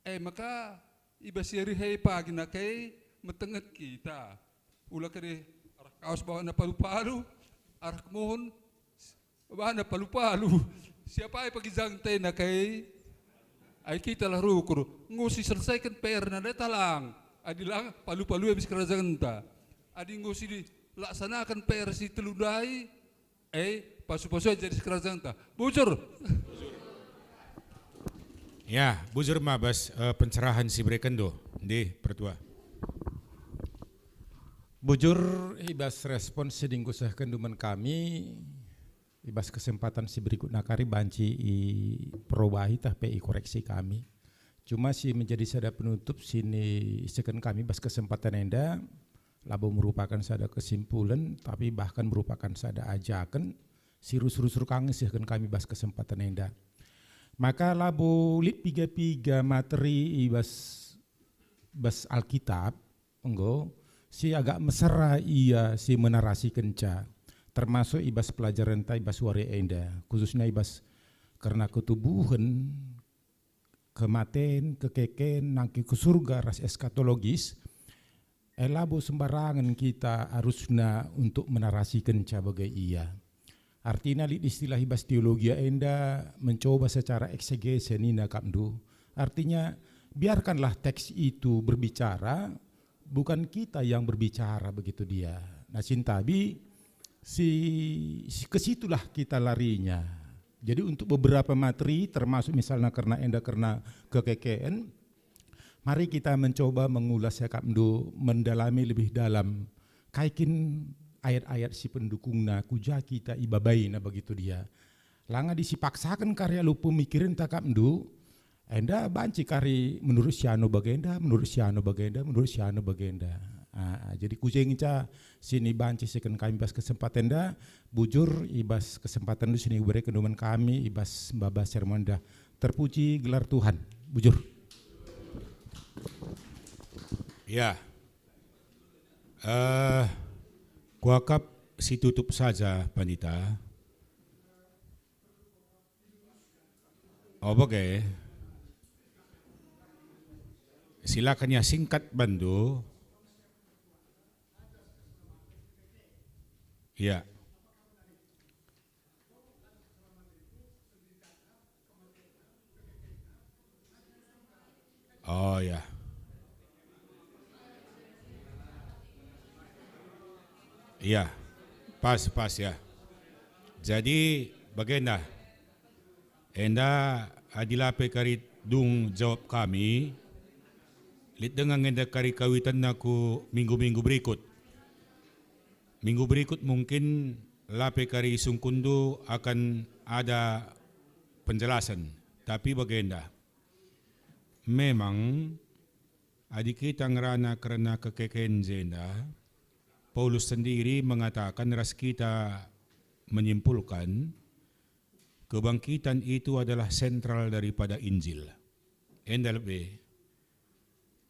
E maka, i bas si ari e pagi nake metenget kita. Ula kade arah kaos bawana palu-palu, arah kemuhen bawana palu-palu. Siapa e pagi jangte nake? Ai kita lah rukur. Enggo si selesaiken P R-na ndai talang. Adi lang, palu-palu e bis kerajanta. Adi enggo si dilaksanaken P R si telu ndai, e, pasu-pasu e jadi si kerajanta. Bujur. Ya, bujur ma bas, eh, pencerahan si berekenndu. Ndih, Pertua. Bujur, i bas respon si enggo sehkenndu man kami, i bas kesempatan si berikutna kari banci iperobahi tah pe ikoreksi kami. Cuma si menjadi sada penutup si niiseken kami bas kesempatan enda, labo merupakan sada kesimpulen, tapi bahkan merupakan sada ajaken si rusur-rusur ka nge isehken kami bas kesempatan enda. Maka labo lit piga-piga materi i bas, bas Alkitab, enggo, si agak mesera ia si menarasikenca, termasuk i bas pelajarenta i bas wari enda, khususna i bas kerna ketubuhen, kematen, kekeken, nangkih ku surga ras eskatologis, e labo sembarangen kita arusna untuk menarasikenca bage ia. Artina lit istilah i bas teologia enda mencoba secara eksegese nina akapndu. Artinya, biarkanlah teks itu berbicara, bukan kita yang berbicara, begitu dia. Nah, sintabi si, si ke situlah kita larinya. Jadi untuk beberapa materi, termasuk misalna kerna enda kerna kekeken, mari kita mencoba mengulas akapndu, mendalami lebih dalam. Kai kin ayat-ayat si pendukungna, kuja kita ibabaina, begitu dia. Langa disipaksaken kari alu pemikirenta akapndu, enda banci kari menurut si anu bagenda, menurut si anu bagenda, menurut si anu bagenda. Ah, jadi kujenca sini banci isehken kami bas kesempatan enda, bujur i bas kesempatenndu sini ibereken man kami i bas maba sermon enda. Terpuji gelar Tuhan. Bujur. Ya. Eh, kuakap si tutup saja, Pandita. Oh, bage. Silakan ya, singkat bandu. Ya. Oh, ya. Ya, pas, pas, ya. Jadi, bagenda. Enda adi la pe kari dung jawab kami, lit denga nge enda kari kawitenna ku minggu-minggu berikut. Minggu berikut mungkin la pe kari isungkunndu akan ada penjelasan, tapi bagenda. Memang, adi kita ngerana kerna kekeken jenda, Paulus sendiri mengatakan ras kita menyimpulkan, kebangkitan itu adalah sentral daripada Injil. Enda lebe.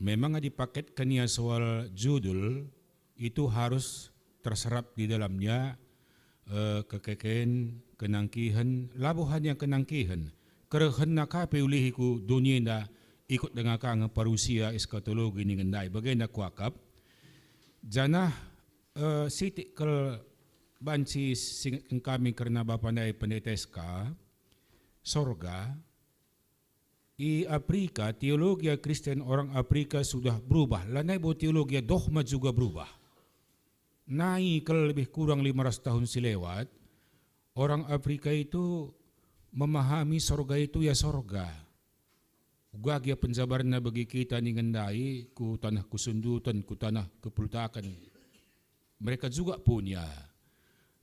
Memang adi paketken ia soal judul, itu harus terserap di dalamnya, eh, kekeken, kenangkihen, labo hanya kenangkihen, kerehenna ka pe ulihi ku doni enda, ikut denga ka nge parusia, eskatologi, dingen ndai bagenda kuakap. Janah Eh, sitik kal banci singetken kami kerna bapa ndai pendeta S K, sorga. I Afrika, teologia Kristen orang Afrika sudah berubah. Lanai bo teologia dogma juga berubah. Nai kal lebih kurang lima ratus tahun si lewat, orang Afrika itu memahami sorga itu ya sorga. Uga gia penjabarna bagi kita ningen ndai ku taneh kesundutan, ku taneh kepultaken. Mereka juga punya.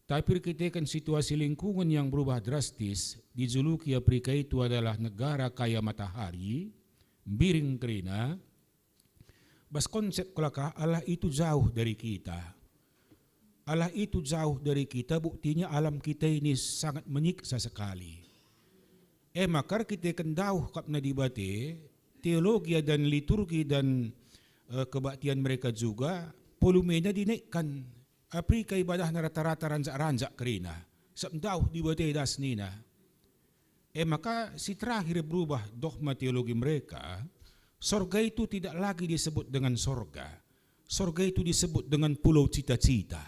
Tapi erkiteken situasi lingkungan yang berubah drastis, dijuluki Afrika itu adalah negara kaya matahari, mbiring kerina, bas konsep kelakah Allah itu jauh dari kita. Allah itu jauh dari kita, buktinya alam kita ini sangat menyiksa sekali. E maka erkiteken dauh kap na Dibata, teologia dan liturgi dan, eh, kebaktian mereka juga, volumenya dinaikkan. Afrika ibadahna rata-rata ranjak-ranjak kerina, sabap dauh Dibata das nina. E maka si terakhir berubah dogma teologi mereka, sorga itu tidak lagi disebut dengan sorga. Sorga itu disebut dengan pulau cita-cita.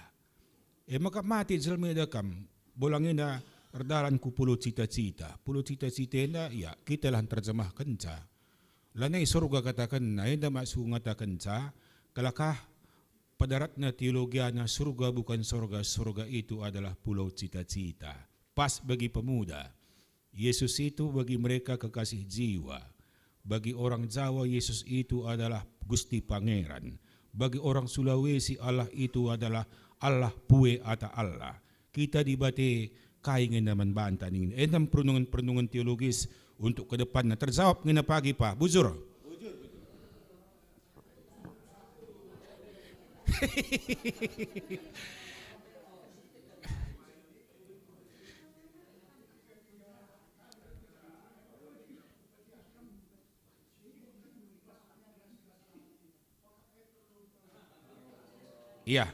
E maka mate jelma enda kam, bolang enda erdalan ku pulau cita-cita. Pulau cita-cita enda, ya, kita lah nterjemahkenca. Lanai sorga katakenna, enda maksud ngatakenca, kelakah padaratna teologiana, surga bukan sorga, sorga itu adalah pulau cita-cita. Pas bagi pemuda. Yesus itu bagi mereka kekasih jiwa. Bagi orang Jawa, Yesus itu adalah Gusti Pangeran. Bagi orang Sulawesi, Allah itu adalah Allah Pue ata Allah. Kita Dibata kai nge man banta ningen. Enda me perenungen-perenungen teologis untuk ke depanna. Terjawab nge pagi pa. Bujur. Iya.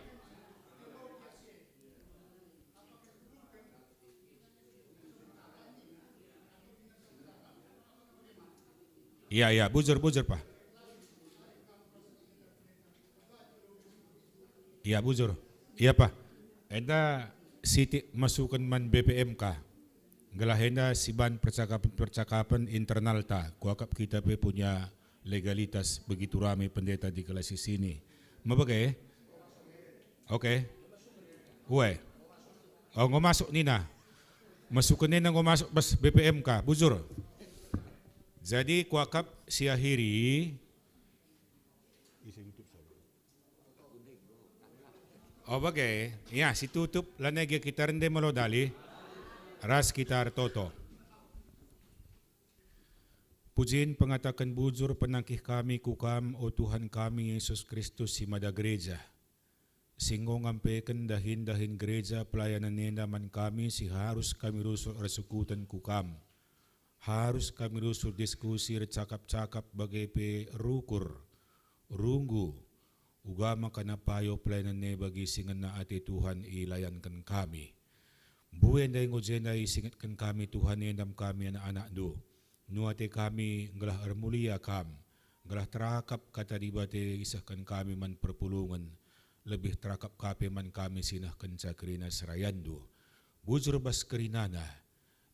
Iya, iya, bujur, bujur, Pa. Iya, bujur. Iya, Pa. Enda sitik masuken man B P M K. Gelah enda siban percakapen-percakapen internalta, kuakap kita pe punya legalitas begitu rame pendeta di kelas sini. Mebage? Oke. Ue. Oh, enggo masuk nina. Masuken nina enggo masuk bas B P M K, bujur. Jadi kuakap si akhiri. Oh, bage. Ya, si tutup, lanai gia kita rende melo dali. Ras kita ertoto. Pujin pengataken bujur penangkih kami ku Kam, o Tuhan kami Yesus Kristus, si mada gereja, si enggo ngampeken dahin-dahin gereja pelayanen enda man kami, si harus kami rusur ersukuten ku Kam, harus kami rusur diskusi ercakap-cakap bage pe rukur, runggu, uga maka napayo pelayanen e bagi si ngena ate Tuhan ilayanken kami. Mbue ndai enggo jenda isingetken kami Tuhan enda me kami anak-anakNdu. Nua ate kami gelah ermulia Kam, gelah terakap Kata Dibata isehken kami man perpulungen, lebih terakap ka pe man kami si nehkenca kerina serayanNdu. Bujur bas kerinana,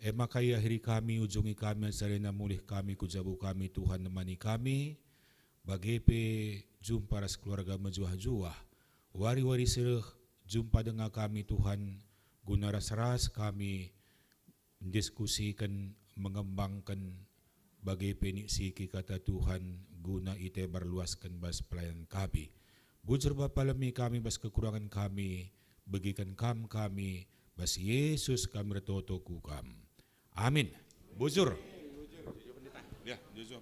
e maka iahiri kami, ujungi kami, ajarina mulih kami ku jabu kami, Tuhan nemani kami, bage pe jumpa ras keluarga mejuah-juah. Wari-wari si reh jumpa denga kami, Tuhan, guna ras-ras kami mendiskusiken, mengembangken, bage pe nitsiki Kata Tuhan guna itebar luasken bas pelayanen kami. Bujur Bapa, lemi kami bas kekurangen kami, begiken Kam kami, bas Yesus kami ertoto ku Kam. Amin. Bujur. Ya, bujur.